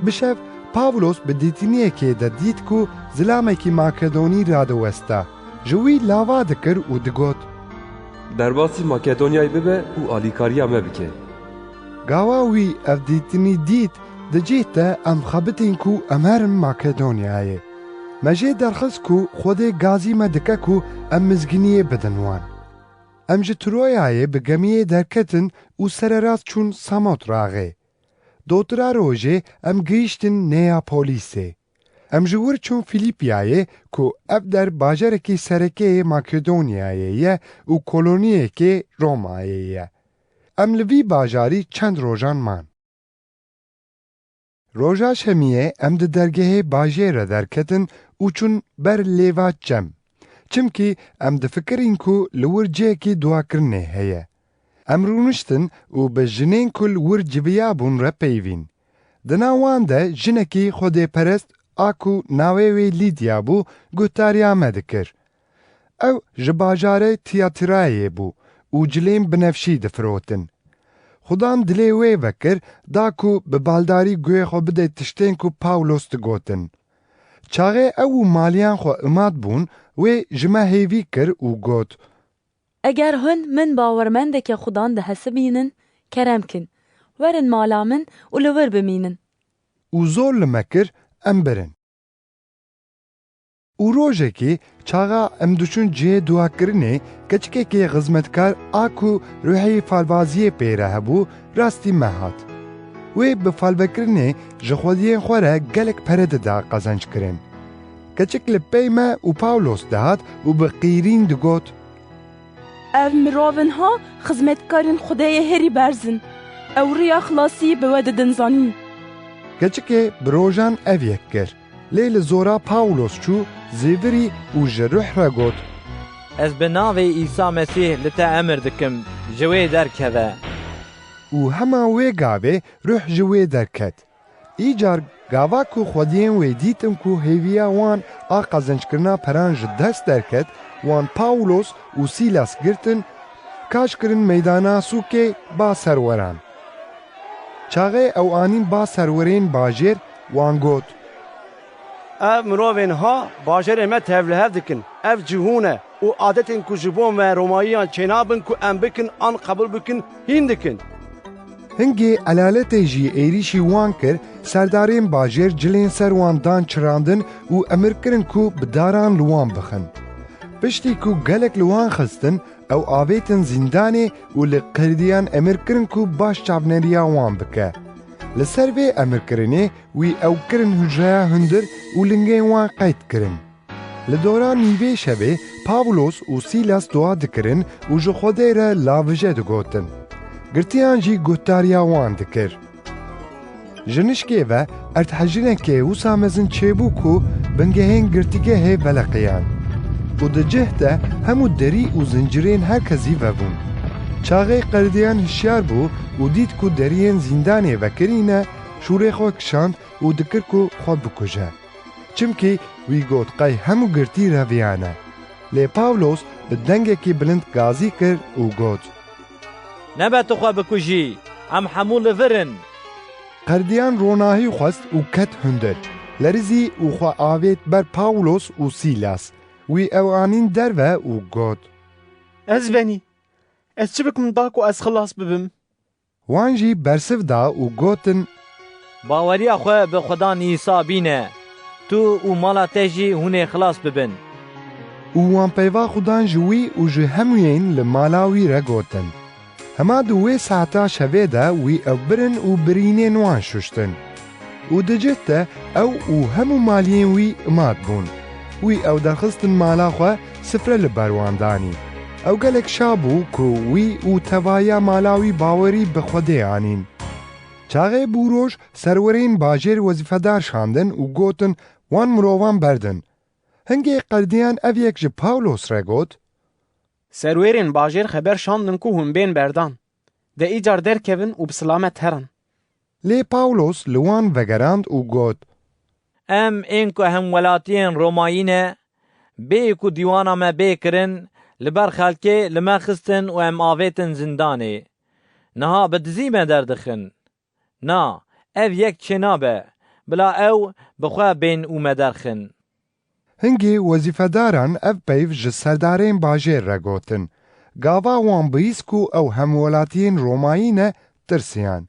Bi şev Pawlos bi dîtiniyekê de dît ku zilamekî Makedonî radiwesta. Ji wî lava dikir û digot, Derbasî Makedonyayê bibe û alîkariya me bike. Gawa wî ev dîtinî dît, di cih de em xebitîn ku em herin Makedonyayê. Me jê derxist ku Xwedê gazî me dike ku em mizgîniyê bidin wan. Em ji Troyayê bi gemiyê derketin û sererast çûn Samotraxê. Dotira rojê em gihîştin Neapolisê. Em ji wir çûn Filîpiyayê ku ev der bajarekî serekeyê Makedonyayê ye û koloniyekê Romayê ye. Em li vî bajarî çend rojan man. Roja şemiyê em di dergehê bajêr re derketin û çûn ber lêva çem. Çimkî em difikirîn ku li wir cihekî duakirinê heye. Em rûniştin û bi jinên ku li wir civiyabûn re peyvîn. Di nav wan de jinekî xwedêperest a ku navê wê Lîdya bû, guhdariya me dikir. Ew ji bajarê Tiyatirayê bû û cilên binefşî difirotin. Xudan dilê wê vekir, da ku bi baldarî guhê xwe bide tiştên ku Pawlos digotin. Çaxê ew û maliyan xwe imat bûn, wê ji me hêvî kir û got, Eger hûn min bawermendeke Xudan dihesibînin, kerem kin, werin mala min û li wir bimînin. Û zor li me kir, em birin. Û rojekê çaxa em diçûn cihê duakirinê, keçikekê xizmetkar a ku ruhê falbaziyê pê re hebû, rastî me hat. Wê bi falvekirinê ji xwediyên xwe re gelek pere dida qezenc kirin. Keçik li pey me û Pawlos dihat û bi qîrîn digot, Ev mirovin ha xizmetkarên Xwedê yê herî berz in. Ew riya xilasî bi we didin zanîn. Keçikê bi rojan ev yek kir. Lê li zora Pawlos çû zêvirî û ji ruh re got, Ez bi navê Îsa Mesîh li te emir dikim, ji wê derkeve. Û hema wê gavê ruh ji wê derket. Îcar gava ku xwediyên wê dîtin ku hêviya wan a qezenckirina peran ji dest derket, wan Pawlos û Sîlas girtin, kaş kirin meydana sûkê ba serweran. Çaxê ew anîn ba serwerên bajêr, wan got, Ev mirovên ha bajêrê me tevlihev dikin. Ev cihûn e û adetên ku ji bo me Romayiyan çênabin ku em bikin an qebûl bikin, hîn dikin. Hingê elaletê jî êrîşî wan kir, serdarên bajêr cilên ser wan dan çirandin û emir kirin ku bi daran li wan bixin. Piştî ku gelek li wan xistin, ew avêtin zîndanê û li Qirdiyan emir kirin ku baş çavneriya wan bike. Li ser vê emirkirinê wî ew kirin hucreya hundir û lingên wan qeyd kirin. Li dora nîvê şevê Pawlos û Sîlas dua dikirin û ji Xwedê re lavije digotin. Girtiyan jî guhdariya wan dikir. Ji nişkê ve erdhejinekê wisa mezin çêbû ku bingehên girtîgehê veleqiyan. Û di cih de hemû derî û zincirên her kesî vebûn. Çaxê Qerdiyan hişyar bû û dît ku deriyên zîndanê vekirî ne, şûrê xwe kişand û dikir ku xwe bikuje. Çimkî wî got qey hemû girtî reviyane. Lê Pawlos bi dengekî bilind gazî kir û got, Nebe tu xwe bikujî, em hemû li vir in. Qerdiyan ronahî xwest û ket hundir. Lerizî û xwe avêt ber Pawlos û Sîlas. Wî ew anîn derve û got, Ez benî. Ez çi bikim da ku ez xilas bibim? Wan jî bersiv da û gotin, Baweriya xwe bi Xudan Îsa bîne, tu û mala te jî hûn ê xilas bibin. Û wan peyva Xudan ji wî û ji hemûyên li mala wî re gotin. Hema di wê saeta şevê de wî ew birin û birînên wan şuştin. Û di cih de ew û hemû maliyên wî imat bûn. Wî ew derxistin mala xwe, sifre li ber wan danî. Ew gelek şa bû ku wî û tevahiya mala wî bawerî bi Xwedê anîn. Çaxê bûroj serwerên bajêr wezîfedar şandin û gotin, Wan mirovan berdin. Hingê Qerdiyan ev yek ji Pawlos re got, Serwerên bajêr xeber şandin ku hûn bên berdan. De îcar derkevin û bi silamet herin. Lê Pawlos li wan vegerand û got, Em ên ku hemwelatiyên Romayî ne, bêyî ku dîwana me bê kirin, li ber xelkê li me xistin û em avêtin zindanê. Niha bi dizî me derdixin. Na, ev yek çênabe, bila ew bi xwe bên û me derxin. Hingê wezîfedaran ev peyv ji serdarên bajêr re gotin. Gava wan bihîst ku ew hemwelatiyên Romayî ne, tirsiyan.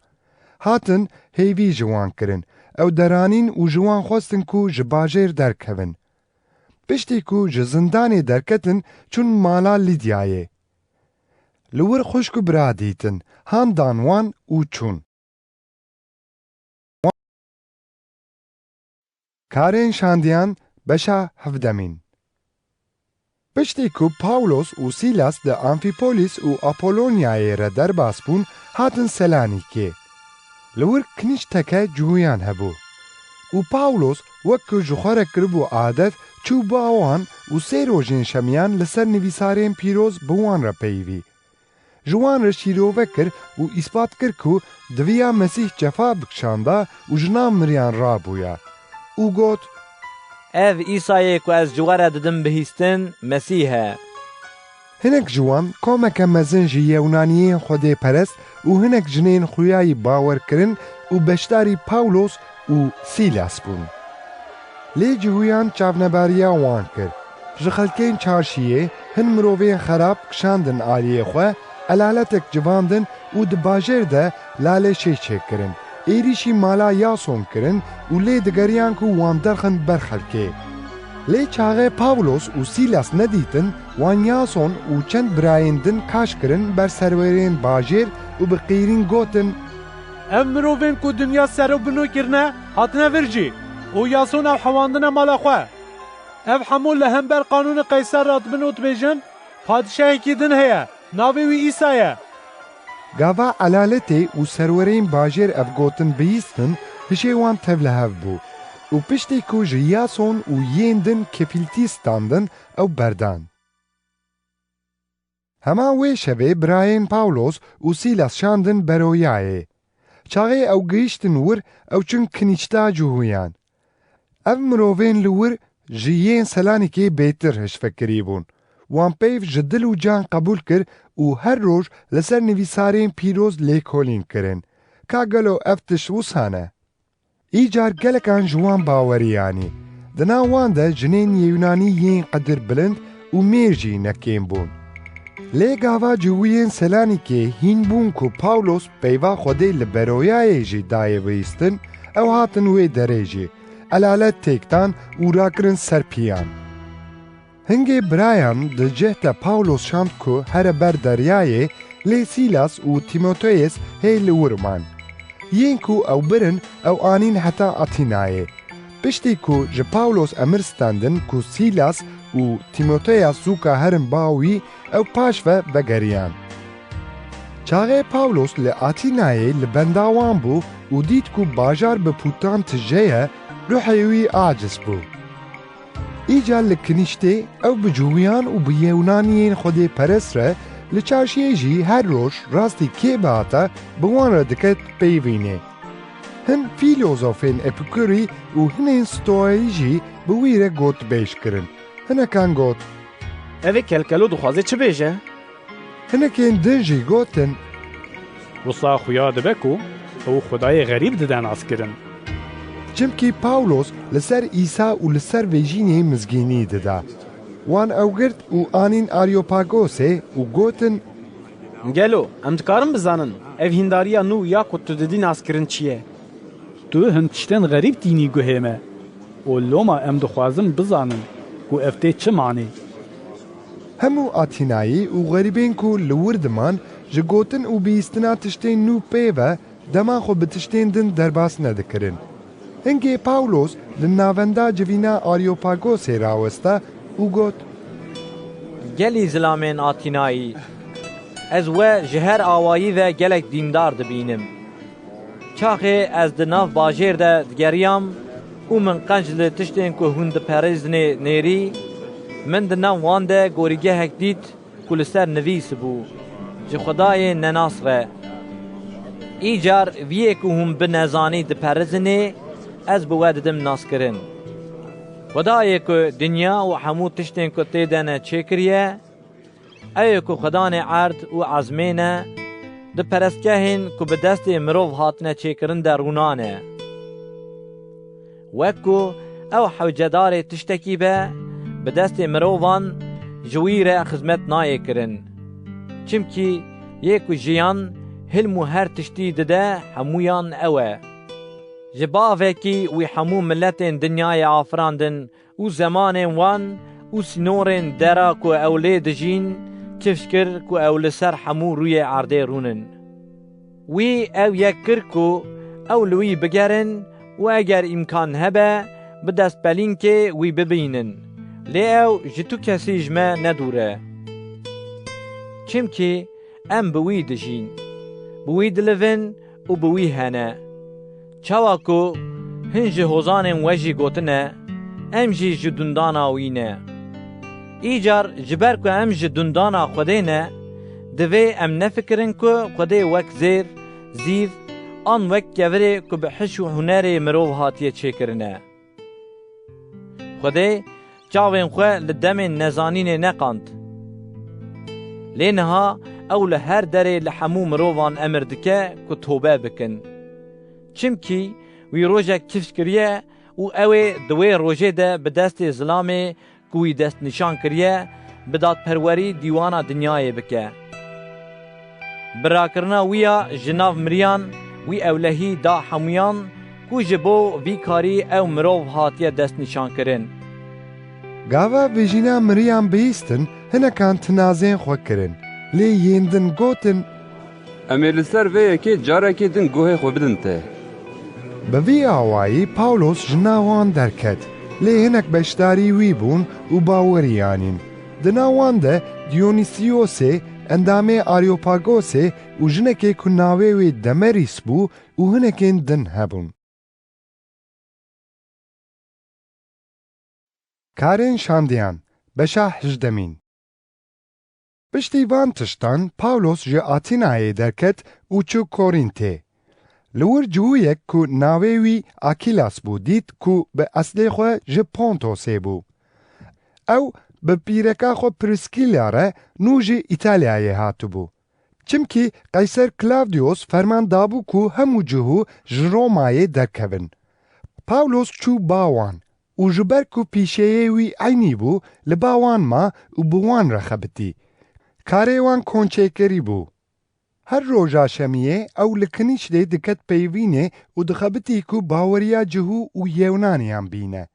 Hatin hêvî ji wan kirin. Ew deranîn û ji wan xwestin ku ji bajêr derkevin. Piştî ku ji zindanê derketin, çûn mala Lîdyayê. Li wir xwişk û bira dîtin, han dan wan û çûn. Karên şandiyan, beşa hevdemîn. Piştî ku Pawlos û Sîlas di Amfîpolis û Apolonyayê re derbas bûn, hatin Selanîkê. Li wir kinîşteke cihûyan hebû. Û Pawlos, wek ku ji xwe re kiribû adet, çû ba wan û sê rojên şemiyan li ser nivîsarên pîroz bi wan re peyivî. Ji wan re şîrove kir û îspat kir ku diviya Mesîh cefa bikişanda û ji nav miriyan rabûya. Û got, Ev Îsayê ku ez ji we re didim bihîstin, Mesîh e. Hinek ji wan komeke mezin ji Yewnaniyên xwedêperest û hinek jinên xuyayî bawer kirin û beşdarî Pawlos û Sîlas bûn. Lê cihûyan çavnebariya wan kir. Ji xelkên çarşiyê hin mirovên xerab kişandin aliyê xwe, elaletek civandin û di bajêr de lalê şê çêkirin. Êrîşî mala Yason kirin û lê digeriyan ku wan derxin ber xelkê. Lê çaxê Pawlos û Sîlas nedîtin, wan Yason û çend birayên din kaş kirin ber serwerên bajêr û bi qîrîn gotin, Ev mirovên ku dinya ser û bino kirine, hatine vir jî û Yason ew hewandine mala xwe. Ev hemû li hember qanûnê Qeyser re dibin û dibêjin, Padişahekî din heye, navê wî Îsa ye. Gava elaletê û serwerên bajêr ev gotin bihîstin, hişê wan tevlihev bû û piştî ku ji Yason û yên din kefîltî standin, ew berdan. Hema wê şevê birayên Pawlos û Sîlas şandin Beroyayê. Çaxê ew gihîştin wir, ew çûn kinîçta cihûyan. Ev mirovên li wir ji yên Selanîkê bêtir hişvekirî bûn. Wan peyv ji dil û can qebûl kir û her roj li ser nivîsarên pîroz lêkolîn kirin. Ka gelo ev tişt wisa ne? Îcar gelekan ji wan bawerî anî. Di nav wan de jinên Yûnanî yên qedirbilind û mêr jî ne kêm bûn. Lê gava cihûyên Selanîkê hîn bûn ku Pawlos peyva Xwedê li Beroyayê jî dayê bihîstin, ew hatin wê derê jî, elalet têk dan û rakirin ser piyan. Hingê birayan di cih de Pawlos şand ku here ber deryayê, lê Sîlas û Tîmoteyes hê li wir man. Yên ku ew birin, ew anîn heta Atînayê. Piştî ku ji Pawlos emir standin ku Sîlas û Tîmoteyas zûka herin ba wî, ew paş ve vegeriyan. Çaxê Pawlos li Atînayê li benda wan bû û dît ku bajar bi pûtan tije ye, ruhê wî aciz bû. Îcar li kinîştê ew bi cihûyan û bi Yûnaniyên xwedêperest re, li çarşiyê jî her roj rastî kê bihata bi wan re diket peyvînê. Hin fîlozofên Epikurî û hinên Stoyî jî bi wî re gotbêj kirin. Hinekan got: Ev ê kelkelo dixwaze çi bêje? Hinekên din jî gotin: Wisa xuya dibe ku ew xwedayê xerîb dide naskirin. Çimkî Pawlos li ser Îsa û li ser vêjînê mizgînî dida. Wan ew girt û anîn Aryopagosê û gotin: Gelo em dikarin bizanin ev hîndariya nû ya ku tu didî naskirin çi ye? Tu hin tiştên xerîb tînî guhê me û loma em dixwazin bizanin ku ev tê çi manê. Hemû Atînayî û xerîbên ku li wir diman, ji gotin û bihîstina tiştên nû pê ve dema xwe bi tiştên din derbas nedikirin. Hingê Pawlos li navenda civîna Aryopagosê rawesta û got: Gelî zilamên Atînayî, ez we ji her awayî ve gelek dîndar dibînim. Çaxê ez di nav bajêr de digeriyam û min qenc li tiştên ku hûn diperêzinê nêrî, min di nav wan de gorîgehek dît ku li ser nivîsibû: Ji Xwedayê nenas re. Îcar viyê ku hûn bi nezanî diperêzinê, ez bi we didim naskirin. Xwedayê ku dinya û hemû tiştên ku tê de ne çêkiriye, ew ê ku xwedanê erd û ezmê ne, di perestgehên ku bi destê mirov hatine çêkirin de rûnane. Wek ku ew hewcedarê tiştekî be, bi destê mirovan ji wî re xizmet nayê kirin. Çimkî yê ku jiyan, hilm û her tiştî dide, hemûyan ew e. Ji bavekî wî hemû miletên dinyayê afirandin û zemanên wan û sînorên dera ku ew lê dijîn kifş kir ku ew li ser hemû rûyê erdê rûnin. Wî ew yek kir ku ew li wî bigerin û eger îmkan hebe, bi destpelînkê wî bibînin. Lê ew ji tu kesî ji me ne dûr e. Çimkî em bi wî dijîn, bi wî dilivin û bi wî hene. Çawa ku hin ji hozanên we jî gotine, em jî ji dundana wî ne. Îcar ji ber ku em ji dundana Xwedê ne, divê em nefikirin ku Xwedê wek zêr, zîv an wek kevirê ku bi hiş û hunerê mirov hatiye çêkirine. Xwedê çavên xwe li demên nezanînê neqand. Lê niha ew li her derê li hemû mirovan emir dike ku tobe bikin. Çimkî wî rojek kifş kiriye û ew ê di wê rojê de bi destê zilamê ku wî destnîşan kiriye, bi dadperwerî dîwana dinyayê bike. Bi rakirina wî ya ji nav miriyan, wî ewlehî da hemûyan ku ji bo vî karî ew mirov hatiye destnîşankirin. Gava vêjîna miriyan bihîstin, hinekan tinazên xwe kirin. Lê yên din gotin: Em ê li ser vê yekê carekê din guhê xwe bidin te. Bi vî awayî Pawlos ji nav wan derket, lê hinek beşdarî wî bûn û bawerî anîn. Di nav wan de Diyonîsiyosê, endamê Aryopagosê û jinekê ku navê wê Demerîs bû û hinekên din hebûn. Karên şandiyan, beşa hejdemîn. Piştî van tiştan Pawlos ji Atînayê derket û çû Korîntê. Li wir cihûyek ku navê wî Akîlas bû dît ku bi eslê xwe ji Pontosê bû. Ew bi pîreka xwe Priskîla re nû ji Îtalyayê hatibû. Çimkî Qeyser Klawdiyos ferman dabû ku hemû cihû ji Romayê derkevin. Pawlos çû ba wan û ji ber ku pîşeyê wî eynî bû, li ba wan ma û bi wan re xebitî. Karê wan konçêkerî bû. Her roja şemiyê ew li kinîştê diket peyvînê û dixebitî ku baweriya cihû û Yewnaniyan bîne.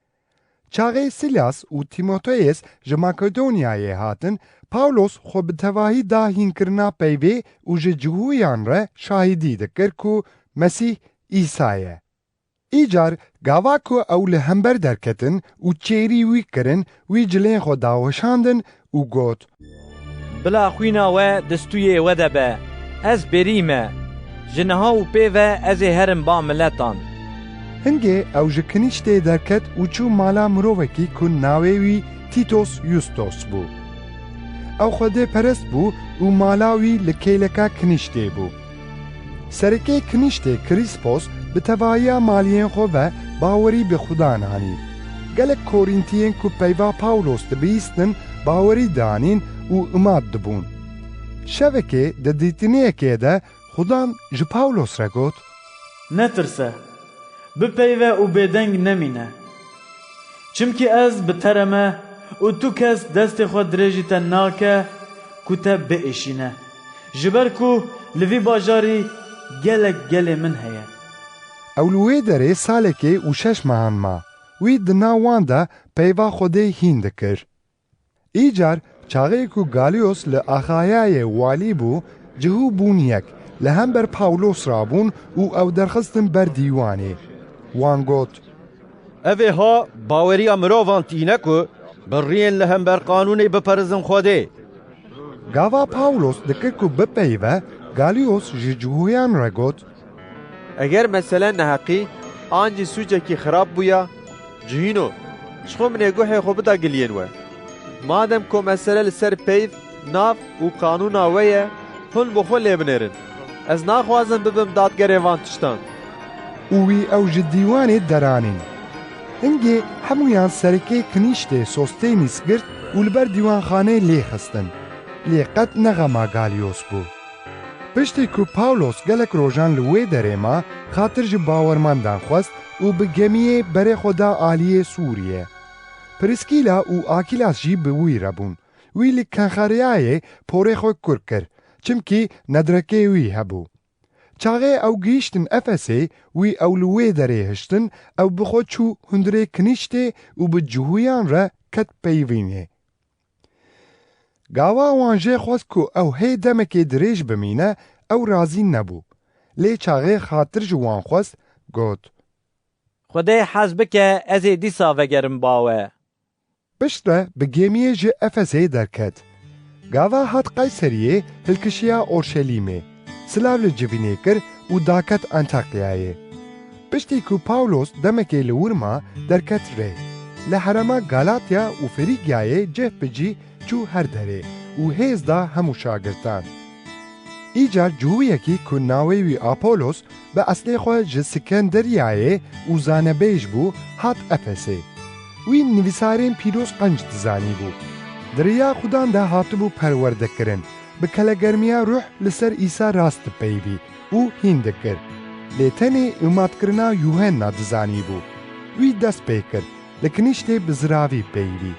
Çaxê Sîlas û Tîmoteyes ji Makedonyayê hatin, Pawlos xwe bi tevahî da hînkirina peyvê û ji cihûyan re şahidî dikir ku Mesîh Îsa ye. Îcar gava ku ew li hember derketin û çêrî wî kirin, wî cilên xwe daweşandin û got, Bila xwîna we di stûyê we de be, ez bêrî me. Ji niha û pê ve ez ê herim ba miletan. Hingê ew ji kinîştê derket û çû mala mirovekî ku navê wî Tîtos Yustos bû. Ew xwedêperest bû û mala wî li kêleka kinîştê bû. Serekê kinîştê Krîspos bi tevahiya maliyên xwe ve bawerî bi Xudan anî. Gelek Korîntiyên ku peyva Pawlos dibihîstin, bawerî dianîn û îmat dibûn. Şevekê di dîtiniyekê de Xudan ji Pawlos re got, Netirse, bipeyve û bêdeng nemîne. Çimkî ez bi te re me û tu kes destê xwe dirêjî te nake ku te biêşîne. Ji ber ku li vî bajarî gelek gelê min heye. Ew li wê derê salekê û şeş mehan ma. Wî di nav wan de peyva Xwedê hîn dikir. Îcar çaxê ku Galiyos li Axayayê walî bû, cihû bûn yek, li hember Pawlos rabûn û ew derxistin ber dîwanê. Wan got, Ev ê ha baweriya mirovan tîne ku bi riyên li hember qanûnê biperizin Xwedê. Gava Pawlos dikir ku bipeyve, Galiyos ji cihûyan re got, Eger mesele neheqî an jî sûcekî xirab bûya, cihîno, ji xwe min ê guhê xwe bida giliyên we. Madem ku mesele li ser peyv, nav û qanûna we ye, hûn bi xwe lê binêrin. Ez naxwazim bibim dadgerê van tiştan. Û wî ew ji dîwanê deranîn. Hingê hemûyan serekê kinîştê Sostênîs girt û li ber dîwanxanê lê xistin. Lê qet ne xema Galiyos bû. Piştî ku Pawlos gelek rojan li wê derê ma, xatir ji bawermendan xwest û bi gemiyê berê xwe da aliyê Sûriyê. Priskîla û Akîlas jî bi wî re bûn. Wî li Kenxereyayê porê xwe kur kir, çimkî nedrekê wî hebû. Çaxê ew gihîştin Efesê, wî ew li wê derê hiştin, ew bi xwe çû hundirê kinîştê û bi cihûyan re ket peyvînê. Gava wan jê xwest ku ew hê demekê dirêj bimîne, ew razî nebû. Lê çaxê xatir ji wan xwest, got, Xwedê hez bike, ez ê dîsa vegerim ba we. Piştre bi gemiyê ji Efesê derket. Gava hat Qeyseriyê, hilkişiya Orşelîmê, silav li civînê kir û daket Antakyayê. Piştî ku Pawlos demekê li wir ma, derket rê. Li herêma Galatya û Frîgyayê cih bi cî çû her derê û hêz da hemû şagirtan. Îcar cihûyekî ku navê wî Apolos, bi eslê xwe ji Sikenderiyayê û zanebêj bû, hat Efesê. Wî nivîsarên pîroz qenc dizanîbû. Di riya Xudan de hatibû perwerdekirin, bi kelegermiya Ruh li ser Îsa rast dipeyivî û hîn dikir. Lê tenê îmatkirina Yuhenna dizanîbû. Wî dest pê kir, li kinîştê bi ziravî peyivî.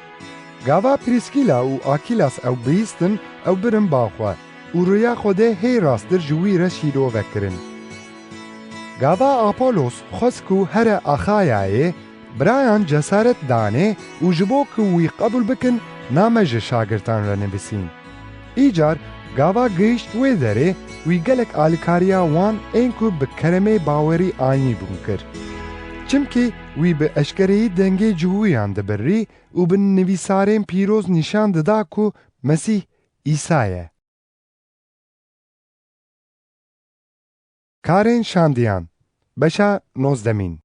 Gava Prîskîla û Akîlas ew bihîstin, ew birin ba xwe û riya Xwedê hê rasttir ji wî re şîrove kirin. Gava Apolos xwest ku here Axayayê, birayan cesaret danê û ji bo ku wî qebûl bikin, name ji şagirtan re nivîsîn. Îcar gava gihişt wê derê, wî gelek alîkariya wan ên ku bi keremê bawerî anîbûn kir. Çimkî wî bi eşkereyî dengê cihûyan dibirî û bi nivîsarên pîroz nîşan dida ku Mesîh Îsa ye. Karên Şandiyan, beşa nozdemîn.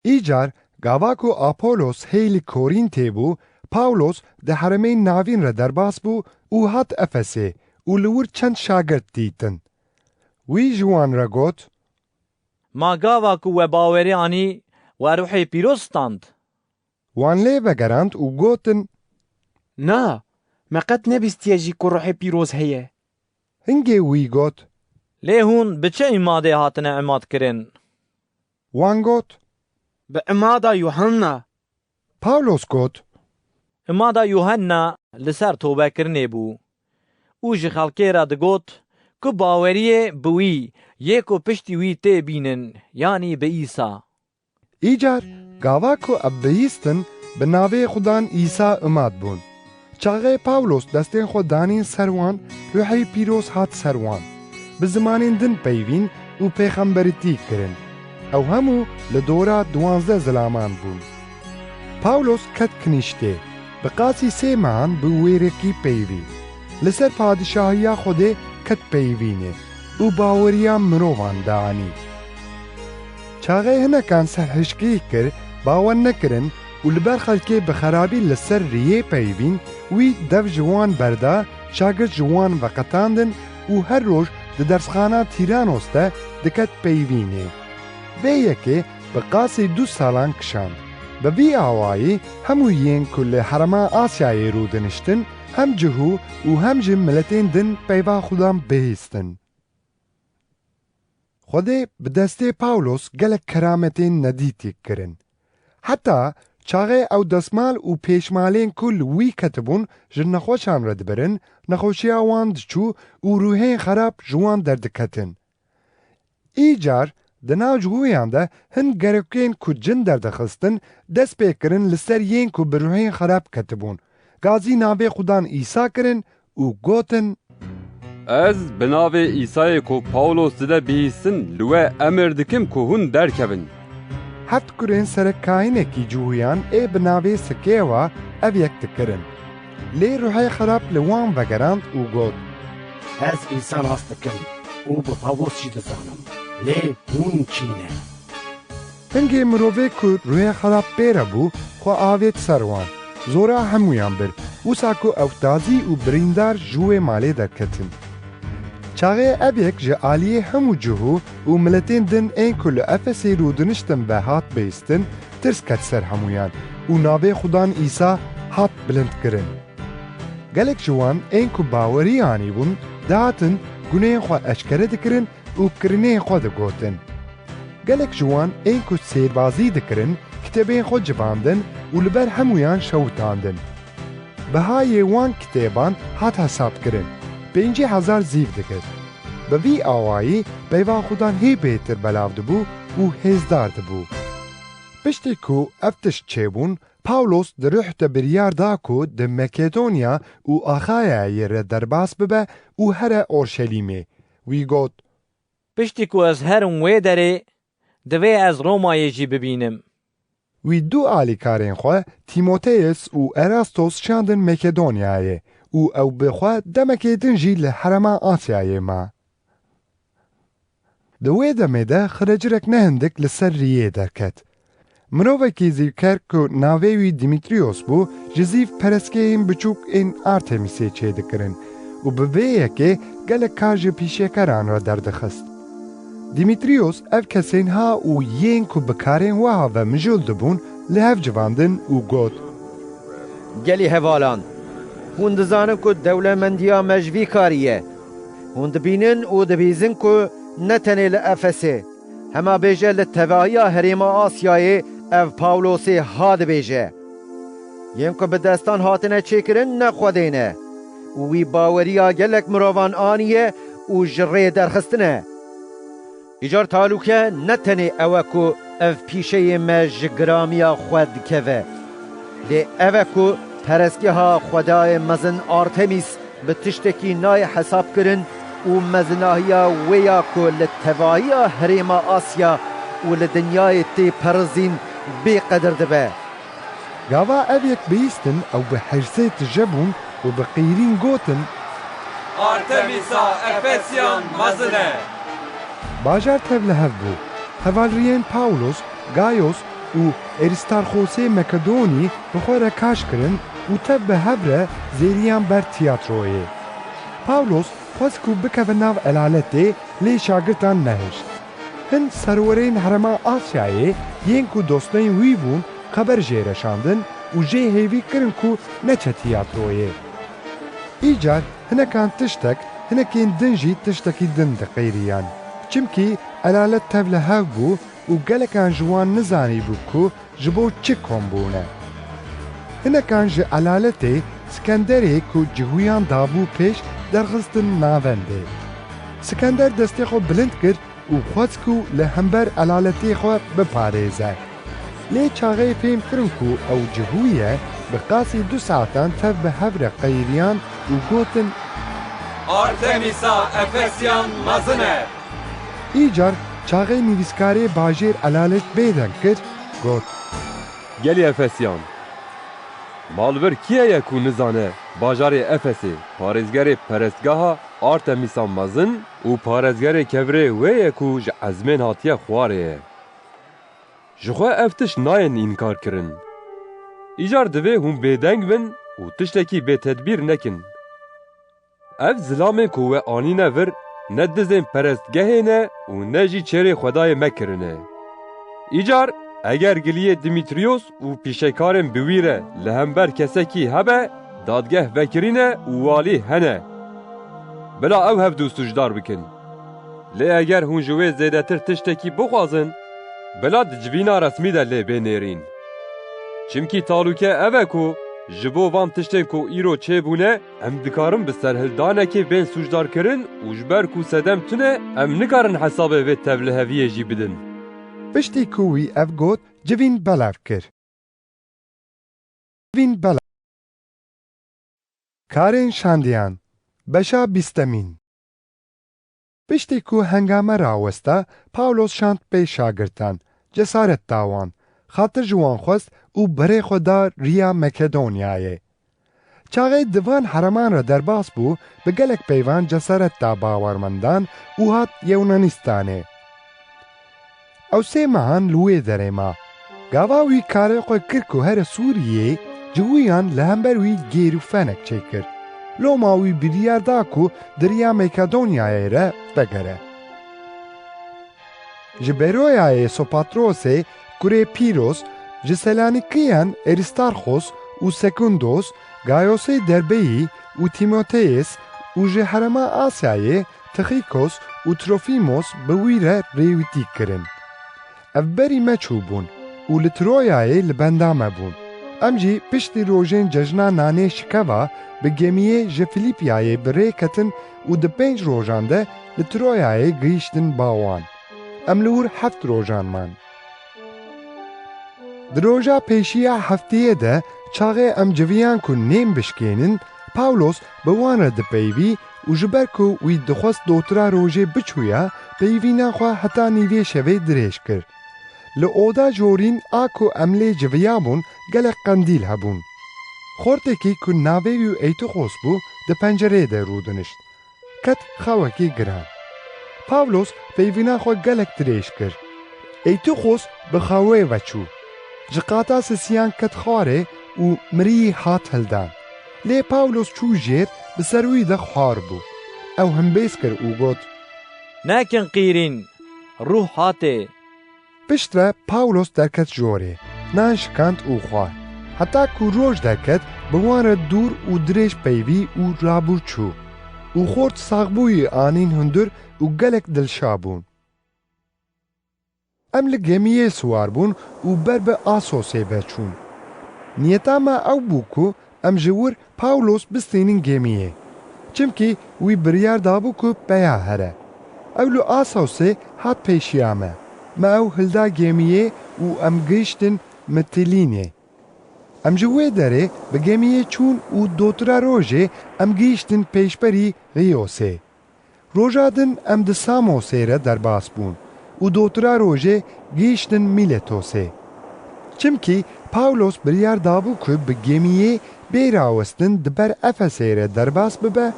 Îcar gava ku Apolos hê li Korîntê bû, Pawlos di heremên navîn re derbas bû û hat Efesê û li wir çend şagirt dîtin. Wî ji wan re got, Ma gava ku we bawerî anî, we Ruhê Pîroz stand? Wan lê vegerand û gotin, Na, me qet nebîstiye jî ku Ruhê Pîroz heye. Hingê wî got, Lê hûn bi çi îmadê hatine îmadkirin? Wan got, Bi îmada Yuhanna. Pawlos got, Îmada Yuhanna li ser tobekirinê bû û ji xelkê re digot ku baweriyê bi wî yê ku piştî wî tê bînin, yanî bi Îsa. Îcar gava ku ev bihîstin, bi navê Xudan Îsa îmad bûn. Çaxê Pawlos destên xwe danîn ser wan, Ruhê Pîroz hat ser wan. Bi zimanên din peyvîn û pêxemberitî kirin. Ew hemû li dora duwazdeh zilaman bûn. Pawlos ket kinîştê, bi qasî sê mehan bi wêrekî peyvî. Li ser padişahiya Xwedê ket peyvînê û baweriya mirovan dianî. Çaxê hinekan serhişkî kir, bawer nekirin û li ber xelkê bi xerabî li ser riyê peyvîn, wî dev ji wan berda, şagirt ji wan veqetandin û her roj di dersxana Tîranos de diket peyvînê. Vê yekê bi qasî du salan kişand. Bi vî awayî hemû yên ku li herêma Asyayê rûdiniştin, hem cihû û hem jî miletên din peyva Xudan bihîstin. Xwedê bi destê Pawlos gelek kerametên nedîtî kirin. Heta çaxê ew destmal û pêşmalên ku li wî ketibûn ji nexweşan re dibirin, nexweşiya wan diçû û ruhên xerab ji wan derdiketin. Îcar di nav cihûyan de hin gerokên ku cin derdixistin, dest pê kirin li ser yên ku bi ruhên xerab ketibûn. Gazî navê Xudan Îsa kirin û gotin, Ez bi navê Îsayê ku Pawlos dide bihîstin, li we emir dikim ku hûn derkevin. Heft kurên serek kahînekî cihûyan ê bi navê Sikewa ev yek dikirin. Lê ruhê xerab li wan vegerand û got, Ez Îsa nas dikim û bi Pawlos jî dizanim, lê hûn kî ne? Hingê mirovê ku ruhê xerab pê re bû, xwe avêt ser wan. Zora hemûyan bir. Wisa ku ew tazî û birîndar ji wê malê derketin. Çaxê ev yek ji aliyê hemû cihû û miletên din ên ku li Efesê rûdiniştin ve hat bihîstin, tirs ket ser hemûyan û navê Xudan Îsa hat bilindkirin. Gelek ji wan ên ku bawerî anîbûn, dihatin guneyên xwe eşkere dikirin û kirinên xwe digotin. Gelek ji wan ên ku sêrbazî dikirin, kitêbên xwe civandin û li ber hemûyan şewitandin. Bihayê wan kitêban hat hesabkirin, pêncî hezar zîv dikir. Bi vî awayî peyva Xudan hê bêtir belav dibû û hêzdar dibû. Piştî ku ev tişt çêbûn, Pawlos di ruh de biryar da ku di Makedonya û Axayayê re derbas bibe û here Orşelîmê. Wî got, Piştî ku ez herim wê derê, divê ez Romayê jî bibînim. Wî du alîkarên xwe, Tîmoteyos û Erastos, şandin Makedonyayê û ew bi xwe demekê din jî li herêma Asyayê ma. Di wê demê de xirecirek ne hindik li ser riyê derket. Mirovekî zîvker ku navê wî Dîmîtriyos bû, ji zîv perestgehên biçûk ên Artemîsê çêdikirin û bi vê yekê gelek kar ji pîşekeran re derdixist. Dîmîtriyos ev kesên ha û yên ku bi karên wiha ve mijûl dibûn, li hev civandin û got, Gelî hevalan, hûn dizanin ku dewlemendiya me ji vî karî ye. Hûn dibînin û dibihîzin ku ne tenê li Efesê, hema bêje li tevahiya herêma Asyayê ev Pawlosê ha dibêje, Yên ku bi destan hatine çêkirin ne Xwedê ne û wî baweriya gelek mirovan aniye û ji rê derxistine. Îcar talûke ne tenê ew e ku ev pîşeyê me ji giramiya xwe dikeve, lê ev e ku perestgeha xwedayê mezin Artemîs bi tiştekî nayê hesabkirin û mezinahiya wê ya ku li tevahiya herêma Asya û li dinyayê tê perizîn bê qedir dibe. Gava ev yek bihîstin, ew bi hersê tije bûn û bi qîrîn gotin, Artemîsa Efesiyan mezin e! Bajar tevlihev bû. Hevalriyên Pawlos, Gayos û Eristarxosê Makedonî bi xwe re kaş kirin û tev bi hev re zêriyan ber tiyatroyê. Pawlos xwest ku bikeve nav elaletê, lê şagirtan nehişt. Hin serwerên herêma Asyayê yên ku dostên wî bûn xeber jê re şandin û jê hêvî kirin ku neçe tiyatroyê. Îcar hinekan tiştek, hinekên din jî tiştekî din diqêriyan. Çimkî elalet tev li hev bû û gelekan ji wan nizanîbû ku ji bo çi kom bûne. Hinekan ji elaletê Skenderê ku cihûyan dabû pêş derxistin navendê. Skender destê xwe bilind kir û xwest ku li hember elaletê xwe biparêze. Lê çaxê fêm kirin ku ew cihû ye, bi qasî du saetan tev bi hev re qeyriyan û gotin, Artemîsa Efesiyan mezin e! Îcar çaxê nivîskarê bajêr elalet bêdeng kir, got, Gelî Efesiyan! Malbir kî ye ku nizane bajarê Efesê parêzgerê perestgeha Artemîsa mezin û parêzgerê kevirê wê ye ku ji ezmên hatiye xwarê ye? Ji xwe ev tişt nayên înkarkirin. Îcar divê hûn bêdeng bin û tiştekî bêtedbîr nekin. Ev zilamên ku we anîne vir ne dizên perestgehê ne û ne jî çêrê Xwedayê me kirine. Îcar eger giliyê Dimitriyos û pîşekarên bi wî re li hember kesekî hebe, dadgeh vekirîne û walî hene. Bila ew hevdu sûcdar bikin. Lê eger hûn ji wê zêdetir tiştekî bixwazin, bila di civîna resmî de lê bê nêrîn. Çimkî talûke ev e ku ji bo van tiştên ku îro çêbûne, em dikarin bi serhildanekê bên sûcdarkirin û ji ber ku sedem tune, em nikarin hesabê vê tevliheviyê jî bidin. Piştî ku wî ev got, civîn belav kir. Civîn belav. Karên şandiyan. Beşa bîstemîn. Piştî ku hengame rawesta, Pawlos şand pê şagirtan, cesaret da wan, xatir ji wan xwest û berê xwe da riya Makedonyayê. Çaxê di van hereman re derbas bû, bi gelek peyvan cesaret da bawermendan û hat Yewnanistanê. Ew sê mehan li wê derê ma. Gava wî karê xwe kir ku here Sûriyê, cihûyan li hember wî gêr û fenek çêkir. Loma wî biryar da ku di riya Makedonyayê re vegere. Ji Beroyayê Sopatrosê, kurê Pîros, ji Selanîkiyan Aristarxos û Sekundos, Gayosê Derbeyî û Tîmoteyês û ji herêma Asyayê Tixîkos û Trofîmos bi wî re rêwîtî kirin. Ev berî me çûbûn û li Troyayê li benda me bûn. Em jî piştî rojên cejna nanê şikeva bi gemiyê ji Filîpyayê bi rê ketin û di pênc rojan de li Troyayê gihîştin ba wan. Em li wir heft rojan man. Di roja pêşiya hefteyê de, çaxê em civiyan ku nên bişkênin, Pawlos bi wan re dipeyivî û ji ber ku wî dixwest dotira rojê biçûya, peyivîna xwe heta nîvê şevê dirêj kir. Li oda jorîn a ku em lê civiyabûn, gelek qendîl hebûn. Xortekî ku navê wî Eytixos bû, di pencereyê de rûdinişt. Ket xewekî giran. Pawlos peyvîna xwe gelek dirêj kir. Eytixos bi xewê ve çû. Ji qata sisiyan ket xwarê û miriyî hat hildan. Lê Pawlos çû jêr, bi ser wî de xwar bû. Ew himbêz kir û got, Nekin qîrîn, rûh hatê. Piştre Pawlos derket jorê, nan şikand û xwar. Heta ku roj derket, bi wan re dûr û dirêj peyvî û rabû çû. Û xort saxbûyî anîn hundir û gelek dilşa bûn. Em li gemiyê siwar bûn û ber bi Asosê ve çûn. Niyeta me ew bû ku em ji wir Pawlos bistînin gemiyê. Çimkî wî biryar dabû ku peya here. Ew li Asosê hat pêşiya me. Me ew hilda gemiyê û em gihiştin Mitilînê. Em ji wê derê bi gemiyê çûn û dotira rojê em gihiştin pêşberî Xiyosê. Roja din em di Samosê re derbas bûn û dotira rojê gihiştin Mîletosê. Çimkî Pawlos biryar dabû ku bi gemiyê bê rawestin di ber Efesê re derbas bibe,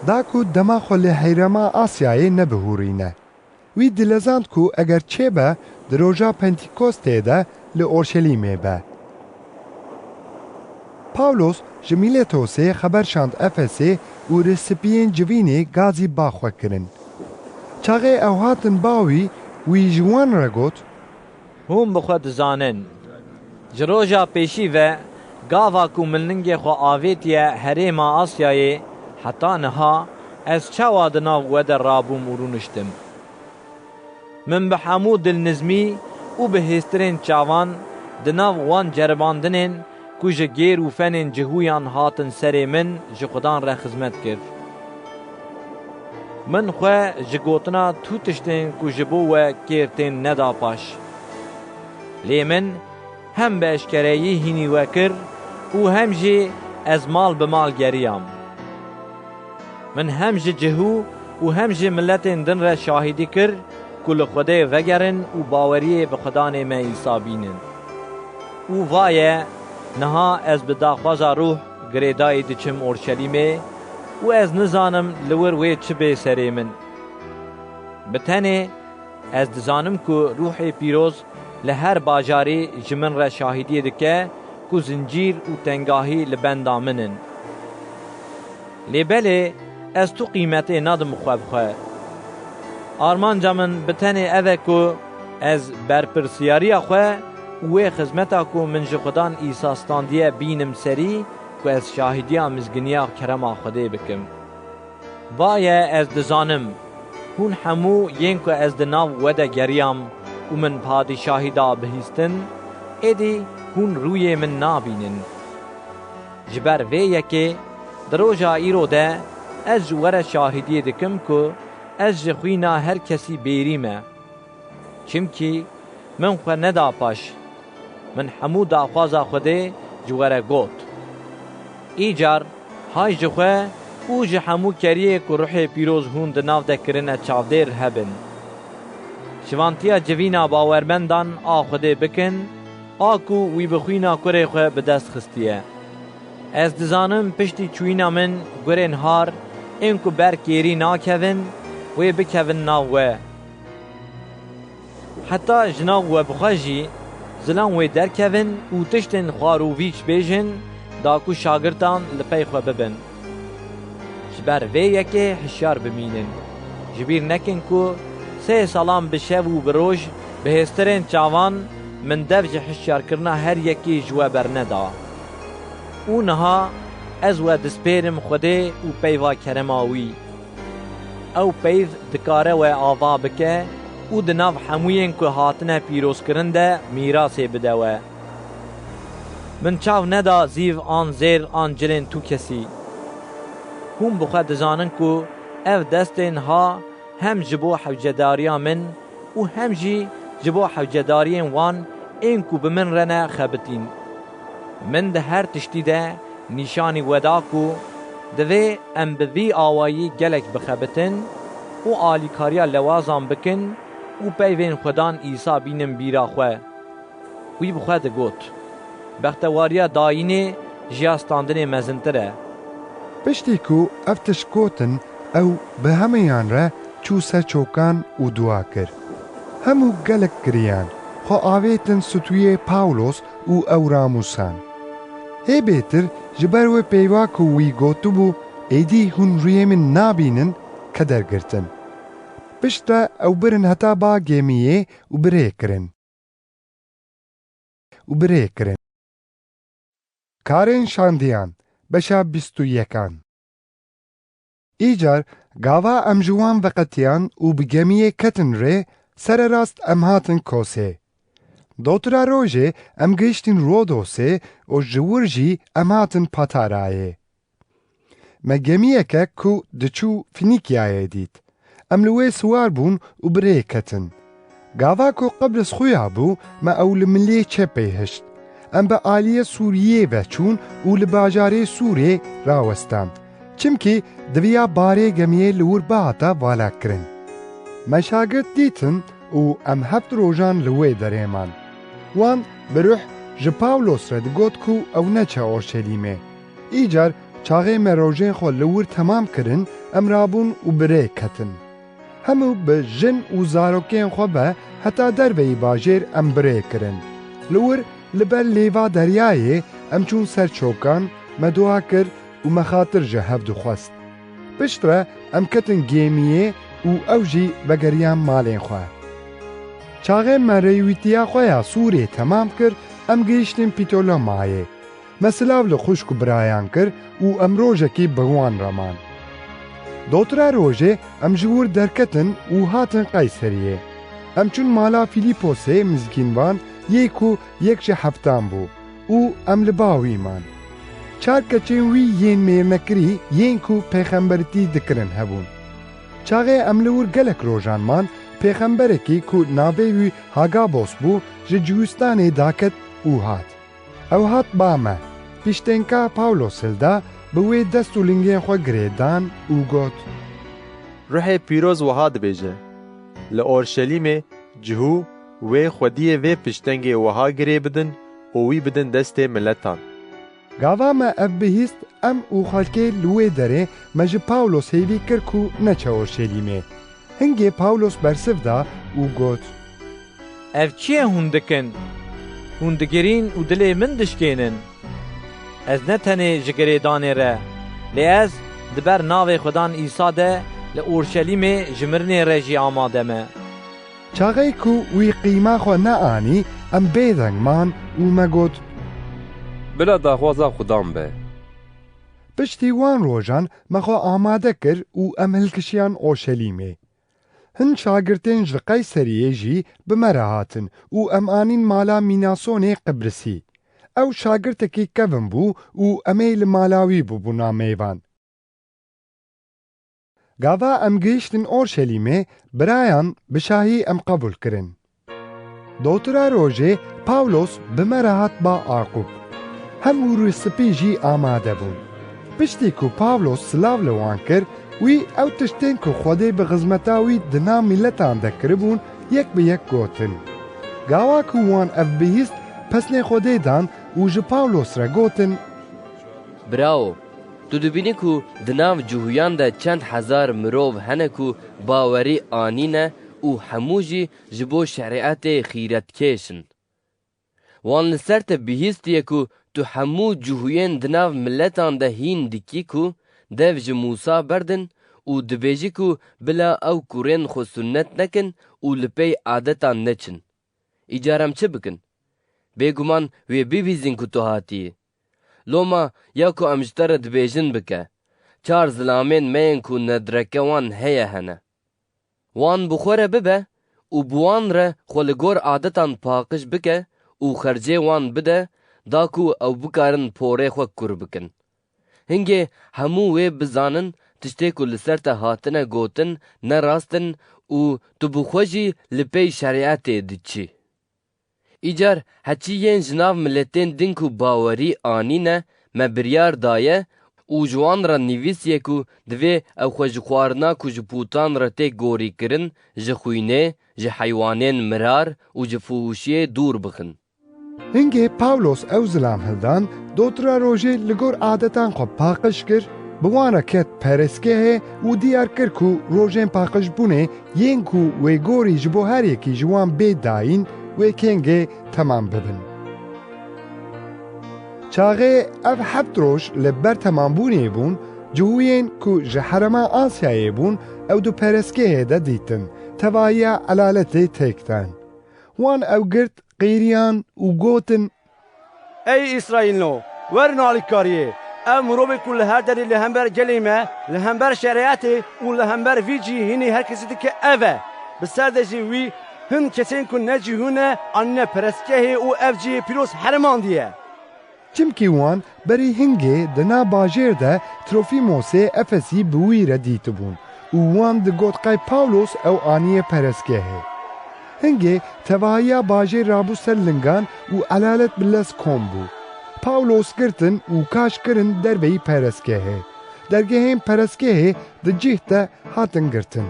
da ku dema xwe li herêma Asyayê nebihûrîne. Wî dilezand ku eger çêbe, di roja Pentekostê de li Orşelîmê be. Pawlos ji Mîletosê xeber şand Efesê û rêspiyên civînê gazî ba xwe kirin. Çaxê ew hatin ba wî, wî ji wan re got, Hûn bi xwe dizanin, ji roja pêşî ve gava ku min ningê xwe avêtiye herêma Asyayê heta niha, ez çawa di nav we de rabûm û rûniştim? Min bi hemû dilnizmî û bi hêstirên çavan di nav wan ceribandinên ku ji gêr û fenên cihûyan hatin serê min ji Xudan re xizmet kir. Min xwe ji gotina tu tiştên ku ji bo we kêr tên neda paş. Lê min hem bi eşkereyî hînî we kir û hem jî ez mal bi mal geriyam. Min hem ji cihû û hem ji miletên din re şahidî kir ku li Xwedê vegerin û baweriyê bi Xudanê me Îsa bînin. Û va ye, niha ez bi daxwaza Ruh girêdayî diçim Orşelîmê û ez nizanim li wir wê çi bê serê min. Bi tenê ez dizanim ku Ruhê Pîroz li her bajarî ji min re şahidiyê dike ku zincîr û tengahî li benda min in. Lê belê ez tu qîmetê nadim xwe bi xwe. Armanca min bi tenê ev e ku ez berpirsiyariya xwe û wê xizmeta ku min ji Xudan Îsa standiye bînim serî ku ez şahidiya mizginiya kerema Xwedê bikim. Va ye ez dizanim, hûn hemû yên ku ez di nav we de geriyam û min padîşahî da bihîstin, êdî hûn rûyê min nabînin. Ji ber vê yekê di roja îro de ez ji we re şahidiyê dikim ku ez ji xwîna her kesî bêrî me. Çimkî min xwe neda paş. Min hemû daxwaza Xwedê ji we re got. Îcar hay ji xwe û ji hemû keriyê ku Ruhê Pîroz hûn di nav de kirine çavdêr hebin. Şivantiya civîna bawermendan a Xwedê bikin, a ku wî bi xwîna kurê xwe bi dest xistiye. Ez dizanim piştî çûyîna min gurên har ên ku ber kêrî nakevin, wê bikevin nav we. Heta ji nav we bi xwe jî zilam wê derkevin û tiştên xwarûvîç bêjin, da ku şagirtan li pey xwe bibin. Ji ber vê yekê hişyar bimînin. Ji bîr nekin ku sê salan bi şev û bi roj bi hêstirên çavan min dev ji hişyarkirina her yekî ji we berneda. Û niha ez we dispêrim Xwedê û peyva kerema wî. Ew peyv dikare we ava bike û di nav hemûyên ku hatine pîrozkirin de mîrasê bide we. Min çav neda zîv an zêr an cilên tu kesî. Hûn bi xwe dizanin ku ev destên ha hem ji bo hewcedariya min û hem jî ji bo hewcedariyên wan ên ku bi min re ne xebitîn. Min di her tiştî de nîşanî we da ku divê em bi vî awayî gelek bixebitin û alîkariya lewazan bikin û peyvên Xudan Îsa bînin bîra xwe. Wî bi xwe digot, Bextewariya dayînê ji ya standinê mezintir e. Piştî ku ev tişt gotin, ew bi hemûyan re çû ser çokan û dua kir. Hemû gelek giriyan, xwe avêtin stûyê Pawlos û ew ramûsan. Hê bêtir ji ber wê peyva ku wî gotibû, Êdî hûn rûyê min nabînin, keder girtin. Piştre ew birin heta ba gemiyê û bi rê kirin. û bi rê kirin. Karên şandiyan, beşa bîst û yekan. Îcar gava em ji wan veqetiyan û bi gemiyê ketin rê, sererast em hatin Kosê. Dotira rojê em gihiştin Rodosê û ji wir jî em hatin Patarayê. Me gemiyeke ku diçû Fînîkyayê dît. Em li wê siwar bûn û bi rê ketin. Gava ku Qibris xuya bû, me ew li milê çepê hişt. Em bi aliyê Sûriyê ve çûn û li bajarê Sûrê rawestan. Çimkî diviya barê gemiyê li wir bihata valakirin. Me şagirt dîtin û em heft rojan li wê derê man. Wan bi ruh ji Pawlos re digot ku ew neçe Orşelîmê. Îcar çaxê me rojên xwe li wir temam kirin, em rabûn û bi rê ketin. Hemû bi jin û zarokên xwe ve heta derveyî bajêr em bi rê kirin. Li wir li ber lêva deryayê Em çûn ser çokan, me dua kir û me xatir ji hev dixwest. Piştre em ketin gêmiyê û ew jî vegeriyan malên xwe. Çaxê me rêwîtiya xwe ya Sûrê temam kir, em gihiştin Pîtolomayê. Me silav li xwişk û birayan kir û em rojekî bi wan re man. Dotira rojê em ji wir derketin û hatin Qeyseriyê. Em çûn mala Fîlîposê mizgînvan, yê ku yek ji heftan bû û em li ba wî man. Çar keçên wî yên mêrnekirî yên ku pêxemberitî dikirin hebûn. Çaxê em li wir gelek rojan man, pêxemberekî ku navê wî Hagabos bû, ji Cihûstanê daket û hat. Ew hat ba me, piştênka Pawlos hilda, bi wê dest û lingên xwe girêdan û got, Ruhê Pîroz wiha dibêje, Li Orşelîmê cihû wê xwediyê vê piştengê wiha girê bidin û wî bidin destê miletan. Gava me ev bihîst, em û xelkê li wê derê me ji Pawlos hêvî kir ku neçe Orşelîmê. Hingê Pawlos bersiv da û got, Ev çi ye hûn dikin? Hûn digirîn û dilê min dişkênin. Ez ne tenê ji girêdanê re, lê ez di ber navê Xudan Îsa de li Orşelîmê ji mirinê re jî amade me. Çaxê ku wî qîma xwe neanî, em bêdeng man û me got, Bila daxwaza Xudan be. Piştî wan rojan me xwe amade kir û em hilkişiyan Orşelîmê. Hin şagirtên ji Qeyseriyê jî bi me re hatin û em anîn mala Mînasonê Qibrisî. Ew şagirtekî kevin bû û em ê li mala wî bibûna mêvan. Gava em gihiştin Orşelîmê, birayan bi şahî em qebûl kirin. Dotira rojê Pawlos bi me re hat ba Aqûb. Hemû rûspî jî amade bûn. Piştî ku Pawlos silav li wan kir, wî ew tiştên ku Xwedê bi xizmeta wî di nav miletan de kiribûn, yek bi yek gotin. Gawa ku wan ev bihîst, pesnê Xwedê dan û ji Pawlos re gotin, Birawo, tu dibînî ku di nav Cihûyan de çend hezar mirov hene ku bawerî anîne û hemû jî ji bo şerîetê xîretkêş in. Wan li ser te bihîstiye ku tu hemû Cihûyên di nav miletan de hîn dikî ku dev ji Mûsa berdin û dibêjî ku bila ew kurên xwe sunnet nekin û li pey adetan neçin. Îcar em çi bikin? Bêguman wê bibîzin ku tu hatiyî. Loma ya ku em ji te re dibêjin bike, çar zilamên me yên ku nedreke wan heye hene. Wan bi xwe re bibe û bi wan re xwe li gor adetan paqij bike û xercê wan bide, da ku ew bikarin porê xwe kur bikin. Hingê hemû wê bizanin tiştê ku li ser te hatine gotin ne rast in û tu bi xwe jî li pey şerîetê diçî. Îcar heçî yên ji nav miletên din ku bawerî anîne me biryar daye û ji wan re nivîsiye ku divê ew xwe ji xwarina ku ji pûtan re tê gorîkirin, ji xwînê, ji heywanên mirar û ji fuhuşiyê dûr bixin. Hingê Pawlos ew zilam hildan, dotira rojê li gor adetan xwe paqij kir, bi wan re ket perestgehê û diyar kir ku rojên paqijbûnê yên ku wê gorî ji bo her yekî ji wan bê dayîn, wê kengê temam bibin. Çaxê ev heft roj li ber temambûnê bûn, cihûyên ku ji herêma Asyayê bûn, ew di perestgehê de dîtin, tevahiya elaletê têk dan. Wan ew girt, qîriyan û gotin, Ey Îsraîlno, werin alîkariyê! Ev mirovê ku li her derê li hember gelê me, li hember şerîetê û li hember vî cî hînê her kesî dike ev e. Bi ser de jî wî hin kesên ku ne cihû ne anîne perestgehê û ev cihê pîroz herimandiye. Çimkî wan berî hingê di nav bajêr de Trofîmosê Efesî bi wî re dîtibûn û wan digot qey Pawlos ew aniye perestgehê. Hingê tevahiya bajêr rabû ser lingan û elalet bi lez kom bû. Pawlos girtin û kaş kirin derveyî perestgehê. Dergehên perestgehê di cih de hatin girtin.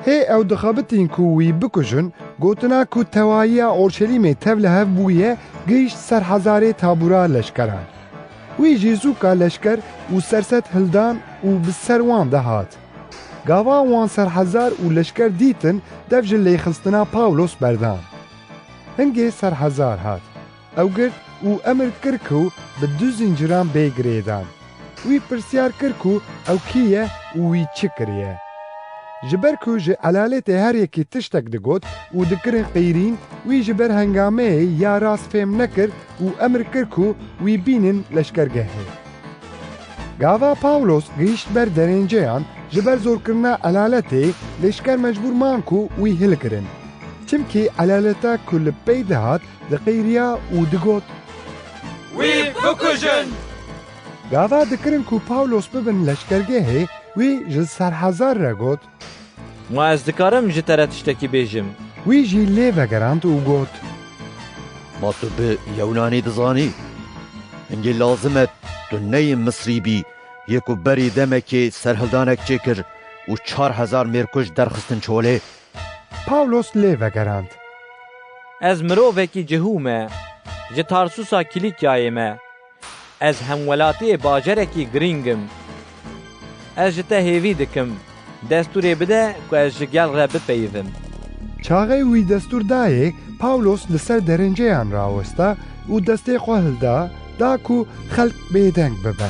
Hê ew dixebitîn ku wî bikujin, gotina ku tewahiya Orşelîmê tev li hev bûye, gihîşt ser hezarê tabûra leşkeran. Wî jî zûka leşker û serset hildan û bi ser wan de hat. Gava wan serhezar û leşker dîtin, dev ji lêxistina Pawlos berdan. Hingê serhezar hat. ew girt û emir kir ku bi du zinciran bê girêdan. Wî pirsyar kir ku ew kî ye û wî çi kiriye. Ji ber ku ji elalêtê her yekî tiştek digot û dikirin qîrîn, wî ji ber hengameyê ya rast fêm nekir û emir kir ku wî bînin leşkergehê. Gava Pawlos gihîşt ber derênceyan, ji ber zorkirina elaletê, lêşker mecbûr man ku wî hilkirin. Çimkî elaleta ku li pey dihat, diqîriya û digot, "Wî bikujin!" Gava dikirin ku Pawlos bibin leşkergehê, wî ji serhezar re got, "Ma ez dikarim ji te re tiştekî bêjim?" Wî jî lê vegerand û got, "Ma tu bi Yewnanî dizanî? Hingê lazim e tu neyê Misrî bî, yê ku berî demekê serhildanek çêkir û çar hezar mêrkuj derxistin çolê?" Pawlos lê vegerand, "Ez mirovekî cihû me, ji Tarsusa Kîlîkyayê me. Ez hemwelatiyê bajarekî girîng im. Ez ji te hêvî dikim, destûrê bide ku ez ji gel re bipeyivim." Çaxê wî destûr dayê, Pawlos li ser derênceyan rawesta û destê xwe hilda, da ku xelk bêdeng bibe.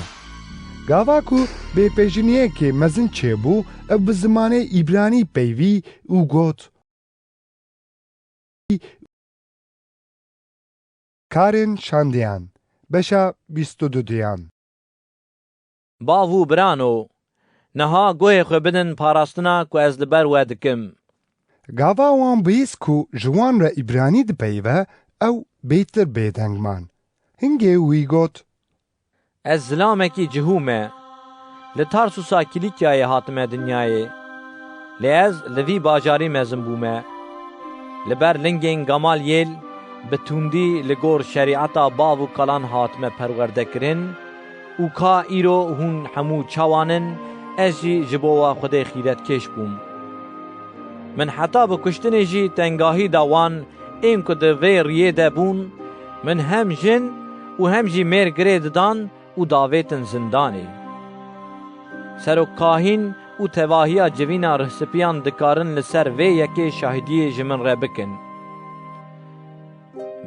Gava ku bêpejiniyekê mezin çêbû, ew bi zimanê îbranî peyvî û got, Karên Şandiyan, beşa bîst û duduyan. Bav û birano, niha guhê xwe bidin parastina ku ez li ber we dikim. Gava wan bihîst ku ji wan re îbranî dipeyive, ew bêtir bêdeng man. Hingê wî got, "Ez zilamekî cihû me. Li Tarsusa Kîlîkyayê hatime dinyayê. Lê ez li vî bajarî mezin bûme. Li ber lingên Gamalyêl bi tundî li gor şerîeta bav û kalan hatime perwerdekirin û ka îro hûn hemû çawan in, ez jî ji bo we Xwedê xîretkêş bûm. Min heta bi kuştinê jî tengahî da wan ên ku di vê riyê de bûn, min hem jin û hem jî mêr girê didan û davêtin zindanê. Serokkahîn û tevahiya civîna rihsipiyan dikarin li ser vê yekê şahidiyê ji min re bikin.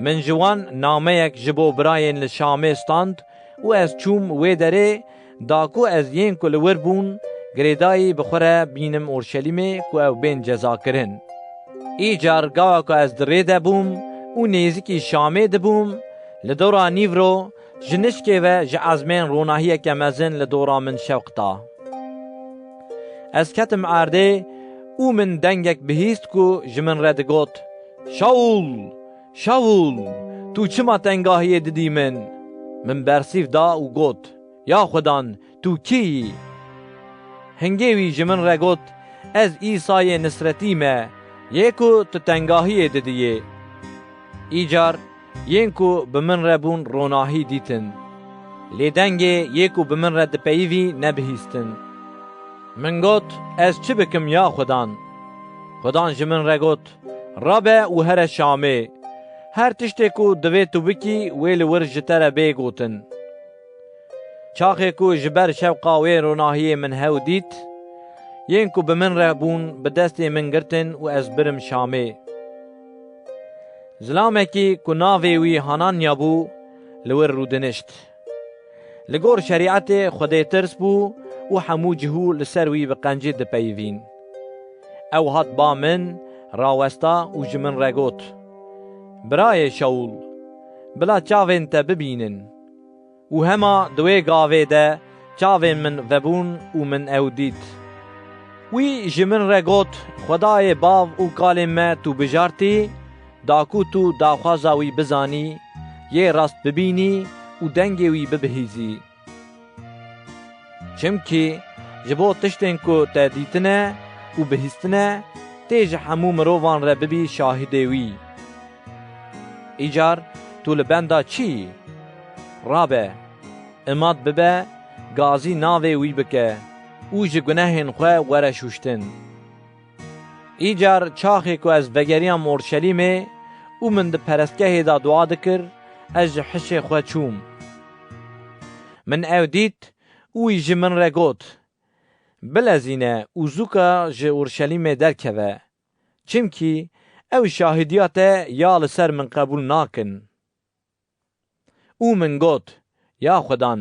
Min ji wan nameyek ji bo birayên li Şamê stand û ez çûm wê derê, da ku ez yên ku li wir bûn girêdayî bi xwe re bînim Orşelîmê ku ew bên cezakirin. Îcar gawa ku ez di rê de bûm û nêzîkî Şamê dibûm, li dora nîvro ji nişkê ve ji ezmên ronahiyeke mezin li dora min şewq da. Ez ketim erdê û min dengek bihîst ku ji min re digot, "Şawûl, Şawûl, tu çima tengahiyê didî min?" Min bersîv da û got, "Ya Xudan, tu kî yî?" Hingê wî ji min re got, "Ez Îsayê Nisretî me, yê ku tu tengahiyê didiyê." Îcar yên ku bi min re bûn ronahî dîtin. Lê dengê yê ku bi min re dipeyivî nebihîstin. Min got, "Ez çi bikim ya Xudan?" Xudan ji min re got, "Rabe û here Şamê. Her tiştê ku divê tu bikî, wê li wir ji te re bê gotin." Çaxê ku ji ber şewqa wê ronahiyê min hew dît, yên ku bi min re bûn, bi destê min girtin û ez birim Şamê. Zilamekî ku navê wî Hananya bû, li wir rûdinişt. Li gor şerîetê Xwedê tirs bû û hemû cihû li ser wî bi qencî dipeyivîn. Ew hat ba min, rawesta û ji min re got, "Birayê Şawûl, bila çavên te bibînin." Û hema di wê gavê de çavên min vebûn û min ew dît. Wî ji min re got, "Xwedayê bav û kalên me tu bijartî, da ku tu daxwaza wî bizanî, yê rast bibînî û dengê wî bibihîzî. Çimkî ji bo tiştên ku te dîtine û bihîstine, tê ji hemû mirovan re bibî şahidê wî. Îcar tu li benda çi yî? Rabe, imat bibe, gazî navê wî bike û ji gunehên xwe were şûştin." Îcar çaxê ku ez vegeriyam Orşelîmê û min di perestgehê de dua dikir, ez ji hişê xwe çûm. Min ew dît û wî ji min re got, "Bilezîne û zûka ji Orşelîmê derkeve, çimkî ew şahidiya te ya li ser min qebûl nakin." Û min got, Ya Xudan,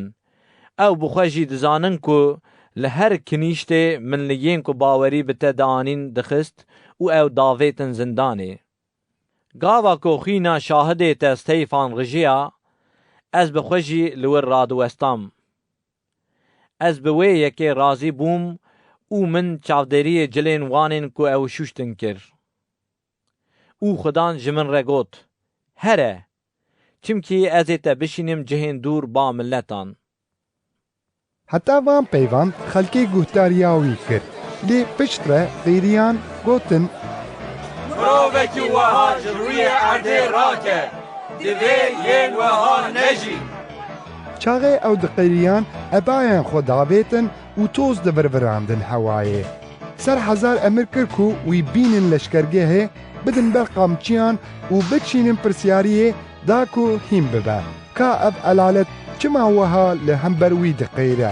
ew bi xwe jî dizanin ku li her kinîştê min li yên ku bawerî bi te dianîn dixist û ew davêtin zindanê. Gava ku xwîna şahidê te Steyfan rijiya, ez bi xwe jî li wir radiwestam. Ez bi wê yekê razî bûm û min çavdêriyê cilên wanên ku ew şûştin kir. Û Xudan ji min re got, Here! Çimkî ez ê te bişînim cihên dûr ba miletan. Heta van peyvan xelkê guhdariya wî kir. Lê piştre fêriyan gotin, Mirovekî weha ji rûyê erdê rake, divê yên weha nejî. Çaxê ew diqêriyan, ebayên xwe davêtin û toz divirvirandin hewayê. Ser hezar emir kir ku wî bînin leşkergehê, bidin ber qamçiyan û biçînin pirsyariyê da ku hîn bibe. Ka ev elalet çima weha li hember wî diqêre?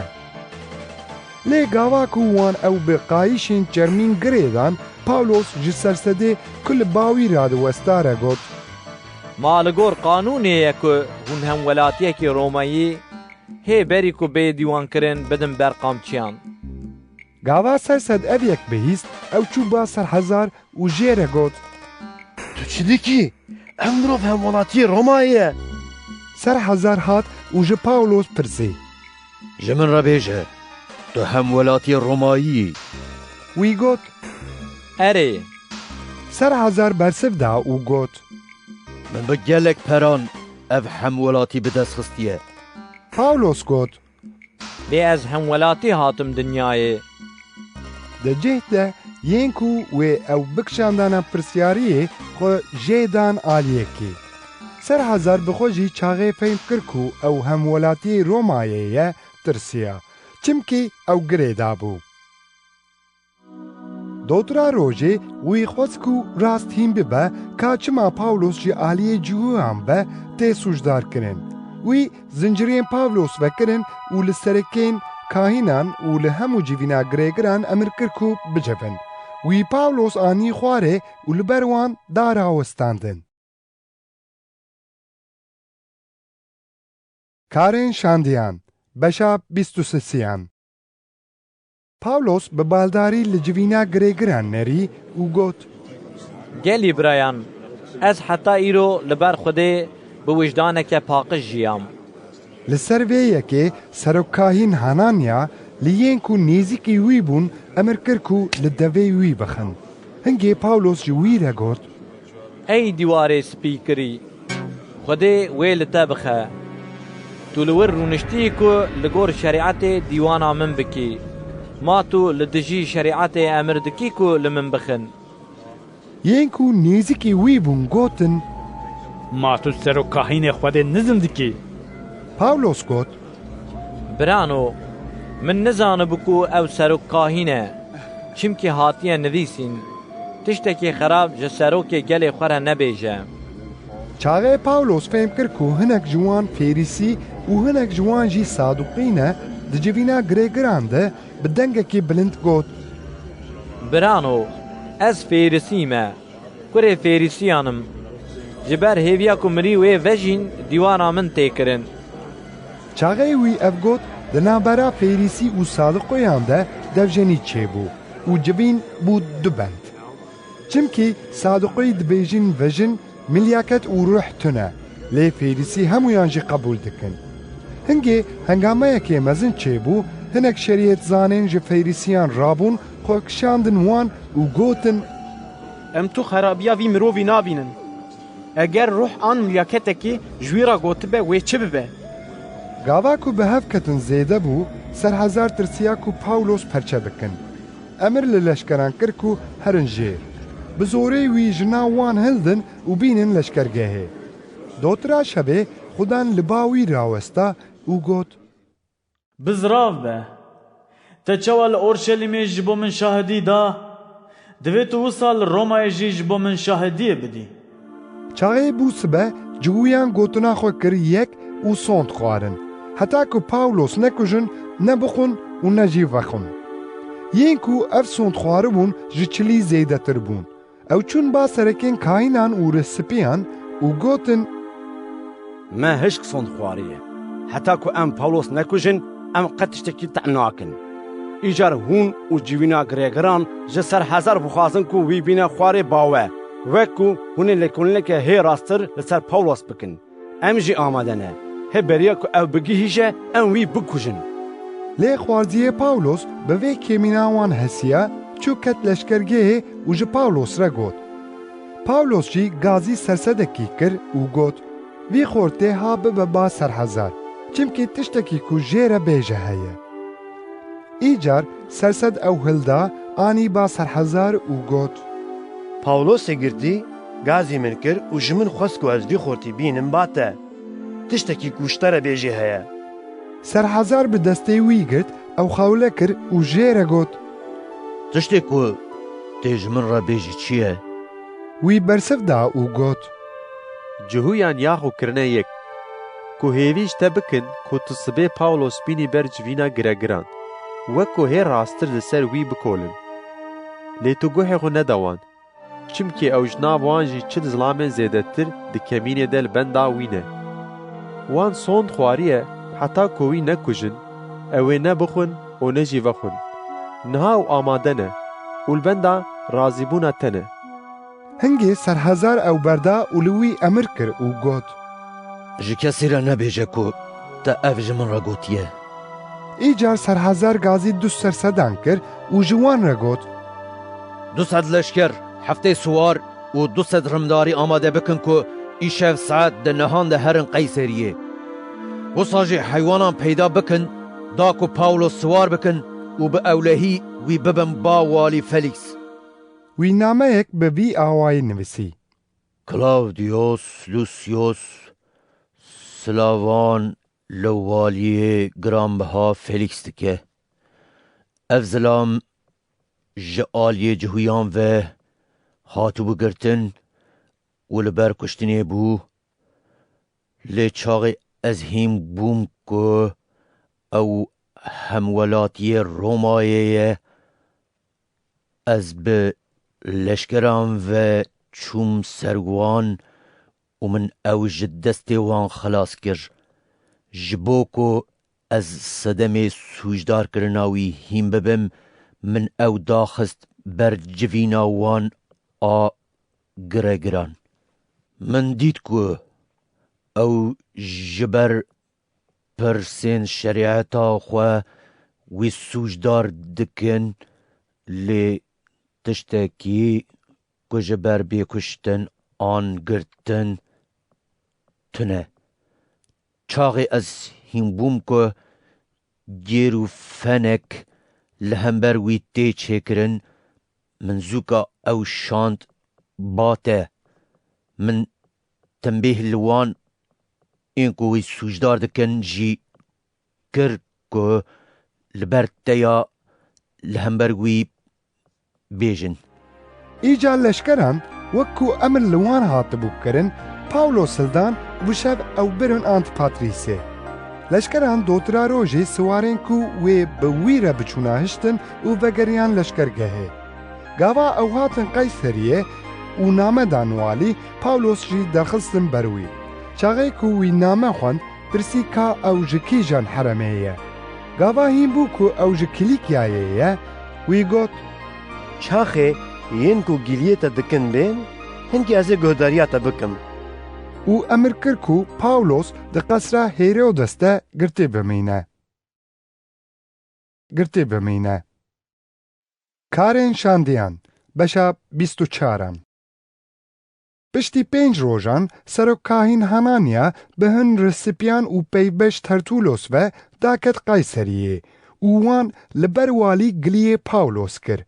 Lê gava ku wan ew bi qayîşên çermîn girê dan, Pawlos ji sersedê ku li ba wî radiwesta re got, Ma li gor qanûnê ye ku hûn hemwelatiyekî Romayî hê berî ku bê dîwankirin bidin ber qamçiyan. Gava sersed ev yek bihîst, ew çû ba serhezar û jê re got, Tu çi dikî? Ev mirov hemwelatiyê Romayê ye. Serhezar hat û ji Pawlos pirsî, Ji min re bêje, tu hemwelatiyê Romayî yî? Wî got, Erê. Serhezar bersiv da û got, Min bi gelek peran ev hemwelatî bi dest xistiye. Pawlos got, Lê ez hemwelatî hatim dinyayê. Di cih de yên ku wê ew bikişandana pirsyariyê xwe jê dan aliyekê. Serhezar bi xwe jî çaxê fehm kir ku ew hemwelatiyê Romayê ye, tirsiya, çimkî ew girê dabû. Dotira rojê wî xwest ku rast hîn bibe ka çima Pawlos ji aliyê Ciwiyan be tê sûcdar kirin. Wî zincirên Pawlos vekirin û li serekên kahînan û li hemû civîna girêgiran emir kir ku bicivin. Wî Pawlos anî xwarê û li ber wan da rawestandin. Karên şandiyan, beşa bîst û sisiyan. Pawlos bi baldarî li civîna girêgiran nerî û got, Gelî birayan, ez heta îro li ber Xwedê bi wijdaneke paqij jiyam. Li ser vê yekê serokkahîn Hananya li yên ku nêzîkî wî bûn emir kir ku li devê wî bixin. Hingê Pawlos ji wî re got, Ey dîwarê spî kirî, Xwedê wê li te bixe. Tu li wir rûniştî ku li gor şerîetê dîwana min bikî. Ma tu li dijî şerîetê emir dikî ku li min bixin? Yên ku nêzîkî wî bûn gotin, Ma tu serokkahînê Xwedê nizin dikî? Pawlos got, Birano, min nizanibû ku ew serokkahîn e, çimkî hatiye nivîsîn, Tiştekî xerab ji serokê gelê xwe re nebêje. Çaxê Pawlos fêm kir ku hinek ji wan Fêrîsî û hinek ji wan jî Saduqî ne, di civîna girêgiran de bi dengekî bilind got, Birano, ez Fêrîsî me, kurê Fêrîsiyan im. Ji ber hêviya ku mirî wê vejîn, dîwana min tê kirin. Çaxê wî ev got, di navbera Fêrîsî û Saduqiyan de devjenî çêbû û civîn bû du bend. Çimkî Saduqî dibêjin vejin, milyaket û ruh tune, lê Fêrîsî hemûyan jî qebûl dikin. Hingê hengameyekê mezin çêbû, hinek şerîetzanên ji Fêrîsiyan rabûn, xwe kişandin wan û gotin, Em tu xerabiya vî mirovî nabînin. Eger ruh an milyaketekî ji wî re gotibe, wê çi bibe? Gava ku bi hev ketin zêde bû, serhezar tirsiya ku Pawlos perçe bikin. Emir li leşkeran kir ku herin jêr. Bi zorê wî ji nav wan hildin û bînin leşkergehê. Dotira şevê Xudan li ba wî rawesta û got, Bizrav be! Te çawa li Orşelîmê ji bo min şahidî da, divê tu wisa li Romayê jî ji bo min şahidiyê bidî. Çaxê bû sibe, ciwiyan gotina xwe kir yek û sond xwarin, heta ku Pawlos ne kujin, ne bixwin û ne jî vexwin. Yên ku ev sond xwaribûn ji çilî zêdetir bûn. Ew çûn ba serekên kahînan û rihsipiyan û gotin, Me hişk sond xwariye. Heta ku em Pawlos nekujin, em qet tiştekî tehm nakin. Îcar hûn û civîna girêgiran ji ser hezar bixwazin ku wî bîne xwarê bawe, wek ku hûn ê lêkolîneke hê rasttir li ser Pawlos bikin. Em jî amade ne. Hê beriya ku ew bigihîje, em wî bikujin. Lê xwarziyê Pawlos bi vê kêmîna wan hesiya, çû ket leşkergehê û ji Pawlos re got. Pawlos jî gazî sersedekî kir û got, "Vî xortê ha bibe ba serhezar, çimkî tiştekî ku jê re bêje heye." Îcar sersed ew hilda, anî ba serhezar û got, "Pawlosê girtî gazî min kir û ji min xwest ku ez vî xortî bînim ba te. Tiştekî ku ji te re bêjê heye." Serhezar bi destê wî girt, ew xewle kir û jê re got, "Tiştê ku tê ji min re bêjî çi ye?" Wî bersiv da û got, "Cihûyan yaxu kirine yek, ku hêvî ji te bikin ku tu sibê Pawlos bînî ber civîna giregiran, wek ku hê rasttir li ser wî bikolin. Lê tu guhê xwe nede wan, çimkî ew ji nav wan jî çil zilamên zêdetir di kemînê de li benda wî ne. Wan sond xwariye heta ku wî nekujin, ew ê nebixwin û ne jî vexwin. Niha ew amade ne û li benda razîbûna te ne." Hingê serhezar ew berda û li wî emir kir û got, "Ji kesî re nebêje ku te ev ji min re gotiye." Îcar serhezar gazî du sersedan kir û ji wan re got, "Du sed leşker heftê siwar û du sed rimdarî amade bikin ku îşev saet di nihan de herin Qeyseriyê. Wisa jî heywanan peyda bikin, da ku Pawlos siwar bikin û bi ewlehî wî bibin ba walî Felîks." Wî nameyek bi vî awayî nivîsî. Klawdiyos Lusyos silavan li waliyê giranbiha Felîks dike. Ev zilam ji aliyê cihûyan ve hatibû girtin û li ber kuştinê bû. Lê çaxê ez hîn bûm ku ew hemwelatiyê Romayê ye, ez bi leşkeran ve çûm ser wan û min ew ji destê wan xilas kir. Ji bo ku ez sedemê sûcdarkirina wî hîn bibim, min ew daxist ber civîna wan a giregiran. Min dît ku ew ji ber pirsên şerîeta xwe wî sûcdar dikin, lê tiştekî ku ji ber bê kuştin an girtin tune. Çaxê ez hîn bûm ku gêr û fenek li hember wî tê çêkirin, min zûka ew şand ba te. Min tembêh li wan ên ku wî sûcdar dikin jî kir ku li ber te ya li hember wî bêjin. Îcar leşkeran, wek ku emir li wan hatibû kirin, Pawlos hildan û bi şev ew birin Antipatrîsê. Leşkeran dotira rojê siwarên ku wê bi wî re biçûna hiştin û vegeriyan leşkergehê. Gava ew hatin Qeyseriyê û name dan walî, Pawlos jî derxistin ber wî. Çaxê ku wî name xwend, pirsî ka ew ji kîjan heremê ye. Gava hîn bû ku ew ji Kîlîkyayê ye, wî got, "Çaxê yên ku giliyê te dikin bên, hinkî ez ê guhdariya te bikim." Û emir kir ku Pawlos di qesra Hêrodes de girtî bimîne. Girtî bimîne. Karên Şandiyan, beşa bîst û çaran. Piştî pênc rojan, serok kahîn Hananya bi hin risipiyan û peybeş Tertulos ve daket Qayseriyê û wan li ber walî giliyê Pawlos kir.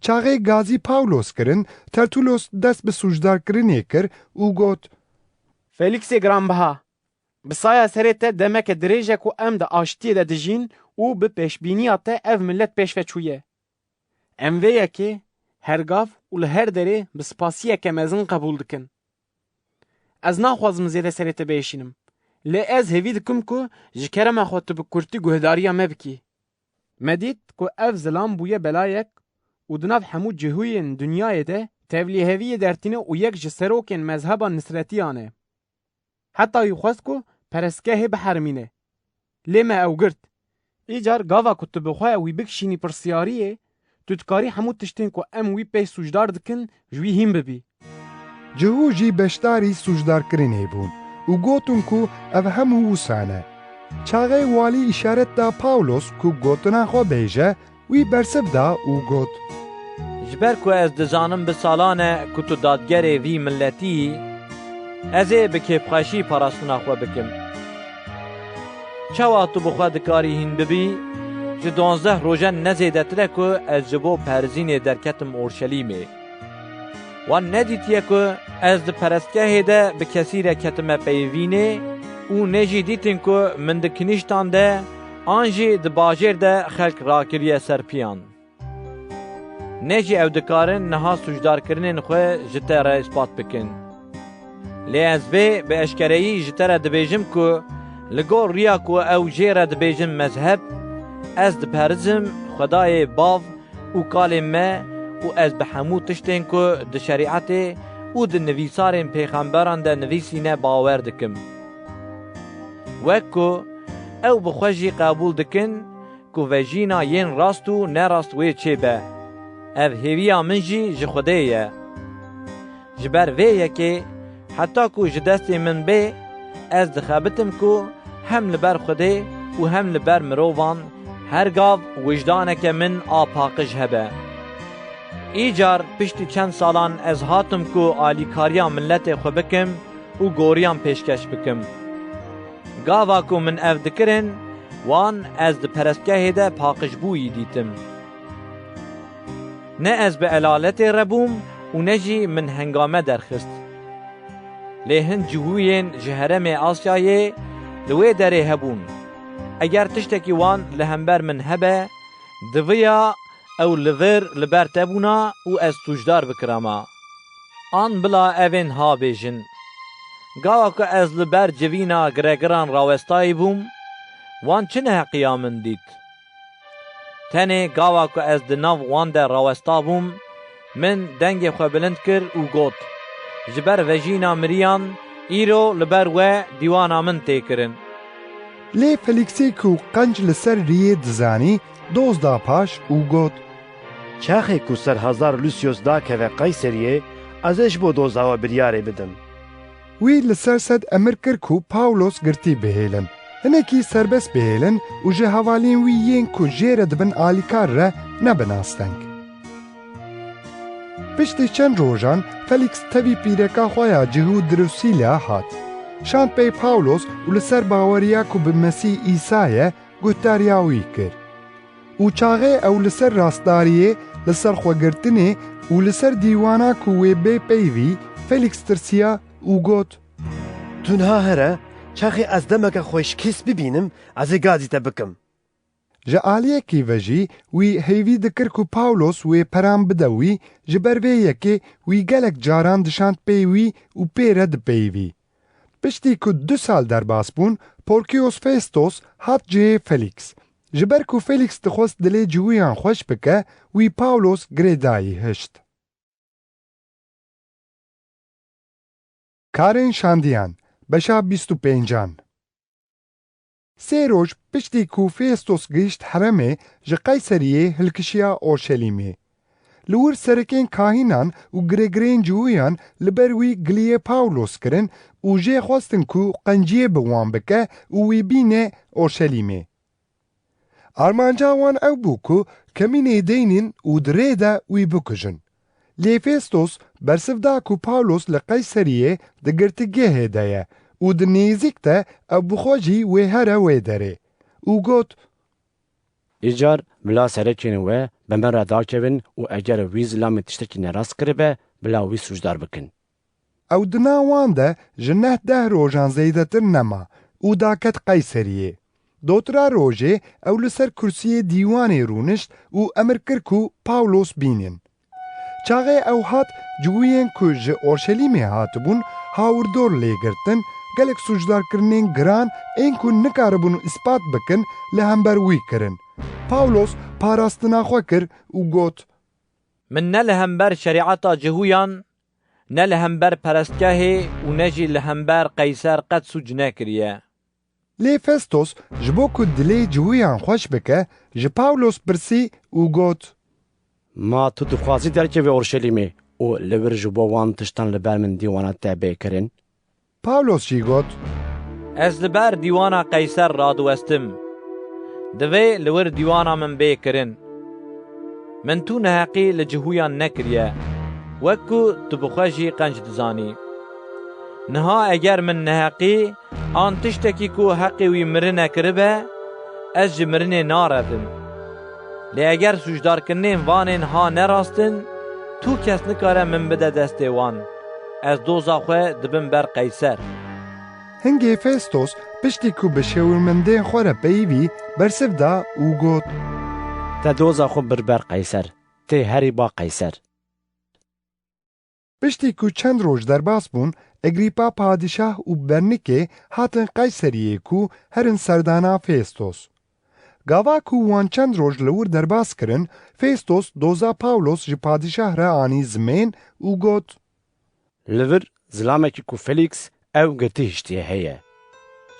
Çaxê gazî Pawlos kirin, Tertulos dest bi sûcdarkirinê kir û got, Felîksê giranbiha, bi saya serê te demeke dirêj e ku em di aştiyê de dijîn û bi pêşbîniya te ev milet pêş ve çûye. Em vê yekê her gav û li her derê bi spasiyeke mezin qebûl dikin. Ez naxwazim zêde serê te biêşînim, lê ez hêvî dikim ku ji kerema xwe tu bi kurtî guhdariya me bikî. Me dît ku ev zilam bûye belayek û di nav hemû cihûyên dinyayê de tevlîheviyê dertîne û yek ji serokên mezheba Nisretiyan e. Heta wî xwest ku perestgehê biherimîne. Lê me ew girt. Îcar gava ku tu bi xwe wî bikişînî pirsiyariyê, tu dikarî hemû tiştên ku em wî pê sûcdar dikin, ji wî hîn bibî. Cihû jî beşdarî sûcdarkirinê bûn û gotin ku ev hemû wisa ne. Çaxê walî îşaret da Pawlos ku gotina xwe bêje, wî bersiv da û got: Ji ber ku ez dizanim bi salan e ku tu dadgerê vî miletî yî, ez ê bi kêfxweşî parastina xwe bikim. Çawa tu bi xwe dikarî hîn bibî, ji duwazdeh rojan ne zêdetir e ku ez ji bo perzînê derketim Orşelîmê. Wan nedîtiye ku ez di perestgehê de bi kesî re ketime peyivînê û ne jî dîtin ku min di kinîştan de an jî di bajêr de xelk rakiriye ser piyan. Ne jî ew dikarin niha sûcdarkirinên xwe ji te re îspat bikin. Lê ez vê bi eşkereyî ji te re dibêjim ku li gor riya ku ew jê re dibêjin mezheb, ez diperizim Xwedayê Bav û kalên me û ez bi hemû tiştên ku di şerîetê û di nivîsarên pêxemberan de nivîsîne bawer dikim. Wek ku ew bi xwe jî qebûl dikin ku vejîna yên rast û nerast wê çêbe. Ev hêviya min jî ji Xwedê ye. Ji ber vê yekê, heta ku ji destê min bê, ez dixebitim ku hem li ber Xwedê û hem li ber mirovan her gav wijdaneke min a paqij hebe. Îcar piştî çend salan ez hatim ku alîkariya miletê xwe bikim û goriyan pêşkeş bikim. Gava ku min ev dikirin, wan ez di perestgehê de paqijbûyî dîtim. Ne ez bi elaletê re bûm û ne jî min hengame derxist. Lê hin cihûyên ji herêmê Asyayê li wê derê hebûn. Eger tiştekî wan li hember min hebe, diviya ew li vir li ber te bûna û ez sûcdar bikirama. An bila evên ha bêjin: Gava ku ez li ber civîna giregiran rawestayî bûm, wan çi neheqiya min dît? Tenê gava ku ez di nav wan de rawesta bûm, min dengê xwe bilind kir û got: Ji ber vejîna miriyan, îro li ber we dîwana min tê kirin. Lê Felîksê ku qenc li ser riyê dizanî, doz da paş û got: Çaxê ku ser hezar Lusyos dakeve Qeyseriyê, ez ê ji bo doza we biryarê bidim. Wî li ser sed emir kir ku Pawlos girtî bihêlin, hinekî serbest bihêlin û ji hevalên wî yên ku jê re dibin alîkar re nebin asteng. Piştî çend rojan Felîks tevî pîreka xwe ya cihû Drusîla hat. Şand pey Pawlos û li ser baweriya ku bi Mesîh Îsa ye, guhdariya wî kir. Û çaxê ew li ser rastdariyê, li ser xwegirtinê û li ser dîwana ku wê bê peyvî, Felîks tirsiya û got: Tu niha here, çaxê ez demeke xweşkês bibînim, ez ê gazî te bikim. Ji aliyekî ve jî wî hêvî dikir ku Pawlos wê peran bide wî, ji ber vê yekê wî gelek caran dişand pê wî û pê re dipeyivî. Piştî ku du sal derbas bûn, Porkiyos Festos hat cihê Felîks. Ji ber ku Felîks dixwest dilê cihûyan xweş bike, wî Pawlos girêdayî hişt. Karên şandiyan, beşa bîst û pêncan. Sê roj piştî ku Festos gihişt herêmê, ji Qeyseriyê hilkişiya Orşelîmê. Li wir serekên kahînan û girêgirên cihûyan li ber wî giliyê Pawlos kirin û jê xwestin ku qenciyê bi wan bike û wî bîne Orşelîmê. Armanca wan ew bû ku kemînê deynin û di rê de wî bikujin. Lê Festos bersiv da ku Pawlos li Qeyseriyê di girtîgehê de ye û di nêzîk de ew bi xwe jî wê here wê derê û got: Îcar bila serekên we bi min re dakevin û eger wî zilamê tiştekî nerast kiribe, bila wî sûcdar bikin. Ew di nav wan de ji neh deh rojan zêdetir nema û daket Qeyseriyê. Dotira rojê ew li ser kursiyê dîwanê rûnişt û emir kir ku Pawlos bînin. Çaxê ew hat, cihûyên ku ji Orşelîmê hatibûn, hawirdor lê girtin, gelek sûcdarkirinên giran ên ku nikaribûn îspat bikin, li hember wî kirin. Pawlos parastina xwe kir û got: Min ne li hember şerîeta cihûyan, Ne li hember perestgehê û ne jî li hember Qeyser qet sûc nekiriye. Lê Festos, ji bo ku dilê cihûyan xweş bike, ji Pawlos pirsî û got, Ma tu dixwazî derkevî Orşelîmê û li wir ji bo wan tiştan li ber min dîwana te bê kirin? Pawlos jî got, Ez li ber dîwana Qeyser radiwestim. Divê li wir dîwana min bê kirin. Min tu neheqî li cihûyan nekiriye, wek ku tu bi xwe jî qenc dizanî. Niha eger min neheqî an tiştekî ku heqê wî mirine kiribe, ez ji mirinê narevim. Lê eger sûcdarkirinên vanên ha ne rast in, tu kes nikare min bide destê wan. Ez doza xwe dibim ber Qeyser. Hingê Festos piştî ku bi şêwirmendên xwe re peyivî, bersiv da û got, Te doza xwe bir ber Qeyser. Tê herî ba Qeyser. Piştî ku çend roj derbas bûn, Egrîpa padîşah û Bernikê hatin Qeyseriyê ku herin serdana Festos. Gava ku wan çend roj li wir derbas kirin, Festos doza Pawlos ji padîşah re anî zimên û got, Li vir zilamekî ku Felîks ew girtî hiştiye heye.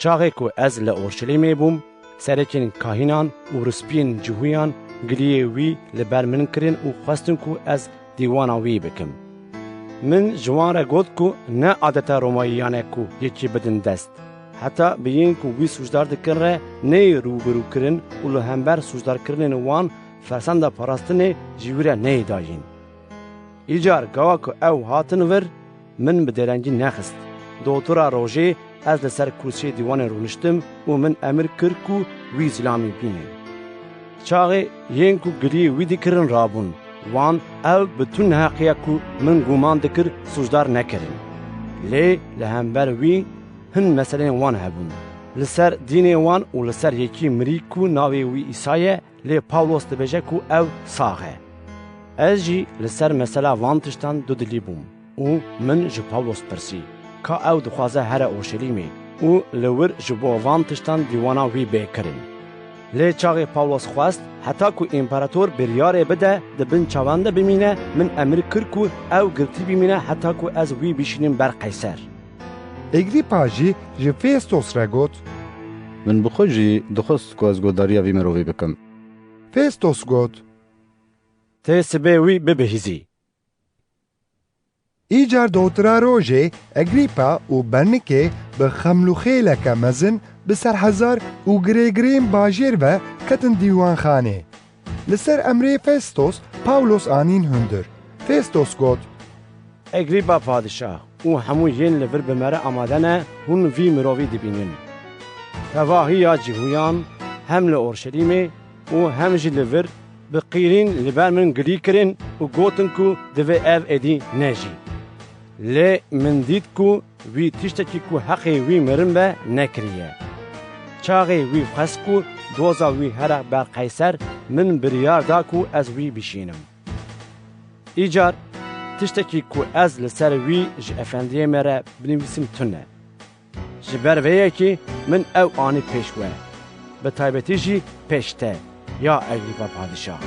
Çaxê ku ez li Orşelîmê bûm, serekên kahînan û rispiyên cihûyan giliyê wî li ber min kirin û xwestin ku ez dîwana wî bikim. Min ji wan re got ku ne adeta Romayiyan e ku yekî bidin dest. Heta bi yên ku wî sûcdar dikin re neyê rûbirûkirin û li hember sûcdarkirinên wan fersenda parastinê ji wî re neyê dayîn. Îcar gawa ku ew hatin vir, min bi dêrengî nexist. Dotura rojê ez li ser kursiyê dîwanê rûniştim û min emir kir ku wî zilamî bînin. Çaxê yên ku giliyê wî dikirin rabûn, wan ew bi tu neheqiya ku min guman dikir sûcdar nekirin. Lê li hember wî hin meseleyên wan hebûn. Li ser dînê wan û li ser yekî mirî ku navê wî Îsa ye, lê Pawlos dibêje ku ew sax e. Ez jî li ser mesela van tiştan dudilî bûm û min ji Pawlos pirsî, ka ew dixwaze here Orşelîmê û li wir ji bo van tiştan dîwana wî bê kirin. Lê çaxê Pawlos xwest heta ku împerator biryarê bide di bin çavan de bimîne, min emir kir ku ew girtî bimîne heta ku ez wî bişînim ber Qeyser. Egrîpa jî ji Festos re got, Min bi xwe jî dixwest ku ez guhdariya vî mirovî bikim. Festos got, Tê sibê wî bibihîzî. Îcar dotira rojê Egrîpa û Bernikê bi xemlûxêleke mezin bi serhezar û girêgirên bajêr ve ketin dîwanxanê. Li ser emrê Festos, Pawlos anîn hundir. Festos got, Egrîpa padîşah û hemû yên li vir bi me re amade ne, hûn vî mirovî dibînin. Tevahiya cihûyan hem li Orşelîmê û hem jî li vir bi qîrîn li ber min gilî kirin û gotin ku divê ev êdî nejî. Lê min dît ku wî tiştekî ku heqê wî mirin be nekiriye. Çaxê wî xwest ku doza wî here ber Qeyser, min biryar da ku ez wî bişînim. Îcar tiştekî ku ez li ser wî ji efendiyê me re binivîsim tune. Ji ber vê yekê min ew anî pêş we, bi taybetî jî pêş te, ya Egrîpa padîşah.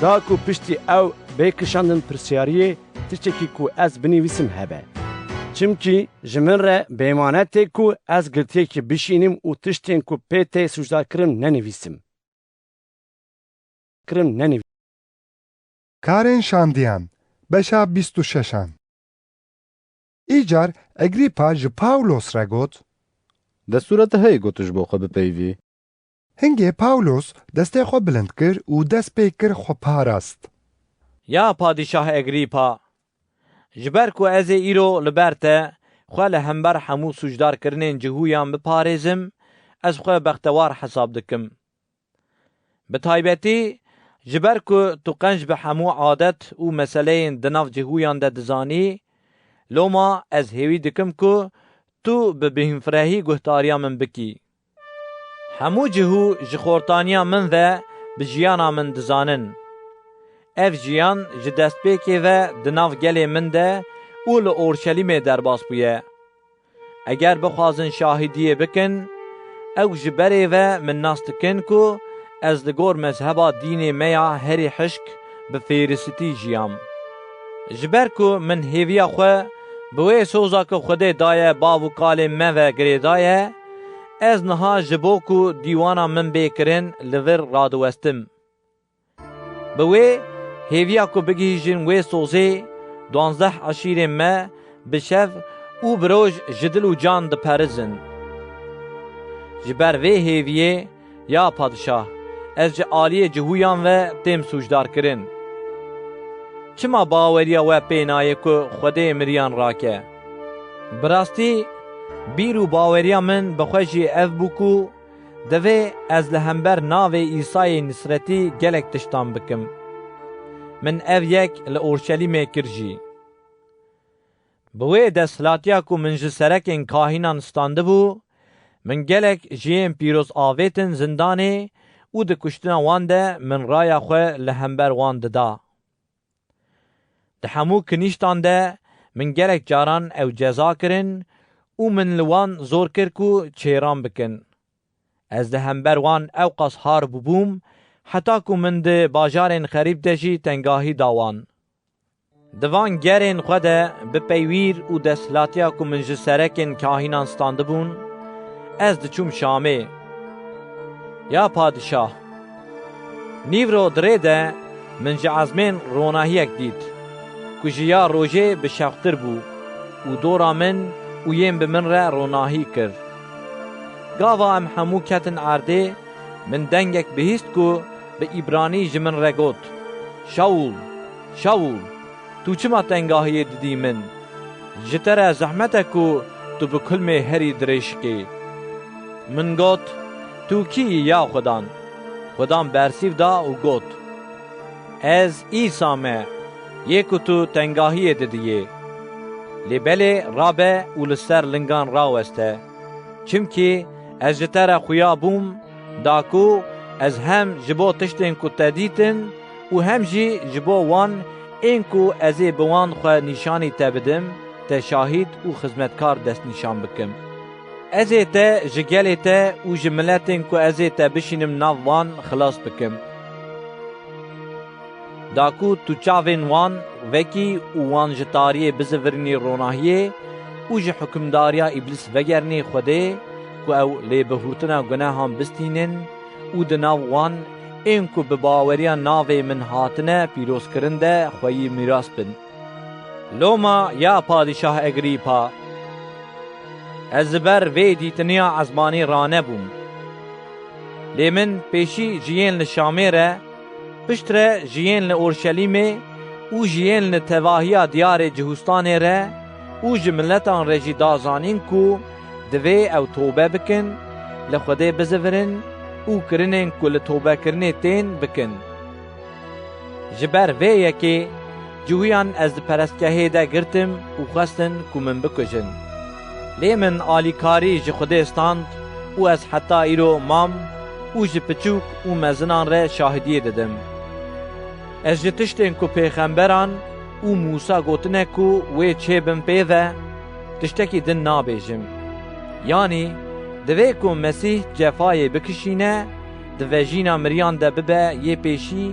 Da ku piştî ew bê kişandin pirsyariyê tiştekî ku ez binivîsim hebe. Çimkî ji min re bêmanet tê ku ez girtiyekî bişînim û tiştên ku pê tê sûcdarkirim nenivîsim. Kirin nenivîsim. Karên şandiyan, beşa bîst û şeşan. Îcar Egrîpa ji Pawlos re got, Destûra te heye ku tu ji bo xwe bipeyivî? Hingê Pawlos destê xwe bilind kir û dest pê kir xwe parast. Ya Padîşah Egrîpa, ji ber ku ez ê îro li ber te xwe li hember hemû sûcdarkirinên cihûyan biparêzim, ez xwe bextewar hesab dikim. Bi taybetî, ji ber ku tu qenc bi hemû adet û meseleyên di nav cihûyan de dizanî, loma ez hêwî dikim ku tu bi bînfirehî guhdariya min bikî. Hemû cihû ji xortaniya min ve bi jiyana min dizanin. Ev jiyan ji destpêkê ve di nav gelê min de û li Orşelîmê derbas bûye. Eger bixwazin şahidiyê bikin, ew ji berê ve min nas dikin ku ez li gor mezheba dînê me ya herî hişk bi fêrisitî jiyam. Ji ber ku min hêviya xwe bi wê soza ku Xwedê daye bav û kalên me ve girêdaye, ez niha ji bo ku dîwana min bê kirin li vir radiwestim. Bi wê hêviya ku bigihîjin wê sozê, duwazdeh eşîrên me bi şev û bi roj ji dil û can diperizin. Ji ber vê hêviyê, ya padişah, ez ji aliyê cihûyan ve têm sûcdarkirin. Çima baweriya we pê nayê ku Xwedê miriyan rake? Bi rastî, bîr û baweriya min bi xwe jî ev bû ku divê ez li hember navê Îsayê Nisretî gelek tiştan bikim. Min ev yek li Orşelîmê kir jî. Bi wê desthilatiya ku min ji serekên kahînan standibû, min gelek ji yên pîroz avêtin zindanê û di kuştina wan de min raya xwe li hember wan dida. Di hemû kinîştan de min gelek caran ew ceza kirin û min li wan zor kir ku çêran bikin. Ez li hember wan ewqas har bûbûm, heta ku min di bajarên xerîb de jî tengahî da wan. Di van gerên xwe de bi peywîr û desthilatiya ku min ji serekên kahînan standibûn, ez diçûm Şamê. Ya padişah, nîvro di rê de min ji ezmên ronahiyek dît, ku ji ya rojê bi şewqtir bû û dora min û yên bi min re ronahî kir. Gava em hemû ketin erdê, min dengek bihîst ku bi îbranî ji min re got, "Şawûl, Şawûl, tu çima tengahiyê didî min? Ji te re zehmet e ku tu bi kulmê herî dirêjikê." Min got, "Tu kî yî ya Xudan?" Xudan bersîv da û got, "Ez Îsa me, yê ku tu tengahiyê didiyê. Lê belê rabe û li ser lingan raweste. Çimkî ez ji te re xuya bûm, da ku ez hem ji bo tiştên ku te dîtin û hem jî ji bo wan ên ku ez ê bi wan xwe nîşanî te bidim, te şahîd û xizmetkar destnîşan bikim. Ez ê te ji gelê te û ji miletên ku ez ê te bişînim nav wan xilas bikim. Da ku tu çavên wan vekî û wan ji tariyê bizivirinî ronahiyê û ji hukimdariya Îblîs vegerinî Xwedê, ku ew lêbihurtina gunehan bistînin û di nav wan ên ku bi baweriya navê min hatine pîrozkirin de xweyî mîras bin. Loma ya Padîşah Egrîpa, ez li ber vê dîtiniya ezmanî ranebûm. Lê min pêşî ji yên li Şamê re, piştre ji yên li Orşelîmê û ji yên li tevahiya diyarê Cihûstanê re û ji miletan re jî da zanîn ku divê ew tobe bikin, li Xwedê bizivirin û kirinên ku li tobekirinê tên bikin. Ji ber vê yekê cihûyan ez di perestgehê de girtim û xwestin ku min bikujin. Lê min alîkarî ji Xwedê stand û ez heta îro mam û ji piçûk û mezinan re şahidiyê didim. Ez ji tiştên ku pêxemberan û Mûsa gotine ku wê çêbim pê ve, tiştekî din nabêjim. Yanî, divê ku Mesîh cefayê bikişîne, di vejîna miriyan de bibe yê pêşî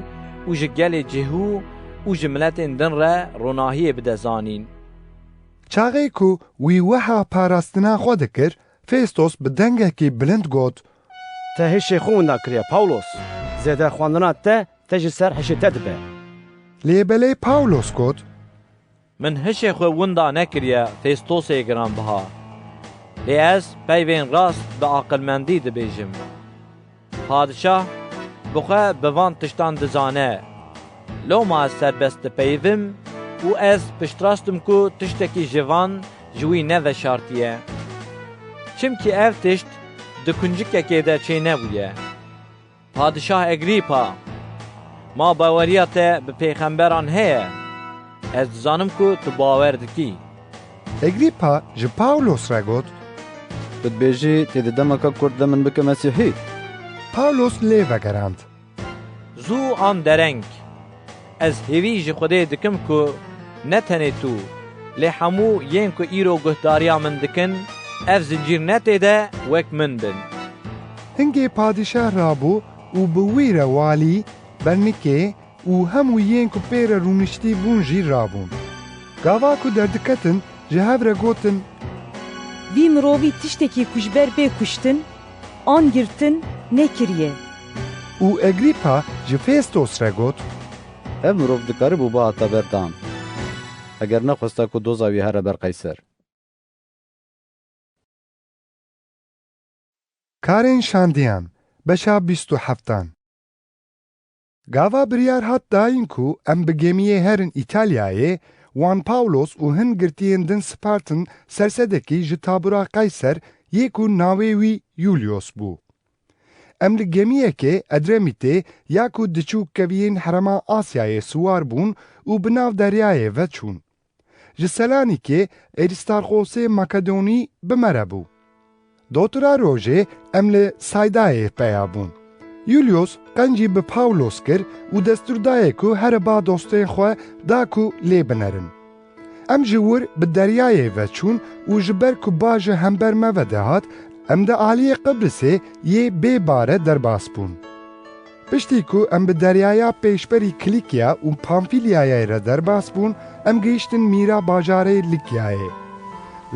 û ji gelê cihû û ji miletên din re ronahiyê bide zanîn. Çaxê ku wî wiha parastina xwe dikir, Festos bi dengekî bilind got, "Te hişê xwe winda kiriye, Pawlos. Zêde xwendina te, te ji ser hişê te dibe." Lê belê Pawlos got, "Min hişê xwe winda nekiriye, Festosê giranbiha. Lê ez peyvên rast bi aqilmendî dibêjim. Padişah bi xwe bi van tiştan dizane. Loma ez serbest dipeyivim û ez piştrast im ku tiştekî ji van ji wî neveşartiye. Çimkî ev tişt di kuncikekê de çênebûye. Padişah Egrîpa, ma baweriya te bi pêxemberan heye. Ez dizanim ku tu bawer dikî." Egrîpa ji Pawlos re got, "Tu dibêjî tê di demeke kurt de min bike Mesîhî?" Pawlos lê vegerand, "Zû an dereng. Ez hêvî ji Xwedê dikim ku ne tenê tu, lê hemû yên ku îro guhdariya min dikin, ev zincîr ne tê de wek min bin." Hingê padîşah rabû û bi wî re walî, bernikê û hemû yên ku pê re rûniştî bûn jî rabûn. Gava ku derdiketin, ji hev re gotin, Vî mirovî tiştekî ku ji ber bê kuştin an girtin nekiriye. Û Egrîpa ji Festos re got, Ev mirov dikaribû bihata ber dan, eger nexwesta ku doza wî here ber Qeyser. Karên şandiyan, beşa bîst û heftan. Gava biryar hat dayîn ku em bi gemiyê herin Îtalyayê, wan Pawlos û hin girtiyên din spartin sersedekî ji tabûra Qeyser yê ku navê wî Yulios bû. Em li gemiyekê Edremîtê ya ku diçû keviyên herêma Asyayê siwar bûn û bi nav deryayê ve çûn. Ji Selanîkê Êrîstarxosê Makedonî bi me re bû. Dotira rojê em li Saydayê peya bûn. Yulios qencî bi Pawlos kir û destûr dayê ku here ba dostên xwe da ku lê binerin. Em ji wir bi deryayê ve çûn û ji ber ku ba ji hember me ve dihat, em di aliyê Qibrisê yê bê bare derbas bûn. Piştî ku em bi deryaya pêşberî Kilîkya û Pamfîlyayê re derbas bûn, em gihîştin mîra bajarê Lîkyayê.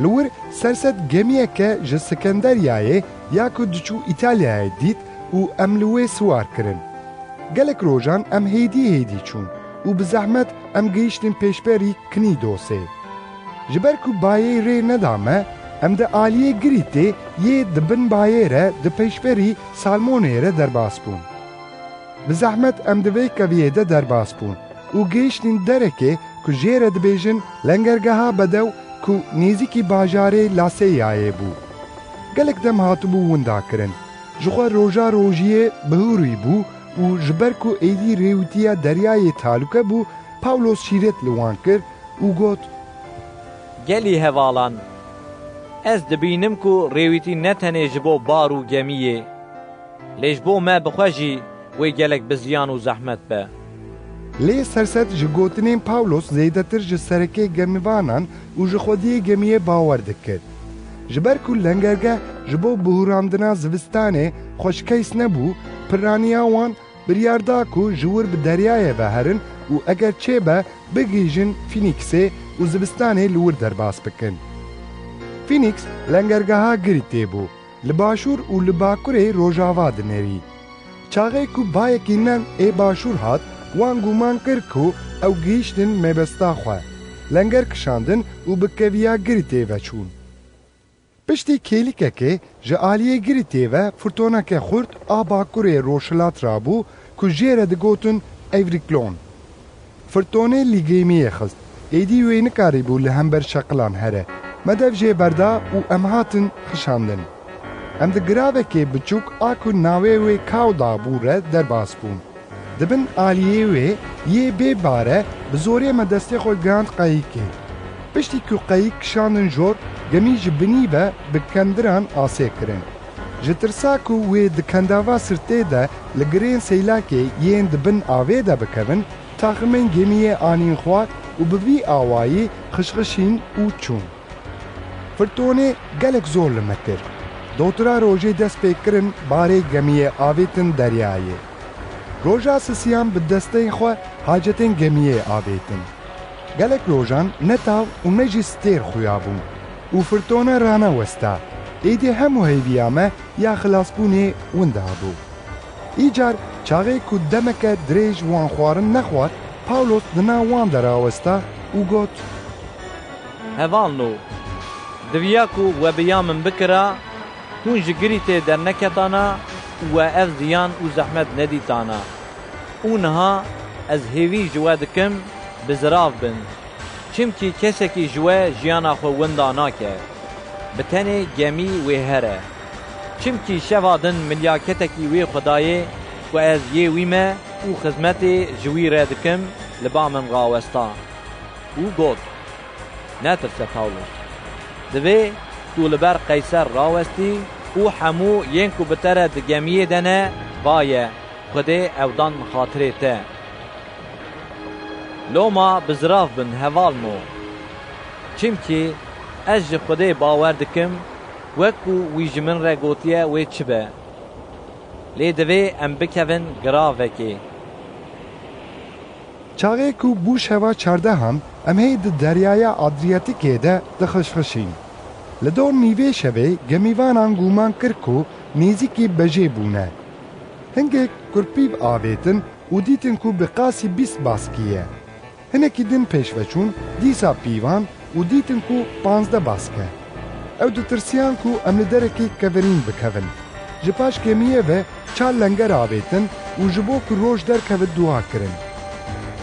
Li wir sersed gemiyeke ji Sikenderyayê ya ku diçû Îtalyayê dît û em li wê siwar kirin. Gelek rojan em hêdî hêdî çûn û bi zehmet em gihîştin pêşberî Knîdosê. Ji ber ku bayê rê neda me, em di aliyê Girîtê yê di bin bayê re di pêşberî Salmonê re derbas bûn. Bi zehmet em di vê keviyê de derbas bûn û gihiştîn derekê ku jê re dibêjin Lengergeha Bedew ku nêzîkî bajarê Laseyayê bû. Gelek dem hatibû winda kirin. Ji xwe roja rojiyê bihûrî bû û ji ber ku êdî rêwîtiya deryayê talûke bû, Pawlos şîret li wan kir û got, Gelî hevalan, ez dibînim ku rêwîtî ne tenê ji bo bar û gemiyê, lê ji bo me bi xwe jî wê gelek bi ziyan û zehmet be. Lê sersed ji gotinên Pawlos zêdetir ji serekê gemivanan û ji xwediyê gemiyê bawer dikir. Ji ber ku lengergeh ji bo bihûrandina zivistanê xweşikeys nebû, piraniya wan biryar da ku ji wir bi deryayê ve herin û eger çêbe bigihîjin Fînîksê û zivistanê li wir derbas bikin. Fînîks lengergeha Girîtê bû, li başûr û li bakurê rojava dinerî. Çaxê ku bayekî nem ê başûr hat, wan guman kir ku ew gihîştin mebesta xwe, lenger kişandin û bi keviya Girîtê ve çûn. Piştî kêlîkekê ji aliyê Girîtê ve firtoneke xurt a bakurê rojhilat rabû ku jê re digotin Evrîklon. Firtonê li gemiyê xist. Êdî wê nikarîbû li hember şeqilan here. Me dev jê berda û em hatin xişandin. Em di giravekê biçûk a ku navê wê Kawda bû re derbas bûn. Di bin aliyê wê yê bê bare bi zorê me destê xwe gihand qeyikê. Piştî ku qeyik kişandin jor, gemî ji binî ve bi kendiran asê kirin. Ji tirsa ku wê di kendava sirtê de li girên seylakê yên di bin avê de bikevin, taximên gemiyê anîn xwar û bi vî awayî xişxişîn û çûn. Firtonê gelek zor li me kir. Dotira rojê dest pê kirin barê gemiyê avêtin deryayê. Roja sisiyan bi destên xwe hacetên gemiyê avêtin. Gelek rojan ne tav û ne jî stêr xuya bûn û firtone ranewesta. Êdî hemû hêviya me ya xilasbûnê winda bû. Îcar çaxê ku demeke dirêj wan xwarin nexwar, Pawlos di nav wan de rawesta û got, Hevalno, diviya ku we bi ya min bikira, hûn ji Girîtê derneketana û we ev ziyan û zehmet nedîtana. Û niha ez hêvî ji we dikim, bizirav bin. Çimkî kesekî ji we jiyana xwe winda nake. Bi tenê gemî wê here. Çimkî şeva din milyaketekî wê Xwedayê ku ez yê wî me û xizmetê ji wî re dikim, li ba min rawesta û got, Netirse Pawlos. Divê tu li ber Qeyser rawestî û hemû yên ku bi te re di gemiyê de ne, va ye, Xwedê ew dan xatirê te. Loma bizirav bin hevalno. Çimkî ez ji Xwedê bawer dikim, wek ku wî ji min re gotiye wê çi be. Lê divê em bikevin giravekê. Çaxê ku bû şeva çardehan, Em hê di deryaya Adriyatikê de dixişxişîn. Li dor nîvê şevê gemîvanan guman kir ku nêzîkî bejê bûne. Hingê kurpîv avêtin û dîtin ku bi qasî bîst baskî ye. Hinekî din pêşve çûn, dîsa pîvan û dîtin ku panzdeh bask e. Ew ditirsiyan ku em li derekî kevirîn bikevin. Ji paş gemiyê ve çar lenger avêtin û ji bo ku roj derkeve dua kirin.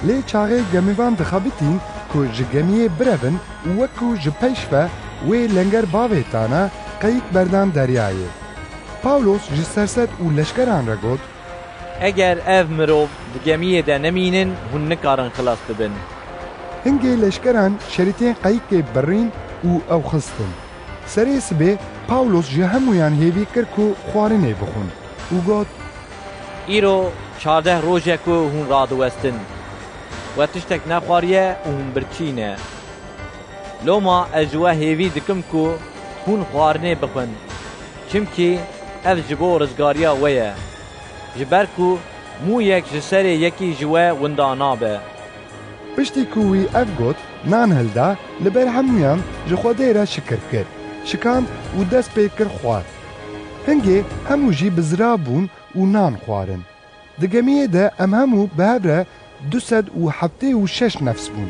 Lê çaxê gemîvan dixebitîn ku ji gemiyê birevin û wek ku ji pêş ve wê lenger bavêtana, qeyik berdan deryayê. Pawlos ji serset û leşkeran re got, Eger ev mirov di gemiyê de nemînin, hûn nikarin xilas bibin. Hingê leşkeran şerîtên qeyikê birîn û ew xistin. Serê sibê Pawlos ji hemûyan hêvî kir ku xwarinê bixwin û got, Îro çardeh roj e ku hûn radiwestin. We tiştek nexwariye û hûn birçî ne. Loma ez ji we hêvî dikim ku hûn xwarinê bixwin, çimkî ev ji bo rizgariya we ye, ji ber ku mûyek ji serê yekî ji we winda nabe. Piştî ku wî ev got, nan hilda, li ber hemûyan ji Xwedê re şikir kir, şikand û dest pê kir xwar. Hingê hemû jî bi zira bûn û nan xwarin. Di gemiyê de em hemû bi hev re du sed û heftê û şeş nefs bûn.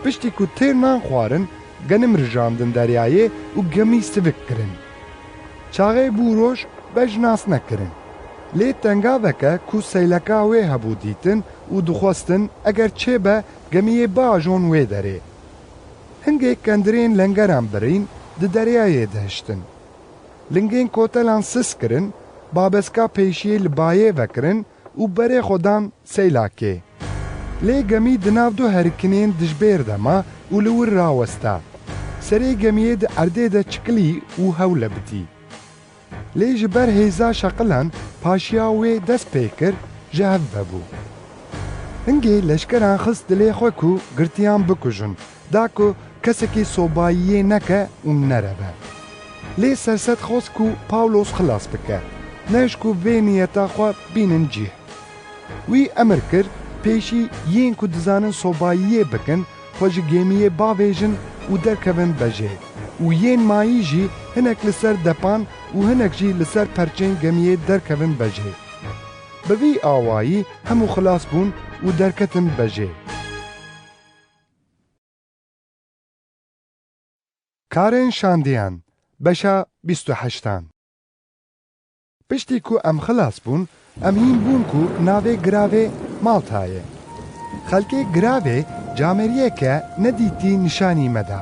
Piştî ku têr nan xwarin, genim rijandin deryayê û gemî sivik kirin. Çaxê bû roj, bej nas nekirin. Lê tengaveke ku seyleka wê hebû dîtin û dixwestin eger çêbe gemiyê biajon wê derê. Hingê kendirên lengeran birîn di deryayê dihiştin. Lingên kotelan sis kirin, babeska pêşiyê li bayê vekirin û berê xwe dan seylakê. Lê gemî di nav du herikinên dijbêr de ma û li wir rawesta. Serê gemiyê di erdê de çikilî û hewle bitî. Lê ji ber hêza şeqilan paşiya wê dest pê kir, ji hev vebû. Hingê leşkeran xist dilê xwe ku girtiyan bikujin, da ku kesekî sobayiyê neke û nereve. Lê serset xwest ku Pawlos xilas bike, ne ji ku vê niyeta xwe bînin cih. Wî emir kir, pêşî yên ku dizanin sobayiyê bikin, xwe ji gemiyê bavêjin û derkevin bejê û yên mayî jî hinek li ser depan û hinek jî li ser perçên gemiyê derkevin bejê. Bi vî awayî hemû xilas bûn û derketin bejê. Karên şandiyan, beşa bîst û heştan. Piştî ku em xilas bûn, em hîn bûn ku navê giravê Malta ye. Xelkê giravê camêriyeke nedîtî nîşanî me da.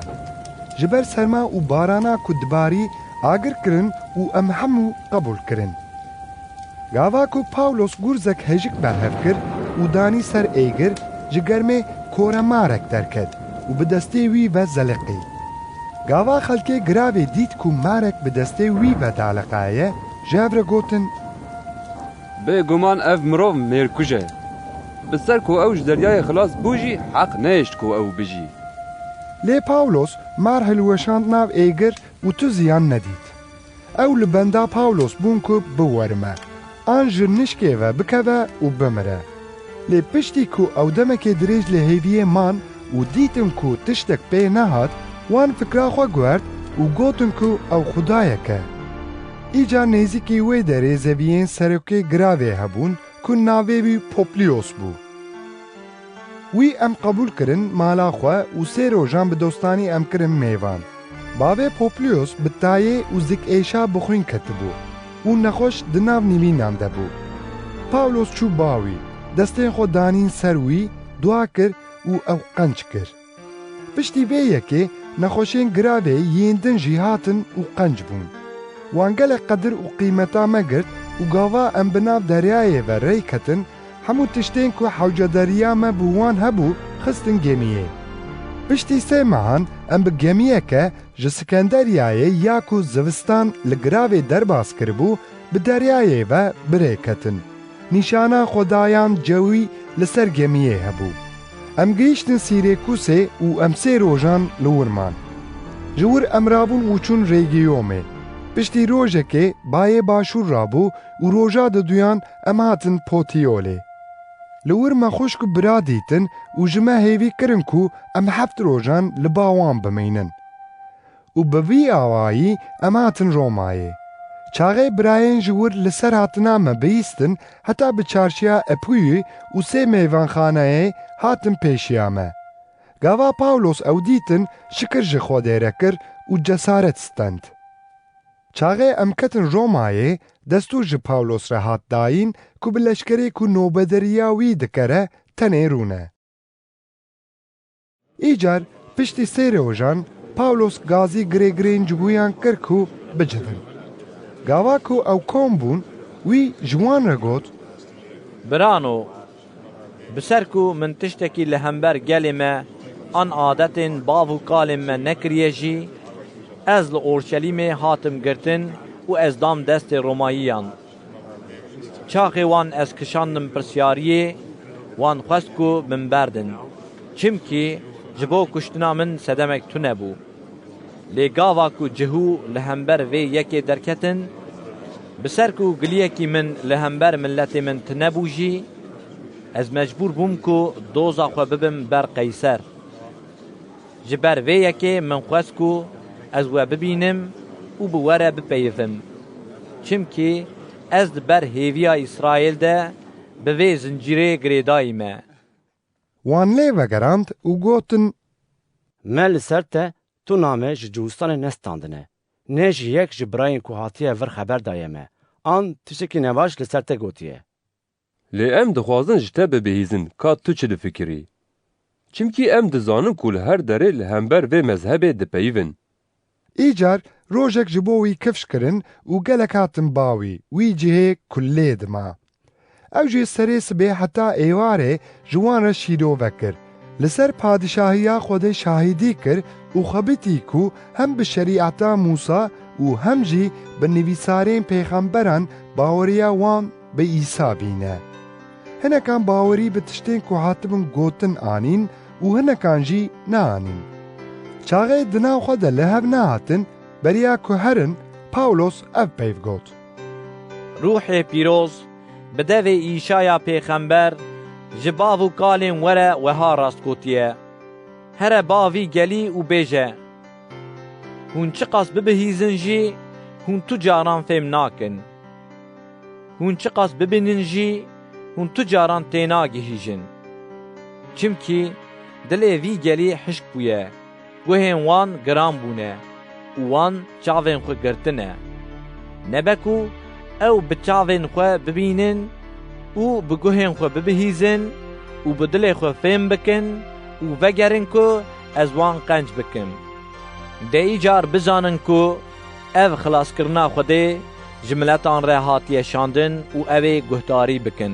Ji ber serma û barana ku dibarî, agir kirin û em hemû qebûl kirin. Gava ku Pawlos gurzek hejik berhev kir û danî ser êgir, ji germê kore marek derket û bi destê wî ve zeliqî. Gava xelkê giravê dît ku marek bi destê wî ve daliqaye, ji hev re gotin, Bê guman ev mirov mêrkuj e. Bi ser ku ew ji deryayê xilas bû jî heq nehişt ku ew bijî. Lê Pawlos mar hilweşand nav êgir û tu ziyan nedît. Ew li benda Pawlos bûn ku biwerime, an ji nişkê ve bikeve û bimire. Lê piştî ku ew demekê dirêj li hêviyê man û dîtin ku tiştek pê nehat, wan fikra xwe guhert û gotin ku ew xwedayek e. Îcar nêzîkî wê derê zeviyên serokê giravê hebûn ku navê wî Popliyos bû. Wî em qebûl kirin mala xwe û sê rojan bi dostanî em kirin mêvan. Bavê Popliyos bi tayê û zikêşa bi xwîn ketibû û nexweş di nav nîvînan de bû. Pawlos çû ba wî, destên xwe danîn ser wî, dua kir û ew qenc kir. Piştî vê yekê nexweşên giravê yên din jî hatin û qenc bûn. Wan gelek qedir û qîmeta me girt û gava em bi nav deryayê ve rey ketin, hemû tiştên ku hewcedariya me bi wan hebû, xistin gemiyê. Piştî sê mehan em bi gemiyeke ji Skenderyayê ya ku zivistan li giravê derbas kiribû, bi deryayê ve bi rê ketin. Nîşana xwedayan cewî li ser gemiyê hebû. Em gihîştin Sîrêkûsê û em sê rojan li wir man. Ji wir em rabûn û çûn Rêgiyomê. Piştî rojekê bayê başûr rabû û roja diduyan em hatin Potiyolê. Li wir me xwişk û bira dîtin û ji me hêvî kirin ku em heft rojan li ba wan bimînin. Û bi vî awayî em hatin Romayê. Çaxê birayên ji wir li ser hatina me bihîstin, heta bi çarşiya Epûyî û sê mêvanxaneyê hatin pêşiya me. Gava Pawlos ew dîtin, şikir ji Xwedê re kir û cesaret stend. Çaxê em ketin Romayê, destûr ji Pawlos re hat dayîn ku bi leşkerê ku nobederiya wî dikere, tenê rûne. Îcar piştî sê rojan Pawlos gazî girêgirên ciguyan kir ku bicivin. Gava ku ew kom bûn, wî ji wan re got, Birano, bi ser ku min tiştekî li hember gelê me an adetên bav û kalên me nekiriye jî, ez li Orşelîmê hatim girtin û ez dam destê Romayiyan. Çaxê wan ez kişandim pirsyariyê, wan xwest ku min berdin. Çimkî ji bo kuştina min sedemek tune bû. Lê gava ku cihû li hember vê yekê derketin, bi ser ku giliyekî min li hember miletê min tune bû jî, ez mecbûr bûm ku doza xwe bibim ber Qeyser. Ji ber vê yekê min xwest ku ez we bibînim û bi we re bipeyivim. Çimkî ez di ber hêviya Îsraîl de bi vê zincîrê girêdayî me. Wan lê vegerand û gotin, Me li ser te tu name ji Cihûstanê nestandine, ne jî yek ji birayên ku hatiye vir xeber daye me, an tiştekî nebaş li ser te gotiye. Lê em dixwazin ji te bibihîzin ka tu çi difikirî. Çimkî em dizanin ku li her derê li hember vê mezhebê dipeyivin. Îcar rojek ji bo wî kifş kirin û gelek hatin ba wî, wî cihê ku lê dima. Ew jî serê sibê heta êvarê ji wan re şîrove kir. Li ser padîşahiya Xwedê şahidî kir û xebitî ku hem bi şerîeta Mûsa û hem jî bi nivîsarên pêxemberan baweriya wan bi Îsa bîne. Hinekan bawerî bi tiştên ku hatibin gotin anîn û hinekan jî neanîn. Çaxê di nav xwe de li hev nehatin, beriya ku herin, Pawlos ev peyv got. Ruhê Pîroz bi devê Îşaya pêxember ji bav û kalên we re weha rast gotiye, Here ba vî gelî û bêje, Hûn çiqas bibihîzin jî, hûn tu caran fêm nakin. Hûn çiqas bibînin jî, hûn tu caran tênagihîjin. Çimkî dilê vî gelî hişk bûye, guhên wan giran bûne û wan çavên xwe girtine. Nebe ku ew bi çavên xwe bibînin û bi guhên xwe bibihîzin û bi dilê xwe fêm bikin û vegerin ku ez wan qenc bikim. De îcar bizanin ku ev xilaskirina Xwedê ji miletan re hatiye şandin û ew ê guhdarî bikin.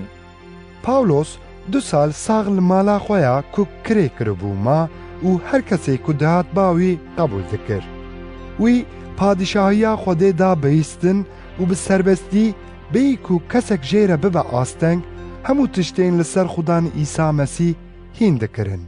Pawlos du sal sax li mala xwe ya ku kirê kiribû ma û her kesê ku dihat ba wî qebûl dikir. Wî padîşahiya Xwedê da bihîstin û bi serbestî, bêyî ku kesek jê re bibe asteng, hemû tiştên li ser Xudan Îsa Mesîh hîn dikirin.